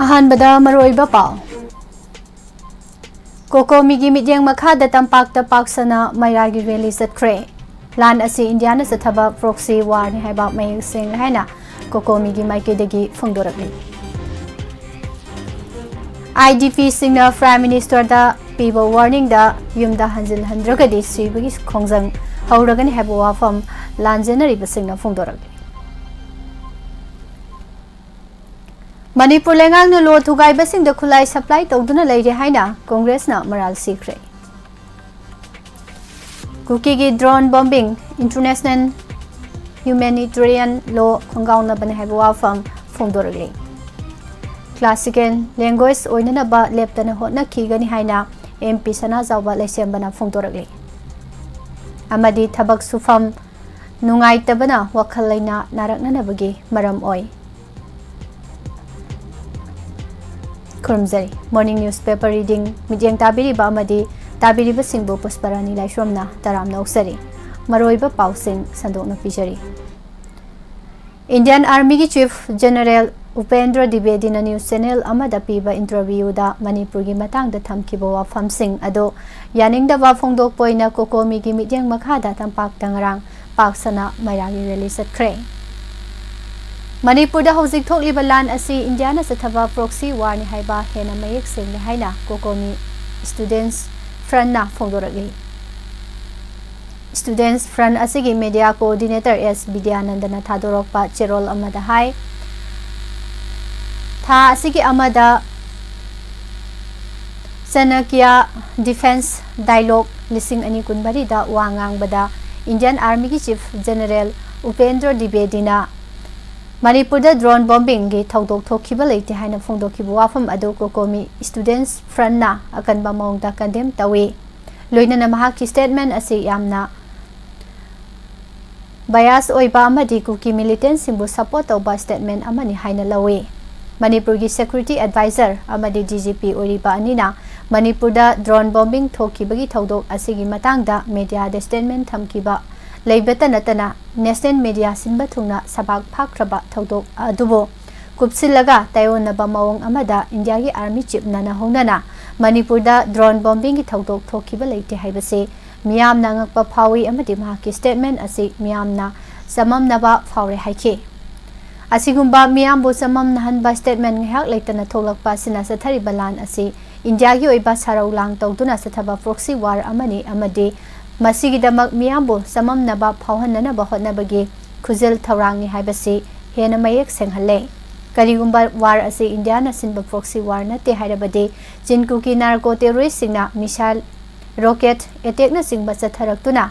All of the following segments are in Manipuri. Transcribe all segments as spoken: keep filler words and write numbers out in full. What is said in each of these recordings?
ꯑꯍꯥꯟꯕꯗ ꯃꯔꯨꯑꯣꯏꯕ ꯄꯥꯎ꯫ ꯀꯣꯀꯣꯃꯤꯒꯤ ꯃꯤꯠꯌꯦꯡ ꯃꯈꯥꯗ ꯇꯝꯄꯥꯛꯇ ꯄꯥꯛ ꯁꯟꯅ ꯃꯩꯔꯥꯒꯤ ꯔꯦꯂꯤ ꯆꯠꯈ꯭ꯔꯦ꯫ ꯂꯥꯟ ꯑꯁꯤ ꯏꯟꯗꯤꯌꯥꯅ ꯆꯠꯊꯕ ꯄ꯭ꯔꯣꯛꯁꯤ ꯋꯥꯔꯅꯤ ꯍꯥꯏꯕ ꯃꯌꯦꯛ ꯁꯦꯡꯂꯦ ꯍꯥꯏꯅ ꯀꯣꯀꯣꯃꯤꯒꯤ ꯃꯥꯏꯀꯩꯗꯒꯤ ꯐꯣꯡꯗꯣꯔꯛꯂꯤ꯫ ꯑꯥꯏ ꯗꯤ ꯄꯤꯁꯤꯡꯅ ꯄ꯭ꯔꯥꯏꯝ ꯃꯤꯅꯤꯁꯇꯔꯗ ꯄꯤꯕ ꯋꯥꯔꯅꯤꯡꯗ ꯌꯨꯝꯗ ꯍꯟꯖꯤꯜꯍꯟꯗ꯭ꯔꯒꯗꯤ ꯁꯤꯕꯒꯤ ꯈꯣꯡꯖꯪ ꯍꯧꯔꯒꯅꯤ ꯍꯥꯏꯕ ꯋꯥꯐꯝ ꯂꯥꯟꯖꯦꯟꯅꯔꯤꯕꯁꯤꯡꯅ ꯐꯣꯡꯗꯣꯔꯛꯂꯤ꯫ ꯃꯅꯤꯄꯨꯔ ꯂꯩꯉꯥꯛꯅ ꯂꯣ ꯊꯨꯒꯥꯏꯕꯁꯤꯡꯗ ꯈꯨꯠꯂꯥꯏ ꯁꯄ꯭ꯂꯥꯏ ꯇꯧꯗꯨꯅ ꯂꯩꯔꯦ ꯍꯥꯏꯅ ꯀꯣꯡꯒ꯭ꯔꯦꯁꯅ ꯃꯔꯥꯜ ꯁꯤꯈ꯭ꯔꯦ꯫ ꯀꯨꯀꯤꯒꯤ ꯗ꯭ꯔꯣꯟ ꯕꯣꯝꯕꯤꯡ, ꯏꯟꯇꯔꯅꯦꯁꯅꯦꯜ ꯍ꯭ꯌꯨꯃꯦꯅꯤꯇꯦꯔꯤꯌꯟ ꯂꯣ ꯈꯣꯡꯒꯥꯎꯅꯕꯅꯤ ꯍꯥꯏꯕ ꯋꯥꯐꯝ ꯐꯣꯡꯗꯣꯔꯛꯂꯤ꯫ ꯀ꯭ꯂꯥꯁꯤꯀꯦꯜ ꯂꯦꯡꯒ꯭ꯋꯦꯖ ꯑꯣꯏꯅꯅꯕ ꯂꯦꯞꯇꯅ ꯍꯣꯠꯅꯈꯤꯒꯅꯤ ꯍꯥꯏꯅ ꯑꯦꯝ ꯄꯤ ꯁꯅꯥꯖꯥꯎꯕ ꯂꯩꯁꯦꯝꯕꯅ ꯐꯣꯡꯗꯣꯔꯛꯂꯤ꯫ ꯑꯃꯗꯤ ꯊꯕꯛ ꯁꯨꯐꯝ ꯅꯨꯡꯉꯥꯏꯇꯕꯅ ꯋꯥꯈꯜ ꯂꯩꯅꯥ ꯅꯥꯔꯛꯅꯅꯕꯒꯤ ꯃꯔꯝ ꯑꯣꯏ꯫ ꯈꯨꯔꯨꯝꯖꯔꯤ꯫ Morning newspaper reading ꯃꯤꯠꯌꯦꯡ ꯇꯥꯕꯤꯔꯤꯕ ꯑꯃꯗꯤ ꯇꯥꯕꯤꯔꯤꯕꯁꯤꯡꯕꯨ ꯄꯨꯁꯄꯔꯥꯅꯤ ꯂꯥꯏꯁ꯭ꯔꯝꯅ ꯇꯔꯥꯝꯅ ꯑꯣꯛꯆꯔꯤ꯫ ꯃꯔꯨꯑꯣꯏꯕ ꯄꯥꯎꯁꯤꯡ ꯁꯟꯗꯣꯛꯅ ꯄꯤꯖꯔꯤ꯫ ꯏꯟꯗꯤꯌꯟ ꯑꯥꯔꯃꯤꯒꯤ ꯆꯤꯐ ꯖꯦꯅꯔꯦꯜ ꯎꯄꯦꯟꯗ꯭ꯔ ꯗꯤꯕꯦꯗꯤꯅ ꯅ꯭ꯌꯨꯁ ꯆꯦꯅꯦꯜ ꯑꯃꯗ ꯄꯤꯕ ꯏꯟꯇꯔꯚ꯭ꯌꯨꯗ ꯃꯅꯤꯄꯨꯔꯒꯤ ꯃꯇꯥꯡꯗ ꯊꯝꯈꯤꯕ ꯋꯥꯐꯝꯁꯤꯡ ꯑꯗꯨ ꯌꯥꯅꯤꯡꯗꯕ ꯐꯣꯡꯗꯣꯛꯄ ꯑꯣꯏꯅ ꯀꯣꯀꯣꯃꯤꯒꯤ ꯃꯤꯠꯌꯦꯡ ꯃꯈꯥꯗ ꯇꯝꯄꯥꯛꯇ ꯉꯔꯥꯡ ꯄꯥꯛ ꯁꯟꯅ ꯃꯩꯔꯥꯒꯤ ꯔꯦꯂꯤ ꯆꯠꯈ꯭ꯔꯦ꯫ ꯃꯅꯤꯄꯨꯔꯗ ꯍꯧꯖꯤꯛ ꯊꯣꯛꯂꯤꯕ ꯂꯥꯟ ꯑꯁꯤ ꯏꯟꯗꯤꯌꯥꯅ ꯆꯠꯊꯕ ꯄ꯭ꯔꯣꯛꯁꯤ ꯋꯥꯔꯅꯤ ꯍꯥꯏꯕ ꯍꯦꯟꯅ ꯃꯌꯦꯛ ꯁꯦꯡꯂꯦ ꯍꯥꯏꯅ ꯀꯣꯀꯣꯃꯤ ꯁ꯭ꯇꯨꯗꯦꯟꯠꯁ ꯐ꯭ꯔꯟꯠꯅ ꯐꯣꯡꯗꯣꯔꯛꯂꯤ꯫ ꯁ꯭ꯇꯨꯗꯦꯟꯠꯁ ꯐ꯭ꯔꯟꯠ ꯑꯁꯤꯒꯤ ꯃꯦꯗꯤꯌꯥ ꯀꯣꯑꯣꯔꯗꯤꯅꯦꯇꯔ ꯑꯦꯁ ꯕꯤꯗ꯭ꯌꯥꯅꯟꯗꯅ ꯊꯥꯗꯣꯔꯛꯄ ꯆꯦꯔꯣꯜ ꯑꯃꯗ ꯍꯥꯏ, ꯊꯥ ꯑꯁꯤꯒꯤ ꯑꯃꯗ ꯆꯅꯀ꯭ꯌ ꯗꯤꯐꯦꯟꯁ ꯗꯥꯏꯂꯣꯒ ꯂꯤꯁꯤꯡ ꯑꯅꯤ ꯀꯨꯟꯃꯔꯤꯗ ꯋꯥ ꯉꯥꯡꯕꯗ ꯏꯟꯗꯤꯌꯟ ꯑꯥꯔꯃꯤꯒꯤ ꯆꯤꯐ ꯖꯦꯅꯔꯦꯜ ꯎꯄꯦꯟꯗ꯭ꯔ ꯗꯤꯕꯦꯗꯤꯅ ꯃꯅꯤꯄꯨꯔꯗ ꯗ꯭ꯔꯣꯟ ꯕꯣꯝꯕꯤꯡꯒꯤ ꯊꯧꯗꯣꯛ ꯊꯣꯛꯈꯤꯕ ꯂꯩꯇꯦ ꯍꯥꯏꯅ ꯐꯣꯡꯗꯣꯛꯈꯤꯕ ꯋꯥꯐꯝ ꯑꯗꯨ ꯀꯣꯀꯣꯃꯤ ꯁ꯭ꯇꯨꯗꯦꯟꯠꯁ ꯐ꯭ꯔꯟꯠꯅ ꯑꯀꯟꯕ ꯃꯑꯣꯡꯗ ꯀꯟꯗꯦꯝ ꯇꯧꯏ꯫ ꯂꯣꯏꯅꯅ ꯃꯍꯥꯛꯀꯤ ꯁ꯭ꯇꯦꯠꯃꯦꯟꯠ ꯑꯁꯤ ꯌꯥꯝꯅ ꯕꯌꯥꯁ ꯑꯣꯏꯕ ꯑꯃꯗꯤ ꯀꯨꯀꯤ ꯃꯤꯂꯤꯇꯦꯟꯠꯁꯤꯡꯕꯨ ꯁꯄꯣꯔꯠ ꯇꯧꯕ ꯁ꯭ꯇꯦꯠꯃꯦꯟꯠ ꯑꯃꯅꯤ ꯍꯥꯏꯅ ꯂꯧꯏ꯫ ꯃꯅꯤꯄꯨꯔꯒꯤ ꯁꯦꯀ꯭ꯌꯨꯔꯤꯇꯤ ꯑꯦꯗꯚꯥꯏꯖꯔ ꯑꯃꯗꯤ ꯗꯤ ꯖꯤ ꯄꯤ ꯑꯣꯏꯔꯤꯕ ꯑꯅꯤꯅ ꯃꯅꯤꯄꯨꯔꯗ ꯗ꯭ꯔꯣꯟ ꯕꯣꯝꯕꯤꯡ ꯊꯣꯛꯈꯤꯕꯒꯤ ꯊꯧꯗꯣꯛ ꯑꯁꯤꯒꯤ ꯃꯇꯥꯡꯗ ꯃꯦꯗꯤꯌꯥꯗ ꯁ꯭ꯇꯦꯠꯃꯦꯟꯠ ꯊꯝꯈꯤꯕ ꯂꯩꯕꯇ ꯅꯠꯇꯅ ꯅꯦꯁꯅꯦꯜ ꯃꯦꯗꯤꯌꯥ ꯁꯤꯟꯕ ꯊꯨꯡꯅ ꯁꯕꯥꯛ ꯐꯥꯛꯈ꯭ꯔꯕ ꯊꯧꯗꯣꯛ ꯑꯗꯨꯕꯨ ꯀꯨꯞꯁꯤꯜꯂꯒ ꯇꯥꯏꯑꯣꯟꯅꯕ ꯃꯑꯣꯡ ꯑꯃꯗ ꯏꯟꯗꯤꯌꯥꯒꯤ ꯑꯥꯔꯃꯤ ꯆꯤꯞꯅ ꯅꯧꯍꯧꯅꯅ ꯃꯅꯤꯄꯨꯔꯗ ꯗ꯭ꯔꯣꯟ ꯕꯣꯝꯕꯤꯡꯒꯤ ꯊꯧꯗꯣꯛ ꯊꯣꯛꯈꯤꯕ ꯂꯩꯇꯦ ꯍꯥꯏꯕꯁꯤ ꯃꯤꯌꯥꯝꯅ ꯑꯉꯛꯄ ꯐꯥꯎꯏ ꯑꯃꯗꯤ ꯃꯍꯥꯛꯀꯤ ꯁ꯭ꯇꯦꯠꯃꯦꯟ ꯑꯁꯤ ꯃꯤꯌꯥꯝꯅ ꯆꯃꯝꯅꯕ ꯐꯥꯎꯔꯦ ꯍꯥꯏꯈꯤ꯫ ꯑꯁꯤꯒꯨꯝꯕ ꯃꯤꯌꯥꯝꯕꯨ ꯆꯃꯝꯅꯍꯟꯕ ꯁ꯭ꯇꯦꯠꯃꯦꯟ ꯉꯥꯏꯍꯥꯛ ꯂꯩꯇꯅ ꯊꯣꯛꯂꯛꯄ ꯑꯁꯤꯅ ꯆꯠꯊꯔꯤꯕ ꯂꯥꯟ ꯑꯁꯤ ꯏꯟꯗꯤꯌꯥꯒꯤ ꯑꯣꯏꯕ ꯁꯥꯔꯧ ꯂꯥꯡ ꯇꯧꯗꯨꯅ ꯆꯠꯊꯕ ꯄ꯭ꯔꯣꯛꯁꯤ ꯋꯥꯔ ꯑꯃꯅꯤ ꯑꯃꯗꯤ ꯃꯁꯤꯒꯤꯗꯃꯛ ꯃꯤꯌꯥꯝꯕꯨ ꯆꯃꯝꯅꯕ ꯐꯥꯎꯍꯟꯅꯅꯕ ꯍꯣꯠꯅꯕꯒꯤ ꯈꯨꯖꯤꯜ ꯊꯧꯔꯥꯡꯅꯤ ꯍꯥꯏꯕꯁꯤ ꯍꯦꯟꯅ ꯃꯌꯦꯛ ꯁꯦꯡꯍꯜꯂꯦ꯫ ꯀꯔꯤꯒꯨꯝꯕ ꯋꯥꯔ ꯑꯁꯤ ꯏꯟꯗꯤꯌꯥꯅ ꯁꯤꯟꯕ ꯄ꯭ꯔꯣꯛꯁꯤ ꯋꯥꯔ ꯅꯠꯇꯦ ꯍꯥꯏꯔꯕꯗꯤ ꯆꯤꯟ ꯀꯨꯀꯤ narco ꯇꯦꯔꯣꯔꯤꯁꯁꯤꯡꯅ missile, rocket ꯑꯦꯇꯦꯛꯅꯆꯤꯡꯕ ꯆꯠꯊꯔꯛꯇꯨꯅ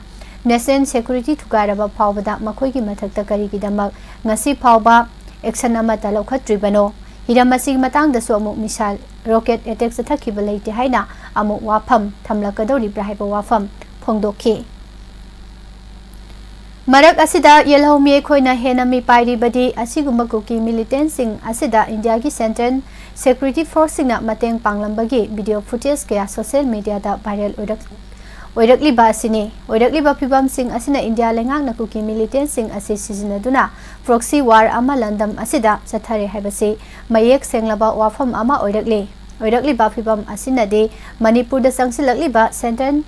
national security ꯊꯨꯒꯥꯏꯔꯕ ꯐꯥꯎꯕꯗ ꯃꯈꯣꯏꯒꯤ ꯃꯊꯛꯇ ꯀꯔꯤꯒꯤꯗꯃꯛ ꯉꯁꯤ ꯐꯥꯎꯕ ꯑꯦꯛꯁꯟ ꯑꯃꯠꯇ ꯂꯧꯈꯠꯇ꯭ꯔꯤꯕꯅꯣ? ꯍꯤꯔꯝ ꯑꯁꯤꯒꯤ ꯃꯇꯥꯡꯗꯁꯨ ꯑꯃꯨꯛ ꯃꯤꯁꯥꯏꯜ, ꯔꯣꯀꯦꯠ ꯑꯦꯇꯦꯛ ꯆꯠꯊꯈꯤꯕ ꯂꯩꯇꯦ ꯍꯥꯏꯅ ꯑꯃꯨꯛ ꯋꯥꯐꯝ ꯊꯝꯂꯛꯀꯗꯧꯔꯤꯕ꯭ꯔꯥ ꯍꯥꯏꯕ ꯋꯥꯐꯝ ꯐꯣꯡꯗꯣꯛꯈꯤ꯫ ꯃꯔꯛ ꯑꯁꯤꯗ ꯌꯦꯜꯍꯧꯃꯤ ꯑꯩꯈꯣꯏꯅ ꯍꯦꯟꯅ ꯃꯤꯄꯥꯏꯔꯤꯕꯗꯤ ꯑꯁꯤꯒꯨꯝꯕ ꯀꯨꯀꯤ ꯃꯤꯂꯤꯇꯦꯟꯁꯤꯡ ꯑꯁꯤꯗ ꯏꯟꯗꯤꯌꯥꯒꯤ ꯁꯦꯟꯇ꯭ꯔꯦꯜ ꯁꯦꯀ꯭ꯌꯨꯔꯤꯇꯤ ꯐꯣꯔꯁꯁꯤꯡꯅ ꯃꯇꯦꯡ ꯄꯥꯡꯂꯝꯕꯒꯤ ꯚꯤꯗꯤꯑꯣ ꯐꯨꯇꯦꯖ ꯀꯌꯥ ꯁꯣꯁꯤꯌꯦꯜ ꯃꯤꯗꯤꯌꯥꯗ ꯚꯥꯏꯔꯦꯜ ꯑꯣꯏꯔꯛ-, ꯑꯣꯏꯔꯛꯂꯤꯕ ꯑꯁꯤꯅꯤ꯫ ꯑꯣꯏꯔꯛꯂꯤꯕ ꯐꯤꯕꯝꯁꯤꯡ ꯑꯁꯤꯅ ꯏꯟꯗꯤꯌꯥ ꯂꯩꯉꯥꯛꯅ ꯀꯨꯀꯤ ꯃꯤꯂꯤꯇꯦꯟꯁꯤꯡ ꯑꯁꯤ ꯁꯤꯖꯤꯟꯅꯗꯨꯅ ꯄ꯭ꯔꯣꯛꯁꯤ ꯋꯥꯔ ꯑꯃ ꯂꯝꯗꯝ ꯑꯁꯤꯗ ꯆꯠꯊꯔꯦ ꯍꯥꯏꯕꯁꯤ ꯃꯌꯦꯛ ꯁꯦꯡꯂꯕ ꯋꯥꯐꯝ ꯑꯃ ꯑꯣꯏꯔꯛꯂꯤ꯫ ꯑꯣꯏꯔꯛꯂꯤꯕ ꯐꯤꯕꯝ ꯑꯁꯤꯅꯗꯤ ꯃꯅꯤꯄꯨꯔꯗ ꯆꯪꯁꯤꯜꯂꯛꯂꯤꯕ ꯁꯦꯟꯇ꯭ꯔꯦꯜ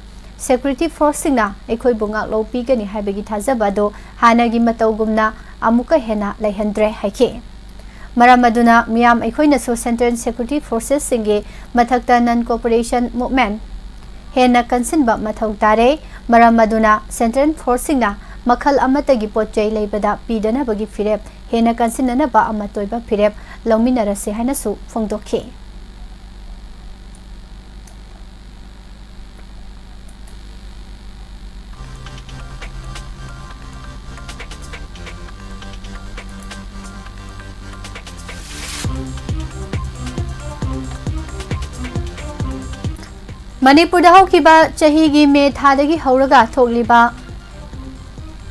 ꯁꯦꯀ꯭ꯌꯨꯔꯤꯇꯤ ꯐꯣꯔꯁꯁꯤꯡꯅ ꯑꯩꯈꯣꯏꯕꯨ ꯉꯥꯛꯂꯧ ꯄꯤꯒꯅꯤ ꯍꯥꯏꯕꯒꯤ ꯊꯥꯖꯕ ꯑꯗꯨ ꯍꯥꯟꯅꯒꯤ ꯃꯇꯧꯒꯨꯝꯅ ꯑꯃꯨꯛꯀ ꯍꯦꯟꯅ ꯂꯩꯍꯟꯗ꯭ꯔꯦ ꯍꯥꯏꯈꯤ꯫ ꯃꯔꯝ ꯑꯗꯨꯅ ꯃꯤꯌꯥꯝ ꯑꯩꯈꯣꯏꯅꯁꯨ ꯁꯦꯟꯇ꯭ꯔꯦꯜ ꯁꯦꯀ꯭ꯌꯨꯔꯤꯇꯤ ꯐꯣꯔꯁꯦꯁꯁꯤꯡꯒꯤ ꯃꯊꯛꯇ ꯅꯟ ꯀꯣꯑꯣꯄꯔꯦꯁꯟ ꯃꯨꯚꯃꯦꯟꯠ ꯍꯦꯟꯅ ꯀꯟꯁꯤꯟꯕ ꯃꯊꯧ ꯇꯥꯔꯦ꯫ ꯃꯔꯝ ꯑꯗꯨꯅ ꯁꯦꯟꯇ꯭ꯔꯦꯜ ꯐꯣꯔꯁꯁꯤꯡꯅ ꯃꯈꯜ ꯑꯃꯠꯇꯒꯤ ꯄꯣꯠ ꯆꯩ ꯂꯩꯕꯗ ꯄꯤꯗꯅꯕꯒꯤ ꯐꯤꯔꯦꯞ ꯍꯦꯟꯅ ꯀꯟꯁꯤꯟꯅꯅꯕ ꯑꯃꯠꯇ ꯑꯣꯏꯕ ꯐꯤꯔꯦꯞ ꯂꯧꯃꯤꯟꯅꯔꯁꯤ ꯍꯥꯏꯅꯁꯨ ꯐꯣꯡꯗꯣꯛꯈꯤ꯫ ꯃꯅꯤꯄꯨꯔꯗ ꯍꯧꯈꯤꯕ ꯆꯍꯤꯒꯤ ꯃꯦ ꯊꯥꯗꯒꯤ ꯍꯧꯔꯒ ꯊꯣꯛꯂꯤꯕ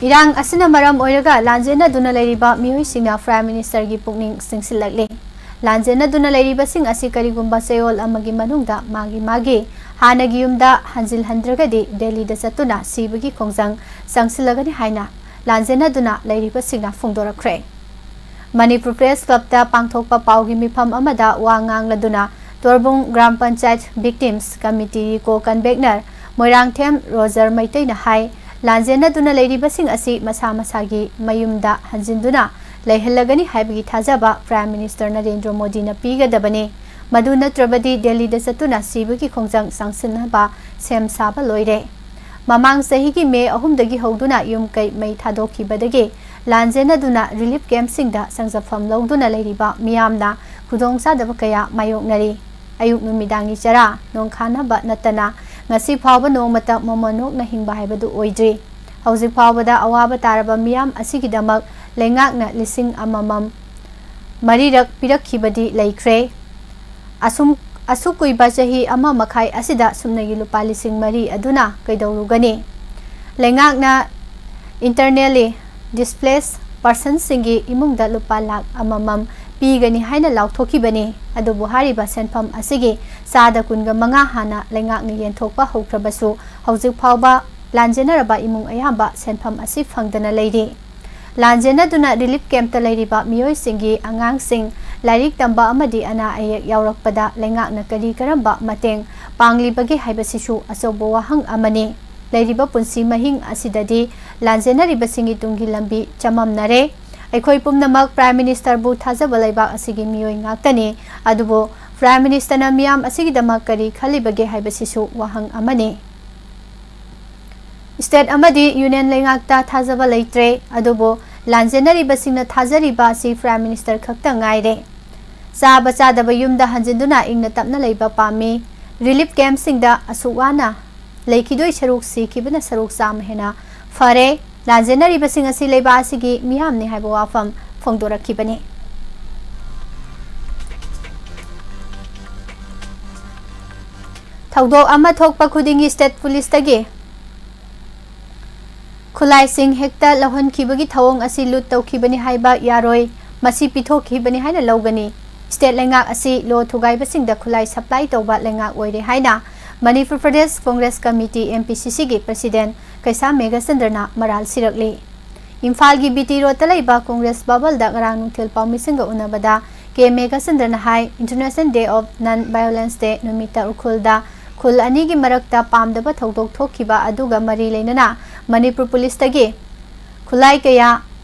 ꯏꯔꯥꯡ ꯑꯁꯤꯅ ꯃꯔꯝ ꯑꯣꯏꯔꯒ ꯂꯥꯟꯖꯦꯟꯅꯗꯨꯅ ꯂꯩꯔꯤꯕ ꯃꯤꯑꯣꯏꯁꯤꯡꯅ ꯄ꯭ꯔꯥꯏꯝ ꯃꯤꯅꯤꯁꯇꯔꯒꯤ ꯄꯨꯛꯅꯤꯡ ꯆꯤꯡꯁꯤꯜꯂꯛꯂꯤ꯫ ꯂꯥꯟꯖꯦꯟꯅꯗꯨꯅ ꯂꯩꯔꯤꯕꯁꯤꯡ ꯑꯁꯤ ꯀꯔꯤꯒꯨꯝꯕ ꯆꯌꯣꯜ ꯑꯃꯒꯤ ꯃꯅꯨꯡꯗ ꯃꯥꯒꯤ ꯃꯥꯒꯤ ꯍꯥꯟꯅꯒꯤ ꯌꯨꯝꯗ ꯍꯟꯖꯤꯜꯍꯟꯗ꯭ꯔꯒꯗꯤ ꯗꯦꯜꯂꯤꯗ ꯆꯠꯇꯨꯅ ꯁꯤꯕꯒꯤ ꯈꯣꯡꯖꯪ ꯆꯪꯁꯤꯜꯂꯒꯅꯤ ꯍꯥꯏꯅ ꯂꯥꯟꯖꯦꯟꯅꯗꯨꯅ ꯂꯩꯔꯤꯕꯁꯤꯡꯅ ꯐꯣꯡꯗꯣꯔꯛꯈ꯭ꯔꯦ꯫ ꯃꯅꯤꯄꯨꯔ ꯄ꯭ꯔꯦꯁ ꯀ꯭ꯂꯕꯇ ꯄꯥꯡꯊꯣꯛꯄ ꯄꯥꯎꯒꯤ ꯃꯤꯐꯝ ꯑꯃꯗ ꯋꯥ ꯉꯥꯡꯂꯗꯨꯅ ꯇꯣꯔꯕꯨꯡ ꯒ꯭ꯔꯥꯝ ꯄꯟꯆꯥꯌꯠ ꯕꯤꯛꯇꯤꯝꯁ ꯀꯃꯤꯇꯤꯒꯤ ꯀꯣ ꯀꯟꯚꯦꯅꯔ ꯃꯣꯏꯔꯥꯡꯊꯦꯝ ꯔꯣꯖꯔ ꯃꯩꯇꯩꯅ ꯍꯥꯏ, ꯂꯥꯟꯖꯦꯟꯅꯗꯨꯅ ꯂꯩꯔꯤꯕꯁꯤꯡ ꯑꯁꯤ ꯃꯁꯥ ꯃꯁꯥꯒꯤ ꯃꯌꯨꯝꯗ ꯍꯟꯖꯤꯟꯗꯨꯅ ꯂꯩꯍꯜꯂꯒꯅꯤ ꯍꯥꯏꯕꯒꯤ ꯊꯥꯖꯕ ꯄ꯭ꯔꯥꯏꯝ ꯃꯤꯅꯤꯁꯇꯔ ꯅꯔꯦꯟꯗ꯭ꯔ ꯃꯣꯗꯤꯅ ꯄꯤꯒꯗꯕꯅꯤ꯫ ꯃꯗꯨ ꯅꯠꯇ꯭ꯔꯕꯗꯤ ꯗꯦꯜꯂꯤꯗ ꯆꯠꯇꯨꯅ ꯁꯤꯕꯒꯤ ꯈꯣꯡꯖꯪ ꯆꯪꯁꯤꯟꯅꯕ ꯁꯦꯝ ꯁꯥꯕ ꯂꯣꯏꯔꯦ꯫ ꯃꯃꯥꯡ ꯆꯍꯤꯒꯤ ꯃꯦ ꯑꯍꯨꯝꯗꯒꯤ ꯍꯧꯗꯨꯅ ꯌꯨꯝ ꯀꯩ ꯃꯩ ꯊꯥꯗꯣꯛꯈꯤꯕꯗꯒꯤ ꯂꯥꯟꯖꯦꯟꯅꯗꯨꯅ ꯔꯤꯂꯤꯐ ꯀꯦꯝꯞꯁꯤꯡꯗ ꯆꯪꯖꯐꯝ ꯂꯧꯗꯨꯅ ꯂꯩꯔꯤꯕ ꯃꯤꯌꯥꯝꯅ ꯈꯨꯗꯣꯡꯆꯥꯗꯕ ꯀꯌꯥ ꯃꯥꯌꯣꯛꯅꯔꯤ꯫ ꯑꯌꯨꯛ ꯅꯨꯃꯤꯗꯥꯡꯒꯤ ꯆꯔꯥ ꯅꯣꯡꯈꯥꯅꯕ ꯅꯠꯇꯅ ꯉꯁꯤ ꯐꯥꯎꯕ ꯅꯣꯡꯃꯇ ꯃꯃꯜ ꯅꯣꯛꯅ ꯍꯤꯡꯕ ꯍꯥꯏꯕꯗꯨ ꯑꯣꯏꯗ꯭ꯔꯤ꯫ ꯍꯧꯖꯤꯛ ꯐꯥꯎꯕꯗ ꯑꯋꯥꯕ ꯇꯥꯔꯕ ꯃꯤꯌꯥꯝ ꯑꯁꯤꯒꯤꯗꯃꯛ ꯂꯩꯉꯥꯛꯅ ꯂꯤꯁꯤꯡ ꯑꯃꯃꯝ ꯃꯔꯤꯔꯛ ꯄꯤꯔꯛꯈꯤꯕꯗꯤ ꯂꯩꯈ꯭ꯔꯦ꯫ ꯑꯁꯨꯝ, ꯑꯁꯨꯛ ꯀꯨꯏꯕ ꯆꯍꯤ ꯑꯃ ꯃꯈꯥꯏ ꯑꯁꯤꯗ ꯁꯨꯞꯅꯒꯤ ꯂꯨꯄꯥ ꯂꯤꯁꯤꯡ ꯃꯔꯤ ꯑꯗꯨꯅ ꯀꯩꯗꯧꯔꯨꯒꯅꯤ? ꯂꯩꯉꯥꯛꯅ internally displaced personꯁꯤꯡꯒꯤ ꯏꯃꯨꯡꯗ ꯂꯨꯄꯥ ꯂꯥꯈ ꯑꯃꯃꯝ ꯄꯤꯒꯅꯤ ꯍꯥꯏꯅ ꯂꯥꯎꯊꯣꯛꯈꯤꯕꯅꯤ꯫ ꯑꯗꯨꯕꯨ ꯍꯥꯏꯔꯤꯕ ꯁꯦꯟꯐꯝ ꯑꯁꯤꯒꯤ ꯆꯥꯗ ꯀꯨꯟꯒ ꯃꯉꯥ ꯍꯥꯟꯅ ꯂꯩꯉꯥꯛꯅ ꯌꯦꯟꯊꯣꯛꯄ ꯍꯧꯈ꯭ꯔꯕꯁꯨ, ꯍꯧꯖꯤꯛ ꯐꯥꯎꯕ ꯂꯥꯟꯖꯦꯟꯅꯔꯕ ꯏꯃꯨꯡ ꯑꯌꯥꯝꯕ ꯁꯦꯟꯐꯝ ꯑꯁꯤ ꯐꯪꯗꯅ ꯂꯩꯔꯤ꯫ ꯂꯥꯟꯖꯦꯟꯅꯗꯨꯅ ꯔꯤꯂꯤꯐ ꯀꯦꯝꯞꯇ ꯂꯩꯔꯤꯕ ꯃꯤꯑꯣꯏꯁꯤꯡꯒꯤ ꯑꯉꯥꯡꯁꯤꯡ ꯂꯥꯏꯔꯤꯛ ꯇꯝꯕ ꯑꯃꯗꯤ ꯑꯅꯥ ꯑꯌꯦꯛ ꯌꯥꯎꯔꯛꯄꯗ ꯂꯩꯉꯥꯛꯅ ꯀꯔꯤ ꯀꯔꯝꯕ ꯃꯇꯦꯡ ꯄꯥꯡꯂꯤꯕꯒꯦ ꯍꯥꯏꯕꯁꯤꯁꯨ ꯑꯆꯧꯕ ꯋꯥꯍꯪ ꯑꯃꯅꯤ꯫ ꯂꯩꯔꯤꯕ ꯄꯨꯟꯁꯤ ꯃꯍꯤꯡ ꯑꯁꯤꯗꯗꯤ ꯂꯥꯟꯖꯦꯟꯅꯔꯤꯕꯁꯤꯡꯒꯤ ꯇꯨꯡꯒꯤ ꯂꯝꯕꯤ ꯆꯃꯝꯅꯔꯦ꯫ ꯑꯩꯈꯣꯏ ꯄꯨꯝꯅꯃꯛ ꯄ꯭ꯔꯥꯏꯝ ꯃꯤꯅꯤꯁꯇꯔꯕꯨ ꯊꯥꯖꯕ ꯂꯩꯕꯥꯛ ꯑꯁꯤꯒꯤ ꯃꯤꯑꯣꯏ ꯉꯥꯛꯇꯅꯤ꯫ ꯑꯗꯨꯕꯨ ꯄ꯭ꯔꯥꯏꯝ ꯃꯤꯅꯤꯁꯇꯔꯅ ꯃꯤꯌꯥꯝ ꯑꯁꯤꯒꯤꯗꯃꯛ ꯀꯔꯤ ꯈꯜꯂꯤꯕꯒꯦ ꯍꯥꯏꯕꯁꯤꯁꯨ ꯋꯥꯍꯪ ꯑꯃꯅꯤ꯫ ꯁ꯭ꯇꯦꯠ ꯑꯃꯗꯤ ꯌꯨꯅꯤꯌꯟ ꯂꯩꯉꯥꯛꯇ ꯊꯥꯖꯕ ꯂꯩꯇ꯭ꯔꯦ, ꯑꯗꯨꯕꯨ ꯂꯥꯟꯖꯦꯟꯅꯔꯤꯕꯁꯤꯡꯅ ꯊꯥꯖꯔꯤꯕ ꯑꯁꯤ ꯄ꯭ꯔꯥꯏꯝ ꯃꯤꯅꯤꯁꯇꯔ ꯈꯛꯇ ꯉꯥꯏꯔꯦ꯫ ꯆꯥꯕ ꯆꯥꯗꯕ ꯌꯨꯝꯗ ꯍꯟꯖꯤꯟꯗꯨꯅ ꯏꯪꯅ ꯇꯞꯅ ꯂꯩꯕ ꯄꯥꯝꯃꯤ꯫ ꯔꯤꯂꯤꯐ ꯀꯦꯝꯞꯁꯤꯡꯗ ꯑꯁꯨꯛ ꯋꯥꯅ ꯂꯩꯈꯤꯗꯣꯏ ꯁꯔꯨꯛ ꯁꯤꯈꯤꯕꯅ ꯁꯔꯨꯛ ꯆꯥꯝꯃ ꯍꯦꯟꯅ ꯐꯔꯦ꯫ ꯂꯥꯟꯖꯦꯟꯅꯔꯤꯕꯁꯤꯡ ꯑꯁꯤ ꯂꯩꯕꯥꯛ ꯑꯁꯤꯒꯤ ꯃꯤꯌꯥꯝꯅꯤ ꯍꯥꯏꯕ ꯋꯥꯐꯝ ꯐꯣꯡꯗꯣꯔꯛꯈꯤꯕꯅꯤ꯫ ꯊꯧꯗꯣꯛ ꯑꯃ ꯊꯣꯛꯄ ꯈꯨꯗꯤꯡꯒꯤ ꯁ꯭ꯇꯦꯠ ꯄꯨꯂꯤꯁꯇꯒꯤ ꯈꯨꯠꯂꯥꯏꯁꯤꯡ ꯍꯦꯛꯇ ꯂꯧꯍꯟꯈꯤꯕꯒꯤ ꯊꯧꯑꯣꯡ ꯑꯁꯤ ꯂꯨꯠ ꯇꯧꯈꯤꯕꯅꯤ ꯍꯥꯏꯕ ꯌꯥꯔꯣꯏ, ꯃꯁꯤ ꯄꯤꯊꯣꯛꯈꯤꯕꯅꯤ ꯍꯥꯏꯅ ꯂꯧꯒꯅꯤ꯫ ꯁ꯭ꯇꯦꯠ ꯂꯩꯉꯥꯛ ꯑꯁꯤ ꯂꯣ ꯊꯨꯒꯥꯏꯕꯁꯤꯡꯗ ꯈꯨꯠꯂꯥꯏ ꯁꯄ꯭ꯂꯥꯏ ꯇꯧꯕ ꯂꯩꯉꯥꯛ ꯑꯣꯏꯔꯦ ꯍꯥꯏꯅ ꯃꯅꯤꯄꯨꯔ ꯄ꯭ꯔꯗꯦꯁ ꯀꯣꯡꯒ꯭ꯔꯦꯁ ꯀꯃꯤꯇꯤ, MPCCꯒꯤ ꯄ꯭ꯔꯁꯤꯗꯦꯟ ꯀꯩꯁꯥꯝ ꯃꯦꯘꯆꯟꯗ꯭ꯔꯅ ꯃꯔꯥꯜ ꯁꯤꯔꯛꯂꯤ꯫ ꯏꯝꯐꯥꯜꯒꯤ ꯕꯤ ꯇꯤ ꯔꯣꯗꯇ ꯂꯩꯕ ꯀꯣꯡꯒ꯭ꯔꯦꯁ ꯚꯕꯜꯗ ꯉꯔꯥꯡ ꯅꯨꯡꯊꯤꯜ ꯄꯥꯎꯃꯤꯁꯤꯡꯒ ꯎꯅꯕꯗ ꯀꯦ ꯃꯦꯘꯆꯟꯗ꯭ꯔꯅ ꯍꯥꯏ, International Day of Non Violence Day ꯅꯨꯃꯤꯠꯇ ꯎꯈ꯭ꯔꯨꯜꯗ ꯈꯨꯜ ꯑꯅꯤꯒꯤ ꯃꯔꯛꯇ ꯄꯥꯝꯗꯕ ꯊꯧꯗꯣꯛ ꯊꯣꯛꯈꯤꯕ ꯑꯗꯨꯒ ꯃꯔꯤ ꯂꯩꯅꯅ ꯃꯅꯤꯄꯨꯔ ꯄꯨꯂꯤꯁꯇꯒꯤ ꯈꯨꯠꯂꯥꯏ ꯀꯌꯥ꯫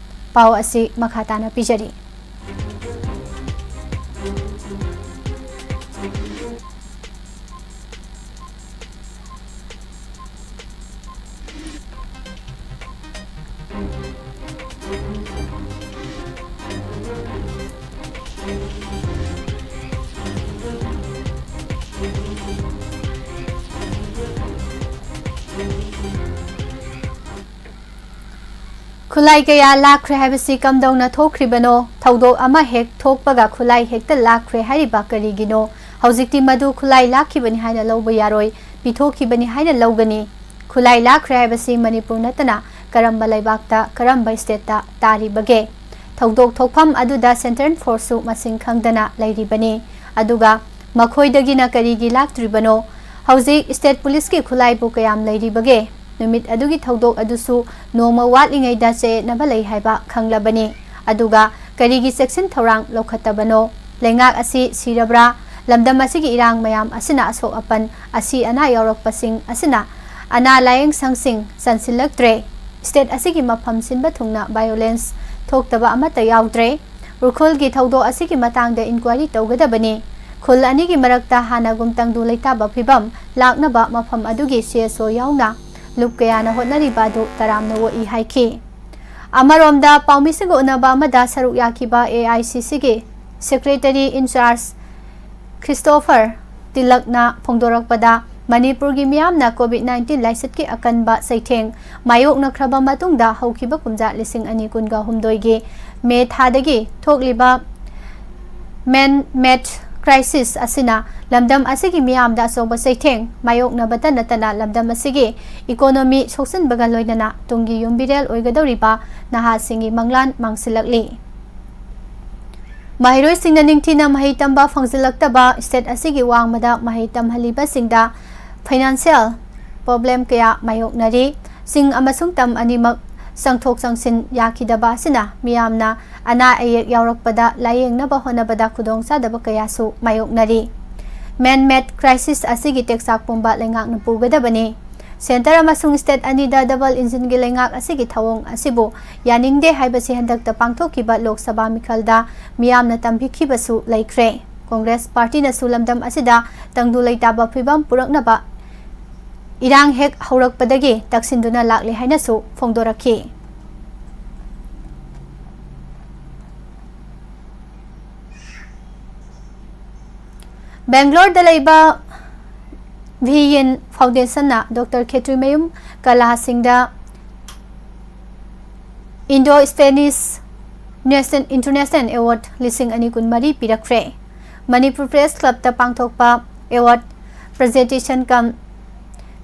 ꯄꯥꯎ ꯑꯁꯤ ꯃꯈꯥ ꯇꯥꯅ ꯄꯤꯖꯔꯤ꯫ ꯈꯨꯠꯂꯥꯏ ꯀꯌꯥ ꯂꯥꯛꯈ꯭ꯔꯦ ꯍꯥꯏꯕꯁꯤ ꯀꯝꯗꯧꯅ ꯊꯣꯛꯈ꯭ꯔꯤꯕꯅꯣ? ꯊꯧꯗꯣꯛ ꯑꯃ ꯍꯦꯛ ꯊꯣꯛꯄꯒ ꯈꯨꯠꯂꯥꯏ ꯍꯦꯛꯇ ꯂꯥꯛꯈ꯭ꯔꯦ ꯍꯥꯏꯔꯤꯕ ꯀꯔꯤꯒꯤꯅꯣ? ꯍꯧꯖꯤꯛꯇꯤ ꯃꯗꯨ ꯈꯨꯠꯂꯥꯏ ꯂꯥꯛꯈꯤꯕꯅꯤ ꯍꯥꯏꯅ ꯂꯧꯕ ꯌꯥꯔꯣꯏ, ꯄꯤꯊꯣꯛꯈꯤꯕꯅꯤ ꯍꯥꯏꯅ ꯂꯧꯒꯅꯤ꯫ ꯈꯨꯠꯂꯥꯏ ꯂꯥꯛꯈ꯭ꯔꯦ ꯍꯥꯏꯕꯁꯤ ꯃꯅꯤꯄꯨꯔ ꯅꯠꯇꯅ ꯀꯔꯝꯕ ꯂꯩꯕꯥꯛꯇ, ꯀꯔꯝꯕ ꯁ꯭ꯇꯦꯠꯇ ꯇꯥꯔꯤꯕꯒꯦ? ꯊꯧꯗꯣꯛ ꯊꯣꯛꯐꯝ ꯑꯗꯨꯗ ꯁꯦꯟꯇ꯭ꯔꯦꯜ ꯐꯣꯔꯁꯁꯨ ꯃꯁꯤꯡ ꯈꯪꯗꯅ ꯂꯩꯔꯤꯕꯅꯤ꯫ ꯑꯗꯨꯒ ꯃꯈꯣꯏꯗꯒꯤꯅ ꯀꯔꯤꯒꯤ ꯂꯥꯛꯇ꯭ꯔꯤꯕꯅꯣ? ꯍꯧꯖꯤꯛ ꯁ꯭ꯇꯦꯠ ꯄꯨꯂꯤꯁꯀꯤ ꯈꯨꯠꯂꯥꯏꯕꯨ ꯀꯌꯥꯝ ꯂꯩꯔꯤꯕꯒꯦ? ꯅꯨꯃꯤꯠ ꯑꯗꯨꯒꯤ ꯊꯧꯗꯣꯛ ꯑꯗꯨꯁꯨ ꯅꯣꯡꯃ ꯋꯥꯠꯂꯤꯉꯩꯗ ꯆꯌꯦꯠꯅꯕ ꯂꯩ ꯍꯥꯏꯕ ꯈꯪꯂꯕꯅꯤ꯫ ꯑꯗꯨꯒ ꯀꯔꯤꯒꯤ ꯆꯦꯛꯁꯤꯟ ꯊꯧꯔꯥꯡ ꯂꯧꯈꯠꯇꯕꯅꯣ? ꯂꯩꯉꯥꯛ ꯑꯁꯤ ꯁꯤꯔꯕ꯭ꯔꯥ? ꯂꯝꯗꯝ ꯑꯁꯤꯒꯤ ꯏꯔꯥꯡ ꯃꯌꯥꯝ ꯑꯁꯤꯅ ꯑꯁꯣꯛ ꯑꯄꯟ, ꯑꯁꯤ ꯑꯅꯥ ꯌꯥꯎꯔꯛꯄꯁꯤꯡ ꯑꯁꯤꯅ ꯑꯅꯥ ꯂꯥꯌꯦꯡ ꯁꯪꯁꯤꯡ ꯆꯟꯁꯤꯜꯂꯛꯇ꯭ꯔꯦ꯫ ꯁ꯭ꯇꯦꯠ ꯑꯁꯤꯒꯤ ꯃꯐꯝ ꯁꯤꯟꯕ ꯊꯨꯡꯅ ꯚꯥꯏꯑꯣꯂꯦꯟꯁ ꯊꯣꯛꯇꯕ ꯑꯃꯠꯇ ꯌꯥꯎꯗ꯭ꯔꯦ꯫ ꯎꯈ꯭ꯔꯨꯜꯒꯤ ꯊꯧꯗꯣꯛ ꯑꯁꯤꯒꯤ ꯃꯇꯥꯡꯗ ꯏꯟꯀ꯭ꯋꯥꯏꯔꯤ ꯇꯧꯒꯗꯕꯅꯤ꯫ ꯈꯨꯜ ꯑꯅꯤꯒꯤ ꯃꯔꯛꯇ ꯍꯥꯟꯅꯒꯨꯝ ꯇꯪꯗꯨ ꯂꯩꯇꯥꯕ ꯐꯤꯕꯝ ꯂꯥꯛꯅꯕ ꯃꯐꯝ ꯑꯗꯨꯒꯤ ꯁꯤ ꯑꯦꯁ ꯑꯣ ꯌꯥꯎꯅ ꯂꯨꯞ ꯀꯌꯥꯅ ꯍꯣꯠꯅꯔꯤꯕ ꯑꯗꯨ ꯇꯔꯥꯝꯅ ꯑꯣꯛꯏ ꯍꯥꯏꯈꯤ꯫ ꯑꯃꯔꯣꯝꯗ, ꯄꯥꯎꯃꯤꯁꯤꯡꯒ ꯎꯅꯕ ꯑꯃꯗ ꯁꯔꯨꯛ ꯌꯥꯈꯤꯕ ꯑꯦ ꯑꯥꯏ ꯁꯤ ꯁꯤꯒꯤ ꯁꯦꯀ꯭ꯔꯦꯇꯔꯤ ꯏꯟꯆꯥꯔꯖ ꯈ꯭ꯔꯤꯁꯇꯣꯐꯔ ꯇꯤꯂꯛꯅ ꯐꯣꯡꯗꯣꯔꯛꯄꯗ, ꯃꯅꯤꯄꯨꯔꯒꯤ ꯃꯤꯌꯥꯝꯅ ꯀꯣꯚꯤꯗ ꯅꯥꯏꯟꯇꯤꯟ ꯂꯥꯏꯆꯠꯀꯤ ꯑꯀꯟꯕ ꯆꯩꯊꯦꯡ ꯃꯥꯌꯣꯛꯅꯈ꯭ꯔꯕ ꯃꯇꯨꯡꯗ ꯍꯧꯈꯤꯕ ꯀꯨꯝꯖꯥ ꯂꯤꯁꯤꯡ ꯑꯅꯤ ꯀꯨꯟꯒ ꯍꯨꯝꯗꯣꯏꯒꯤ ꯃꯦ ꯊꯥꯗꯒꯤ ꯊꯣꯛꯂꯤꯕ ꯃꯦꯟ ꯃꯦꯗ ꯀ꯭ꯔꯥꯏꯁꯤꯁ ꯑꯁꯤꯅ ꯂꯝꯗꯝ ꯑꯁꯤꯒꯤ ꯃꯤꯌꯥꯝꯗ ꯑꯆꯧꯕ ꯆꯩꯊꯦꯡ ꯃꯥꯌꯣꯛꯅꯕꯇ ꯅꯠꯇꯅ ꯂꯝꯗꯝ ꯑꯁꯤꯒꯤ ꯏꯀꯣꯅꯣꯃꯤ ꯁꯣꯛꯆꯤꯟꯕꯒ ꯂꯣꯏꯅꯅ ꯇꯨꯡꯒꯤ ꯌꯨꯝꯕꯤꯔꯦꯜ ꯑꯣꯏꯒꯗꯧꯔꯤꯕ ꯅꯍꯥꯁꯤꯡꯒꯤ ꯃꯪꯂꯥꯟ ꯃꯥꯡꯁꯤꯜꯂꯛꯂꯤ꯫ ꯃꯍꯩꯔꯣꯏꯁꯤꯡꯅ ꯅꯤꯡꯊꯤꯅ ꯃꯍꯩ ꯇꯝꯕ ꯐꯪꯖꯤꯜꯂꯛꯇꯕ ꯁ꯭ꯇꯦꯠ ꯑꯁꯤꯒꯤ ꯋꯥꯡꯃꯗ ꯃꯍꯩ ꯇꯝꯍꯜꯂꯤꯕꯁꯤꯡꯗ ꯐꯥꯏꯅꯥꯟꯁꯤꯌꯦꯜ ꯄ꯭ꯔꯣꯕ꯭ꯂꯦꯝ ꯀꯌꯥ ꯃꯥꯌꯣꯛꯅꯔꯤ꯫ ꯆꯤꯡ ꯑꯃꯁꯨꯡ ꯇꯝ ꯑꯅꯤꯃꯛ ꯆꯪꯊꯣꯛ ꯆꯪꯁꯤꯟ ꯌꯥꯈꯤꯗꯕ ꯑꯁꯤꯅ ꯃꯤꯌꯥꯝꯅ ꯑꯅꯥ ꯑꯌꯦꯛ ꯌꯥꯎꯔꯛꯄꯗ ꯂꯥꯌꯦꯡꯅꯕ ꯍꯣꯠꯅꯕꯗ ꯈꯨꯗꯣꯡꯆꯥꯗꯕ ꯀꯌꯥꯁꯨ ꯃꯥꯌꯣꯛꯅꯔꯤ꯫ Man-made crisis ꯑꯁꯤꯒꯤ ꯇꯦꯛꯆꯥꯛ ꯄꯨꯝꯕ ꯂꯩꯉꯥꯛꯅ ꯄꯨꯒꯗꯕꯅꯤ꯫ Centre ꯑꯃꯁꯨꯡ state ꯑꯅꯤꯗ double engine ꯒꯤ ꯂꯩꯉꯥꯛ ꯑꯁꯤꯒꯤ ꯊꯧꯑꯣꯡ ꯑꯁꯤꯕꯨ ꯌꯥꯅꯤꯡꯗꯦ ꯍꯥꯏꯕꯁꯤ ꯍꯟꯗꯛꯇ ꯄꯥꯡꯊꯣꯛꯈꯤꯕ ꯂꯣꯛ ꯁꯚꯥ ꯃꯤꯈꯜꯗ ꯃꯤꯌꯥꯝꯅ ꯇꯝꯕꯤꯈꯤꯕꯁꯨ ꯂꯩꯈ꯭ꯔꯦ꯫ Congress party ꯅꯁꯨ ꯂꯝꯗꯝ ꯑꯁꯤꯗ ꯇꯪꯗꯨ ꯂꯩꯇꯥꯕ ꯐꯤꯕꯝ ꯄꯨꯔꯛꯅꯕ ꯏꯔꯥꯡ ꯍꯦꯛ ꯍꯧꯔꯛꯄꯗꯒꯤ ꯇꯛꯁꯤꯟꯗꯨꯅ ꯂꯥꯛꯂꯤ ꯍꯥꯏꯅꯁꯨ ꯐꯣꯡꯗꯣꯔꯛꯈꯤ꯫ ꯕꯦꯡꯒ꯭ꯂꯣꯔꯗ ꯂꯩꯕ ꯚꯤꯌꯦꯟ ꯐꯥꯎꯟꯗꯦꯁꯟꯅ ꯗꯣꯛꯇꯔ ꯈꯦꯇ꯭ꯔꯤꯃꯌꯨꯝ ꯀꯂꯥ ꯁꯤꯡꯗ Indo Spanish National International Award ꯂꯤꯁꯤꯡ ꯑꯅꯤ ꯀꯨꯟꯃꯔꯤ ꯄꯤꯔꯛꯈ꯭ꯔꯦ꯫ ꯃꯅꯤꯄꯨꯔ ꯄ꯭ꯔꯦꯁ ꯀ꯭ꯂꯕꯇ ꯄꯥꯡꯊꯣꯛꯄ award presentation cum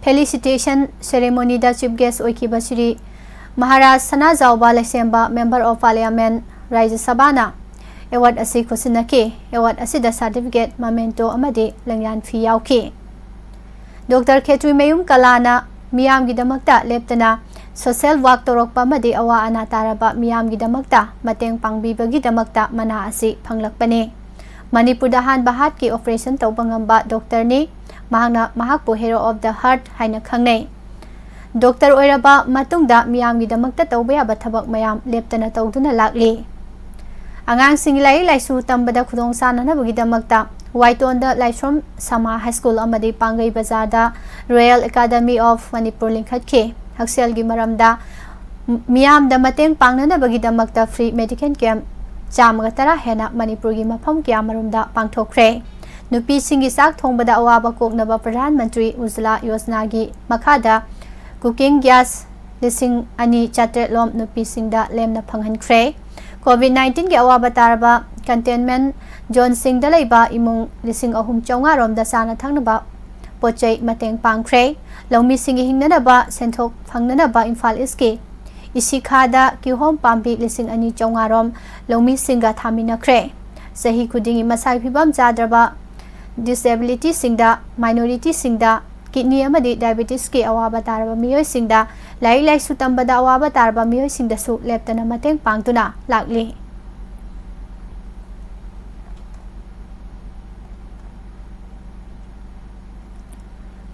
felicitation ceremony ꯗ chief guest ꯑꯣꯏꯈꯤꯕ ꯁ꯭ꯔꯤ ꯃꯍꯥꯔꯥꯖ ꯁꯅꯥꯖꯥꯎꯕ ꯂꯩꯁꯦꯝꯕ, Member of Parliament, ꯔꯥꯖ꯭ꯌ ꯁꯚꯥꯅ award ꯑꯁꯤ ꯈꯨꯠꯁꯤꯟꯅꯈꯤ꯫ Award ꯑꯁꯤꯗ certificate, memento ꯑꯃꯗꯤ ꯂꯦꯡꯌꯥꯟ ꯐꯤ ꯌꯥꯎꯈꯤ꯫ ꯗꯣꯛꯇꯔ ꯈꯦꯇ꯭ꯔꯤꯃꯌꯨꯝ ꯀꯂꯥꯅ ꯃꯤꯌꯥꯝꯒꯤꯗꯃꯛꯇ ꯂꯦꯞꯇꯅ social work ꯇꯧꯔꯛꯄ ꯑꯃꯗꯤ ꯑꯋꯥ ꯑꯅꯥ ꯇꯥꯔꯕ ꯃꯤꯌꯥꯝꯒꯤꯗꯃꯛꯇ ꯃꯇꯦꯡ ꯄꯥꯡꯕꯤꯕꯒꯤꯗꯃꯛꯇ ꯃꯅꯥ ꯑꯁꯤ ꯐꯪꯂꯛꯄꯅꯤ꯫ ꯃꯅꯤꯄꯨꯔꯗ ꯑꯍꯥꯟꯕ heart ꯀꯤ operation ꯇꯧꯕ ꯉꯝꯕ ꯗꯣꯛꯇꯔꯅꯤ꯫ ꯃꯍꯥꯛꯅ ꯃꯍꯥꯛꯄꯨ Hero of the Heart ꯍꯥꯏꯅ ꯈꯪꯅꯩ꯫ ꯗꯣꯛꯇꯔ ꯑꯣꯏꯔꯕ ꯃꯇꯨꯡꯗ ꯃꯤꯌꯥꯝꯒꯤꯗꯃꯛꯇ ꯇꯧꯕ ꯌꯥꯕ ꯊꯕꯛ ꯃꯌꯥꯝ ꯂꯦꯞꯇꯅ ꯇꯧꯗꯨꯅ ꯂꯥꯛꯂꯤ꯫ ꯑꯉꯥꯡꯁꯤꯡꯒꯤ ꯂꯥꯏꯔꯤꯛ ꯂꯥꯏꯁꯨ ꯇꯝꯕꯗ ꯈꯨꯗꯣꯡ ꯆꯥꯅꯅꯕꯒꯤꯗꯃꯛꯇ ꯋꯥꯏꯇꯣꯟꯗ ꯂꯥꯏꯁ꯭ꯔꯣꯝ ꯁꯃꯥ ꯍꯥꯏ ꯁ꯭ꯀꯨꯜ ꯑꯃꯗꯤ ꯄꯥꯡꯒꯩ ꯕꯖꯥꯔꯗ Royal Academy of Manipur ꯂꯤꯡꯈꯠꯈꯤ꯫ ꯍꯛꯁꯦꯜꯒꯤ ꯃꯔꯝꯗ ꯃꯤꯌꯥꯝꯗ ꯃꯇꯦꯡ ꯄꯥꯡꯅꯅꯕꯒꯤꯗꯃꯛꯇ free medical camp ꯆꯥꯝꯃꯒ ꯇꯔꯥ ꯍꯦꯟꯅ ꯃꯅꯤꯄꯨꯔꯒꯤ ꯃꯐꯝ ꯀꯌꯥꯃꯔꯨꯝꯗ ꯄꯥꯡꯊꯣꯛꯈ꯭ꯔꯦ꯫ ꯅꯨꯄꯤꯁꯤꯡꯒꯤ ꯆꯥꯛ ꯊꯣꯡꯕꯗ ꯑꯋꯥꯕ ꯀꯣꯛꯅꯕ ꯄ꯭ꯔꯙꯥꯟ ꯃꯟꯇ꯭ꯔꯤ ꯎꯖꯂꯥ ꯌꯣꯖꯅꯥꯒꯤ ꯃꯈꯥꯗ cooking gas ꯂꯤꯁꯤꯡ ꯑꯅꯤ ꯆꯥꯇ꯭ꯔꯦꯠ ꯂꯣꯝ ꯅꯨꯄꯤꯁꯤꯡꯗ ꯂꯦꯝꯅ ꯐꯪꯍꯟꯈ꯭ꯔꯦ꯫ COVID nineteen ꯒꯤ ꯑꯋꯥꯕ ꯇꯥꯔꯕ containment zone ꯁꯤꯡꯗ ꯂꯩꯕ ꯏꯃꯨꯡ ꯂꯤꯁꯤꯡ ꯑꯍꯨꯝ ꯆꯥꯝꯃꯉꯥ ꯔꯣꯝꯗ ꯆꯥꯅ ꯊꯛꯅꯕ ꯄꯣꯠ ꯆꯩ ꯃꯇꯦꯡ ꯄꯥꯡꯈ꯭ꯔꯦ꯫ ꯂꯧꯃꯤꯁꯤꯡꯒꯤ ꯍꯤꯡꯅꯅꯕ ꯁꯦꯟꯊꯣꯛ ꯐꯪꯅꯅꯕ ꯏꯝꯐꯥꯜ ꯏꯁꯀꯤ ꯏꯁꯤꯈꯥꯗ ꯀꯤꯍꯣꯝ ꯄꯥꯝꯕꯤ ꯂꯤꯁꯤꯡ ꯑꯅꯤ ꯆꯥꯝꯃꯉꯥ ꯔꯣꯝ ꯂꯧꯃꯤꯁꯤꯡꯒ ꯊꯥꯃꯤꯟꯅꯈ꯭ꯔꯦ꯫ ꯆꯍꯤ ꯈꯨꯗꯤꯡꯒꯤ ꯃꯁꯥꯒꯤ ꯐꯤꯕꯝ ꯆꯥꯗ꯭ꯔꯕ disability ꯁꯤꯡꯗ, minority ꯁꯤꯡꯗ ꯀꯤꯗꯅꯤ ꯑꯃꯗꯤ ꯗꯥꯏꯕꯦꯇꯤꯁꯀꯤ ꯑꯋꯥꯕ ꯇꯥꯔꯕ ꯃꯤꯑꯣꯏꯁꯤꯡꯗ, ꯂꯥꯏꯔꯤꯛ ꯂꯥꯏꯁꯨ ꯇꯝꯕꯗ ꯑꯋꯥꯕ ꯇꯥꯔꯕ ꯃꯤꯑꯣꯏꯁꯤꯡꯗꯁꯨ ꯂꯦꯞꯇꯅ ꯃꯇꯦꯡ ꯄꯥꯡꯗꯨꯅ ꯂꯥꯛꯂꯤ꯫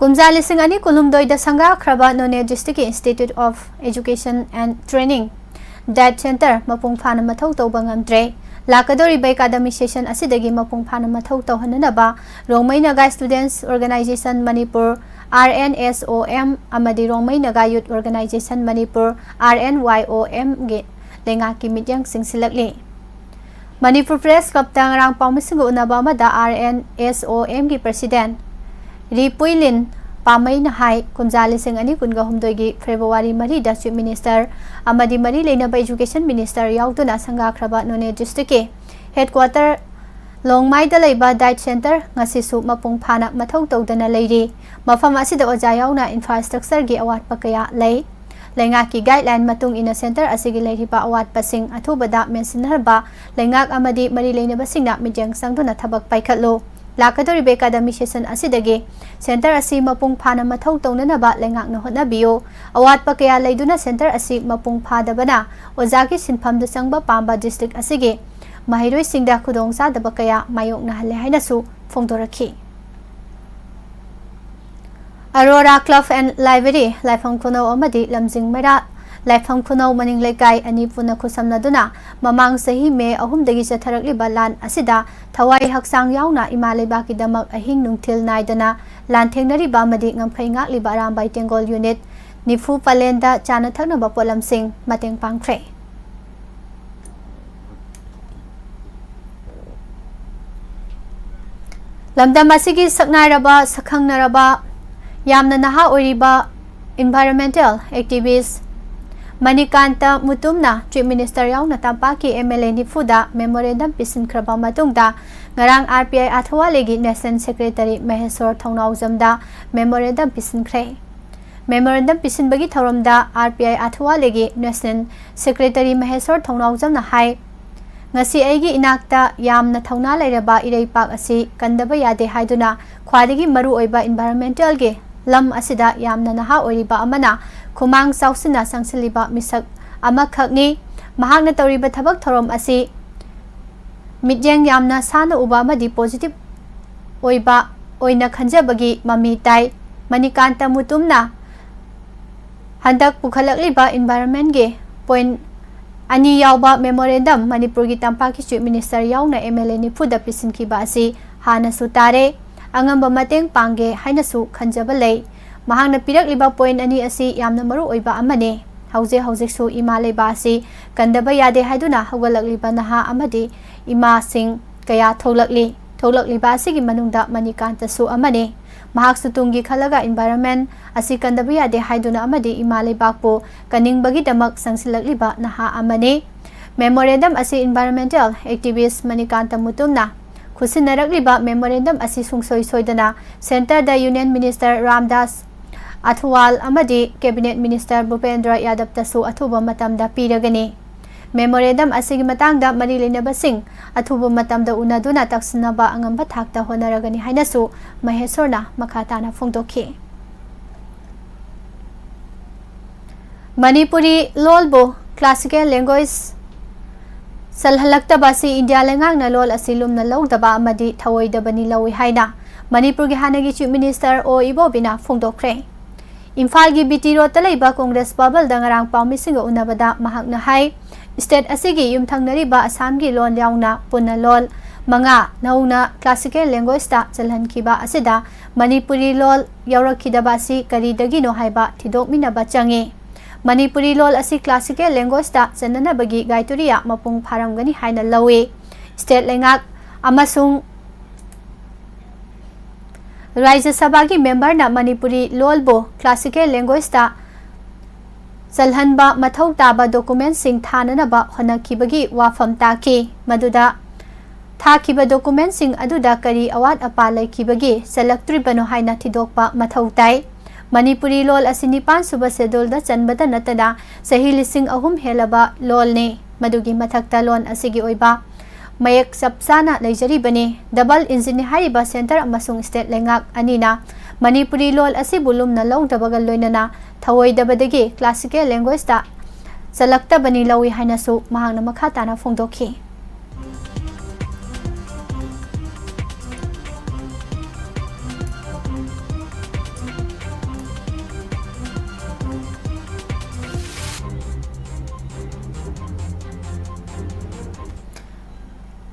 ꯀꯨꯝꯖꯥ ꯂꯤꯁꯤꯡ ꯑꯅꯤ ꯀꯨꯟꯍꯨꯝꯗꯣꯏꯗ ꯁꯪꯒꯥꯈ꯭ꯔꯕ ꯅꯣꯅꯦ District Institute of Education and Training, DIET Center ꯃꯄꯨꯡ ꯐꯥꯅ ꯃꯊꯧ ꯇꯧꯕ ꯉꯝꯗ꯭ꯔꯦ꯫ ꯂꯥꯛꯀꯗꯧꯔꯤꯕ academic session ꯑꯁꯤꯗꯒꯤ ꯃꯄꯨꯡ ꯐꯥꯅ ꯃꯊꯧ ꯇꯧꯍꯟꯅꯅꯕ Rongmei Naga Students Organization Manipur, RNSOM, ꯑꯃꯗꯤ Rongmei Naga Youth Organization Manipur, RNYOM ꯒꯤ ꯂꯩꯉꯥꯛꯀꯤ ꯃꯤꯠꯌꯦꯡ ꯆꯤꯡꯁꯤꯜꯂꯛꯂꯤ꯫ ꯃꯅꯤꯄꯨꯔ Press Clubꯇ ꯉꯔꯥꯡ ꯄꯥꯎꯃꯤꯁꯤꯡꯒ ꯎꯅꯕ ꯑꯃꯗ RNSOM ꯒꯤ President ꯔꯤ ꯄꯨꯏꯂꯤꯟ ꯄꯥꯃꯩꯅ ꯍꯥꯏ, ꯀꯨꯝꯖꯥ ꯂꯤꯁꯤꯡ ꯑꯅꯤ ꯀꯨꯟꯒ ꯍꯨꯝꯗꯣꯏꯒꯤ February ꯃꯔꯤꯗ Chief Minister ꯑꯃꯗꯤ ꯃꯔꯤ ꯂꯩꯅꯕ Education Minister ꯌꯥꯎꯗꯨꯅ ꯁꯪꯒꯥꯈ꯭ꯔꯕ ꯅꯣꯅꯦ Districtꯀꯤ headquarter ꯂꯣꯡꯃꯥꯏꯗ ꯂꯩꯕ DIET Center ꯉꯁꯤꯁꯨ ꯃꯄꯨꯡ ꯐꯥꯅ ꯃꯊꯧ ꯇꯧꯗꯅ ꯂꯩꯔꯤ꯫ ꯃꯐꯝ ꯑꯁꯤꯗ ꯑꯣꯖꯥ ꯌꯥꯎꯅ infrastructureꯒꯤ ꯑꯋꯥꯠꯄ ꯀꯌꯥ ꯂꯩ꯫ ꯂꯩꯉꯥꯛꯀꯤ guideline ꯃꯇꯨꯡ ꯏꯟꯅ center ꯑꯁꯤꯒꯤ ꯂꯩꯔꯤꯕ ꯑꯋꯥꯠꯄꯁꯤꯡ ꯑꯊꯨꯕꯗ ꯃꯦꯟꯁꯤꯟꯅꯕ ꯂꯩꯉꯥꯛ ꯑꯃꯗꯤ ꯃꯔꯤ ꯂꯩꯅꯕꯁꯤꯡꯅ ꯃꯤꯠꯌꯦꯡ ꯆꯪꯗꯨꯅ ꯊꯕꯛ ꯄꯥꯏꯈꯠꯂꯨ꯫ ꯂꯥꯛꯀꯗꯧꯔꯤꯕ academic session ꯑꯁꯤꯗꯒꯤ center ꯑꯁꯤ ꯃꯄꯨꯡ ꯐꯥꯅ ꯃꯊꯧ ꯇꯧꯅꯅꯕ ꯂꯩꯉꯥꯛꯅ ꯍꯣꯠꯅꯕꯤꯌꯨ꯫ ꯑꯋꯥꯠꯄ ꯀꯌꯥ ꯂꯩꯗꯨꯅ center ꯑꯁꯤ ꯃꯄꯨꯡ ꯐꯥꯗꯕꯅ ꯑꯣꯖꯥꯒꯤ ꯁꯤꯟꯐꯝꯗ ꯆꯪꯕ ꯄꯥꯝꯕ district ꯑꯁꯤꯒꯤ ꯃꯍꯩꯔꯣꯏꯁꯤꯡꯗ ꯈꯨꯗꯣꯡꯆꯥꯗꯕ ꯀꯌꯥ ꯃꯥꯌꯣꯛꯅꯍꯜꯂꯦ ꯍꯥꯏꯅꯁꯨ ꯐꯣꯡꯗꯣꯔꯛꯈꯤ꯫ Aurora Club and Library, ꯂꯥꯏꯐꯝ ꯈꯨꯅꯧ ꯑꯃꯗꯤ ꯂꯝꯖꯤꯡ ꯃꯩꯔꯥ ꯂꯥꯏꯐꯝ ꯈꯨꯅꯧ ꯃꯅꯤꯡ ꯂꯩꯀꯥꯏ ꯑꯅꯤ ꯄꯨꯟꯅ ꯈꯨꯠꯁꯝꯅꯗꯨꯅ ꯃꯃꯥꯡ ꯆꯍꯤ May ꯑꯍꯨꯝꯗꯒꯤ ꯆꯠꯊꯔꯛꯂꯤꯕ ꯂꯥꯟ ꯑꯁꯤꯗ ꯊꯋꯥꯏ ꯍꯛꯆꯥꯡ ꯌꯥꯎꯅ ꯏꯃꯥ ꯂꯩꯕꯥꯛꯀꯤꯗꯃꯛ ꯑꯍꯤꯡ ꯅꯨꯡꯊꯤꯜ ꯅꯥꯏꯗꯅ ꯂꯥꯟꯊꯦꯡꯅꯔꯤꯕ ꯑꯃꯗꯤ ꯉꯝꯈꯩ ꯉꯥꯛꯂꯤꯕ ꯑꯔꯥꯝꯕꯥꯏ ꯇꯦꯡꯒꯣꯜ unit ꯅꯤꯐꯨ ꯄꯂꯦꯟꯗ ꯆꯥꯅ ꯊꯛꯅꯕ ꯄꯣꯠꯂꯝꯁꯤꯡ ꯃꯇꯦꯡ ꯄꯥꯡꯈ꯭ꯔꯦ꯫ ꯂꯝꯗꯝ ꯑꯁꯤꯒꯤ ꯁꯛꯅꯥꯏꯔꯕ, ꯁꯛꯈꯪꯅꯔꯕ, ꯌꯥꯝꯅ ꯅꯍꯥ ꯑꯣꯏꯔꯤꯕ environmental activist Manikanta ꯃꯨꯇꯨꯝꯅ Chief Minister ꯌꯥꯎꯅ ꯇꯝꯄꯥꯛꯀꯤ MLA ꯅꯤꯐꯨꯗ memorandum ꯄꯤꯁꯤꯟꯈ꯭ꯔꯕ ꯃꯇꯨꯡꯗ, ꯉꯔꯥꯡ RPI ꯑꯥꯊꯋꯥꯂꯦꯒꯤ National Secretary ꯃꯍꯦꯁꯣꯔ ꯊꯧꯅꯥꯎꯖꯝꯗ memorandum ꯄꯤꯁꯤꯟꯈ꯭ꯔꯦ꯫ Memorandum ꯄꯤꯁꯤꯟꯕꯒꯤ ꯊꯧꯔꯝꯗ RPI ꯑꯥꯊꯋꯥꯂꯦꯒꯤ National Secretary ꯃꯍꯦꯁꯣꯔ ꯊꯧꯅꯥꯎꯖꯝꯅ ꯍꯥꯏ, ꯉꯁꯤ ꯑꯩꯒꯤ ꯏꯅꯥꯛꯇ ꯌꯥꯝꯅ ꯊꯧꯅꯥ ꯂꯩꯔꯕ ꯏꯔꯩꯄꯥꯛ ꯑꯁꯤ ꯀꯟꯗꯕ ꯌꯥꯗꯦ ꯍꯥꯏꯗꯨꯅ ꯈ꯭ꯋꯥꯏꯗꯒꯤ ꯃꯔꯨꯑꯣꯏꯕ environmentalꯒꯤ ꯂꯝ ꯑꯁꯤꯗ ꯌꯥꯝꯅ ꯅꯍꯥ ꯑꯣꯏꯔꯤꯕ ꯑꯃꯅ ꯈꯨꯃꯥꯡ ꯆꯥꯎꯁꯤꯟꯅ ꯆꯪꯁꯤꯜꯂꯤꯕ ꯃꯤꯁꯛ ꯑꯃꯈꯛꯅꯤ꯫ ꯃꯍꯥꯛꯅ ꯇꯧꯔꯤꯕ ꯊꯕꯛ ꯊꯧꯔꯝ ꯑꯁꯤ ꯃꯤꯠꯌꯦꯡ ꯌꯥꯝꯅ ꯁꯥꯟꯅ ꯎꯕ ꯑꯃꯗꯤ positive ꯑꯣꯏꯕ ꯑꯣꯏꯅ ꯈꯟꯖꯕꯒꯤ ꯃꯃꯤ ꯇꯥꯏ꯫ ꯃꯅꯤꯀꯥꯟꯇ ꯃꯨꯇꯨꯝꯅ ꯍꯟꯗꯛ ꯄꯨꯈꯠꯂꯛꯂꯤꯕ environment ꯒꯤ point ꯑꯅꯤ ꯌꯥꯎꯕ memorandum ꯃꯅꯤꯄꯨꯔꯒꯤ ꯇꯝꯄꯥꯛꯀꯤ Chief Minister ꯌꯥꯎꯅ M L A ꯅꯤꯐꯨꯗ ꯄꯤꯁꯤꯟꯈꯤꯕ ꯑꯁꯤ ꯍꯥꯟꯅꯁꯨ ꯇꯥꯔꯦ꯫ ꯑꯉꯝꯕ ꯃꯇꯦꯡ ꯄꯥꯡꯒꯦ ꯍꯥꯏꯅꯁꯨ ꯈꯟꯖꯕ ꯂꯩ꯫ ꯃꯍꯥꯛꯅ ꯄꯤꯔꯛꯂꯤꯕ point ꯑꯅꯤ ꯑꯁꯤ ꯌꯥꯝꯅ ꯃꯔꯨ ꯑꯣꯏꯕ ꯑꯃꯅꯤ꯫ ꯍꯧꯖꯤꯛ ꯍꯧꯖꯤꯛꯁꯨ ꯏꯃꯥ ꯂꯩꯕꯥꯛ ꯑꯁꯤ ꯀꯟꯗꯕ ꯌꯥꯗꯦ ꯍꯥꯏꯗꯨꯅ ꯍꯧꯒꯠꯂꯛꯂꯤꯕ ꯅꯍꯥ ꯑꯃꯗꯤ ꯏꯃꯥꯁꯤꯡ ꯀꯌꯥ ꯊꯣꯛꯂꯛꯂꯤ꯫ ꯊꯣꯛꯂꯛꯂꯤꯕ ꯑꯁꯤꯒꯤ ꯃꯅꯨꯡꯗ ꯃꯅꯤꯀꯥꯟꯇꯁꯨ ꯑꯃꯅꯤ꯫ ꯃꯍꯥꯛꯁꯨ ꯇꯨꯡꯒꯤ ꯈꯜꯂꯒ environment ꯑꯁꯤ ꯀꯟꯗꯕ ꯌꯥꯗꯦ ꯍꯥꯏꯗꯨꯅ ꯑꯃꯗꯤ ꯏꯃꯥ ꯂꯩꯕꯥꯛꯄꯨ ꯀꯟꯅꯤꯡꯕꯒꯤꯗꯃꯛ ꯆꯪꯁꯤꯜꯂꯛꯂꯤꯕ ꯅꯍꯥ ꯑꯃꯅꯤ꯫ Memorandum ꯑꯁꯤ environmental activist ꯃꯅꯤꯀꯥꯟꯇ ꯃꯨꯇꯨꯝꯅ ꯈꯨꯠꯁꯤꯟꯅꯔꯛꯂꯤꯕ memorandum ꯑꯁꯤ ꯁꯨꯡꯁꯣꯏ ꯁꯣꯏꯗꯅ centre ꯗ Union Minister ꯔꯥꯝꯗꯥꯁ ꯑꯊꯋꯥꯜ ꯑꯃꯗꯤ Cabinet Minister ꯚꯨꯄꯦꯟꯗ꯭ꯔ ꯌꯥꯗꯕꯇꯁꯨ ꯑꯊꯨꯕ ꯃꯇꯝꯗ ꯄꯤꯔꯒꯅꯤ꯫ Memorandum ꯑꯁꯤꯒꯤ ꯃꯇꯥꯡꯗ ꯃꯔꯤ ꯂꯩꯅꯕꯁꯤꯡ ꯑꯊꯨꯕ ꯃꯇꯝꯗ ꯎꯅꯗꯨꯅ ꯇꯛꯁꯤꯟꯅꯕ ꯑꯉꯝꯕ ꯊꯥꯛꯇ ꯍꯣꯠꯅꯔꯒꯅꯤ ꯍꯥꯏꯅꯁꯨ ꯃꯍꯦꯁꯣꯔꯅ ꯃꯈꯥ ꯇꯥꯅ ꯐꯣꯡꯗꯣꯛꯈꯤ꯫ ꯃꯅꯤꯄꯨꯔꯤ ꯂꯣꯜꯕꯨ classical language ꯆꯜꯍꯜꯂꯛꯇꯕ ꯑꯁꯤ ꯏꯟꯗꯤꯌꯥ ꯂꯩꯉꯥꯛꯅ ꯂꯣꯜ ꯑꯁꯤ ꯂꯨꯝꯅ ꯂꯧꯗꯕ ꯑꯃꯗꯤ ꯊꯧꯑꯣꯏꯗꯕꯅꯤ ꯂꯧꯏ ꯍꯥꯏꯅ ꯃꯅꯤꯄꯨꯔꯒꯤ ꯍꯥꯟꯅꯒꯤ Chief Minister ꯑꯣ ꯏꯕꯣꯕꯤꯅ ꯐꯣꯡꯗꯣꯛꯈ꯭ꯔꯦ꯫ ꯏꯝꯐꯥꯜꯒꯤ B T Road ꯇ ꯂꯩꯕ Congress Bhavan ꯗ ꯉꯔꯥꯡ ꯄꯥꯎꯃꯤꯁꯤꯡꯒ ꯎꯅꯕꯗ ꯃꯍꯥꯛꯅ ꯍꯥꯏ, state ꯑꯁꯤꯒꯤ ꯌꯨꯝꯊꯪꯅꯔꯤꯕ ꯑꯁꯥꯝꯒꯤ ꯂꯣꯟ ꯌꯥꯎꯅ ꯄꯨꯟꯅ ꯂꯣꯜ ꯃꯉꯥ ꯅꯧꯅ classical language ꯇ ꯆꯜꯍꯟꯈꯤꯕ ꯑꯁꯤꯗ ꯃꯅꯤꯄꯨꯔꯤ ꯂꯣꯜ ꯌꯥꯎꯔꯛꯈꯤꯗꯕ ꯑꯁꯤ ꯀꯔꯤꯗꯒꯤꯅꯣ ꯍꯥꯏꯕ ꯊꯤꯗꯣꯛꯃꯤꯟꯅꯕ ꯆꯪꯏ꯫ ꯃꯅꯤꯄꯨꯔꯤ ꯂꯣꯜ ꯑꯁꯤ classical language ꯇ ꯆꯟꯅꯅꯕꯒꯤ criteria ꯃꯄꯨꯡ ꯐꯥꯔꯝꯒꯅꯤ ꯍꯥꯏꯅ ꯂꯧꯏ꯫ State ꯂꯩꯉꯥꯛ ꯑꯃꯁꯨꯡ ꯔꯥꯖ꯭ꯌ ꯁꯚꯥꯒꯤ member ꯅ ꯃꯅꯤꯄꯨꯔꯤ ꯂꯣꯜꯕꯨ classical language ꯇ ꯆꯜꯍꯟꯕ ꯃꯊꯧ ꯇꯥꯕ document ꯁꯤꯡ ꯊꯥꯅꯅꯕ ꯍꯣꯠꯅꯈꯤꯕꯒꯤ ꯋꯥꯐꯝ ꯇꯥꯈꯤ꯫ ꯃꯗꯨꯗ ꯊꯥꯈꯤꯕ document ꯁꯤꯡ ꯑꯗꯨꯗ ꯀꯔꯤ ꯑꯋꯥꯠ ꯑꯄꯥ ꯂꯩꯈꯤꯕꯒꯤ ꯆꯜꯂꯛꯇ꯭ꯔꯤꯕꯅꯣ ꯍꯥꯏꯅ ꯊꯤꯗꯣꯛꯄ ꯃꯊꯧ ꯇꯥꯏ꯫ ꯃꯅꯤꯄꯨꯔꯤ ꯂꯣꯜ ꯑꯁꯤ ꯅꯤꯄꯥꯟ ꯁꯨꯕ schedule ꯗ ꯆꯟꯕꯇ ꯅꯠꯇꯅ ꯆꯍꯤ ꯂꯤꯁꯤꯡ ꯑꯍꯨꯝ ꯍꯦꯜꯂꯕ ꯂꯣꯜꯅꯤ꯫ ꯃꯗꯨꯒꯤ ꯃꯊꯛꯇ ꯂꯣꯜ ꯑꯁꯤꯒꯤ ꯑꯣꯏꯕ ꯃꯌꯦꯛ ꯆꯞ ꯆꯥꯅ ꯂꯩꯖꯔꯤꯕꯅꯤ꯫ Double engine ꯍꯥꯏꯔꯤꯕ centre ꯑꯃꯁꯨꯡ state ꯂꯩꯉꯥꯛ ꯑꯅꯤꯅ ꯃꯅꯤꯄꯨꯔꯤ ꯂꯣꯜ ꯑꯁꯤꯕꯨ ꯂꯨꯝꯅ ꯂꯧꯗꯕꯒ ꯂꯣꯏꯅꯅ ꯊꯧꯑꯣꯏꯗꯕꯗꯒꯤ classical languageꯇ ꯆꯜꯂꯛꯇꯕꯅꯤ ꯂꯧꯏ ꯍꯥꯏꯅꯁꯨ ꯃꯍꯥꯛꯅ ꯃꯈꯥ ꯇꯥꯅ ꯐꯣꯡꯗꯣꯛꯈꯤ꯫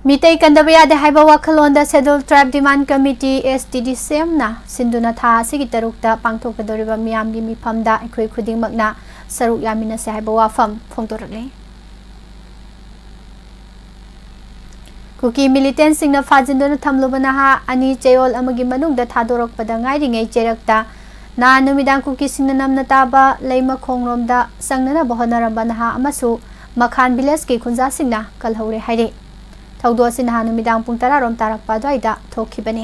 ꯃꯤꯇꯩ ꯀꯟꯗꯕ ꯌꯥꯗꯦ ꯍꯥꯏꯕ ꯋꯥꯈꯜꯂꯣꯟꯗ Scheduled Tribe Demand Committee, S T D C M ꯅ ꯁꯤꯟꯗꯨꯅ ꯊꯥ ꯑꯁꯤꯒꯤ ꯇꯔꯨꯛꯇ ꯄꯥꯡꯊꯣꯛꯀꯗꯧꯔꯤꯕ ꯃꯤꯌꯥꯝꯒꯤ ꯃꯤꯐꯝꯗ ꯑꯩꯈꯣꯏ ꯈꯨꯗꯤꯡꯃꯛꯅ ꯁꯔꯨꯛ ꯌꯥꯃꯤꯟꯅꯁꯦ ꯍꯥꯏꯕ ꯋꯥꯐꯝ ꯐꯣꯡꯗꯣꯔꯛꯂꯤ꯫ ꯀꯨꯀꯤ militantꯁꯤꯡꯅ ꯐꯥꯖꯤꯟꯗꯨꯅ ꯊꯝꯂꯨꯕ ꯅꯍꯥ ꯑꯅꯤ ꯆꯌꯣꯜ ꯑꯃꯒꯤ ꯃꯅꯨꯡꯗ ꯊꯥꯗꯣꯔꯛꯄꯗ ꯉꯥꯏꯔꯤꯉꯩ ꯆꯩꯔꯛꯇ ꯅꯍꯥꯟ ꯅꯨꯃꯤꯗꯥꯡ ꯀꯨꯀꯤꯁꯤꯡꯅ ꯅꯝꯅ ꯇꯥꯕ ꯂꯩꯃꯈꯣꯡꯔꯣꯝꯗ ꯆꯪꯅꯅꯕ ꯍꯣꯠꯅꯔꯝꯕ ꯅꯍꯥ ꯑꯃꯁꯨ ꯃꯈꯥꯟ villageꯀꯤ ꯈꯨꯟꯖꯥꯁꯤꯡꯅ ꯀꯜꯍꯧꯔꯦ ꯍꯥꯏꯔꯤ꯫ ꯊꯧꯗꯣꯛ ꯑꯁꯤ ꯅꯍꯥꯟ ꯅꯨꯃꯤꯗꯥꯡ ꯄꯨꯡ ꯇꯔꯥ ꯔꯣꯝ ꯇꯥꯔꯛꯄ ꯑꯗꯨꯋꯥꯏꯗ ꯊꯣꯛꯈꯤꯕꯅꯤ꯫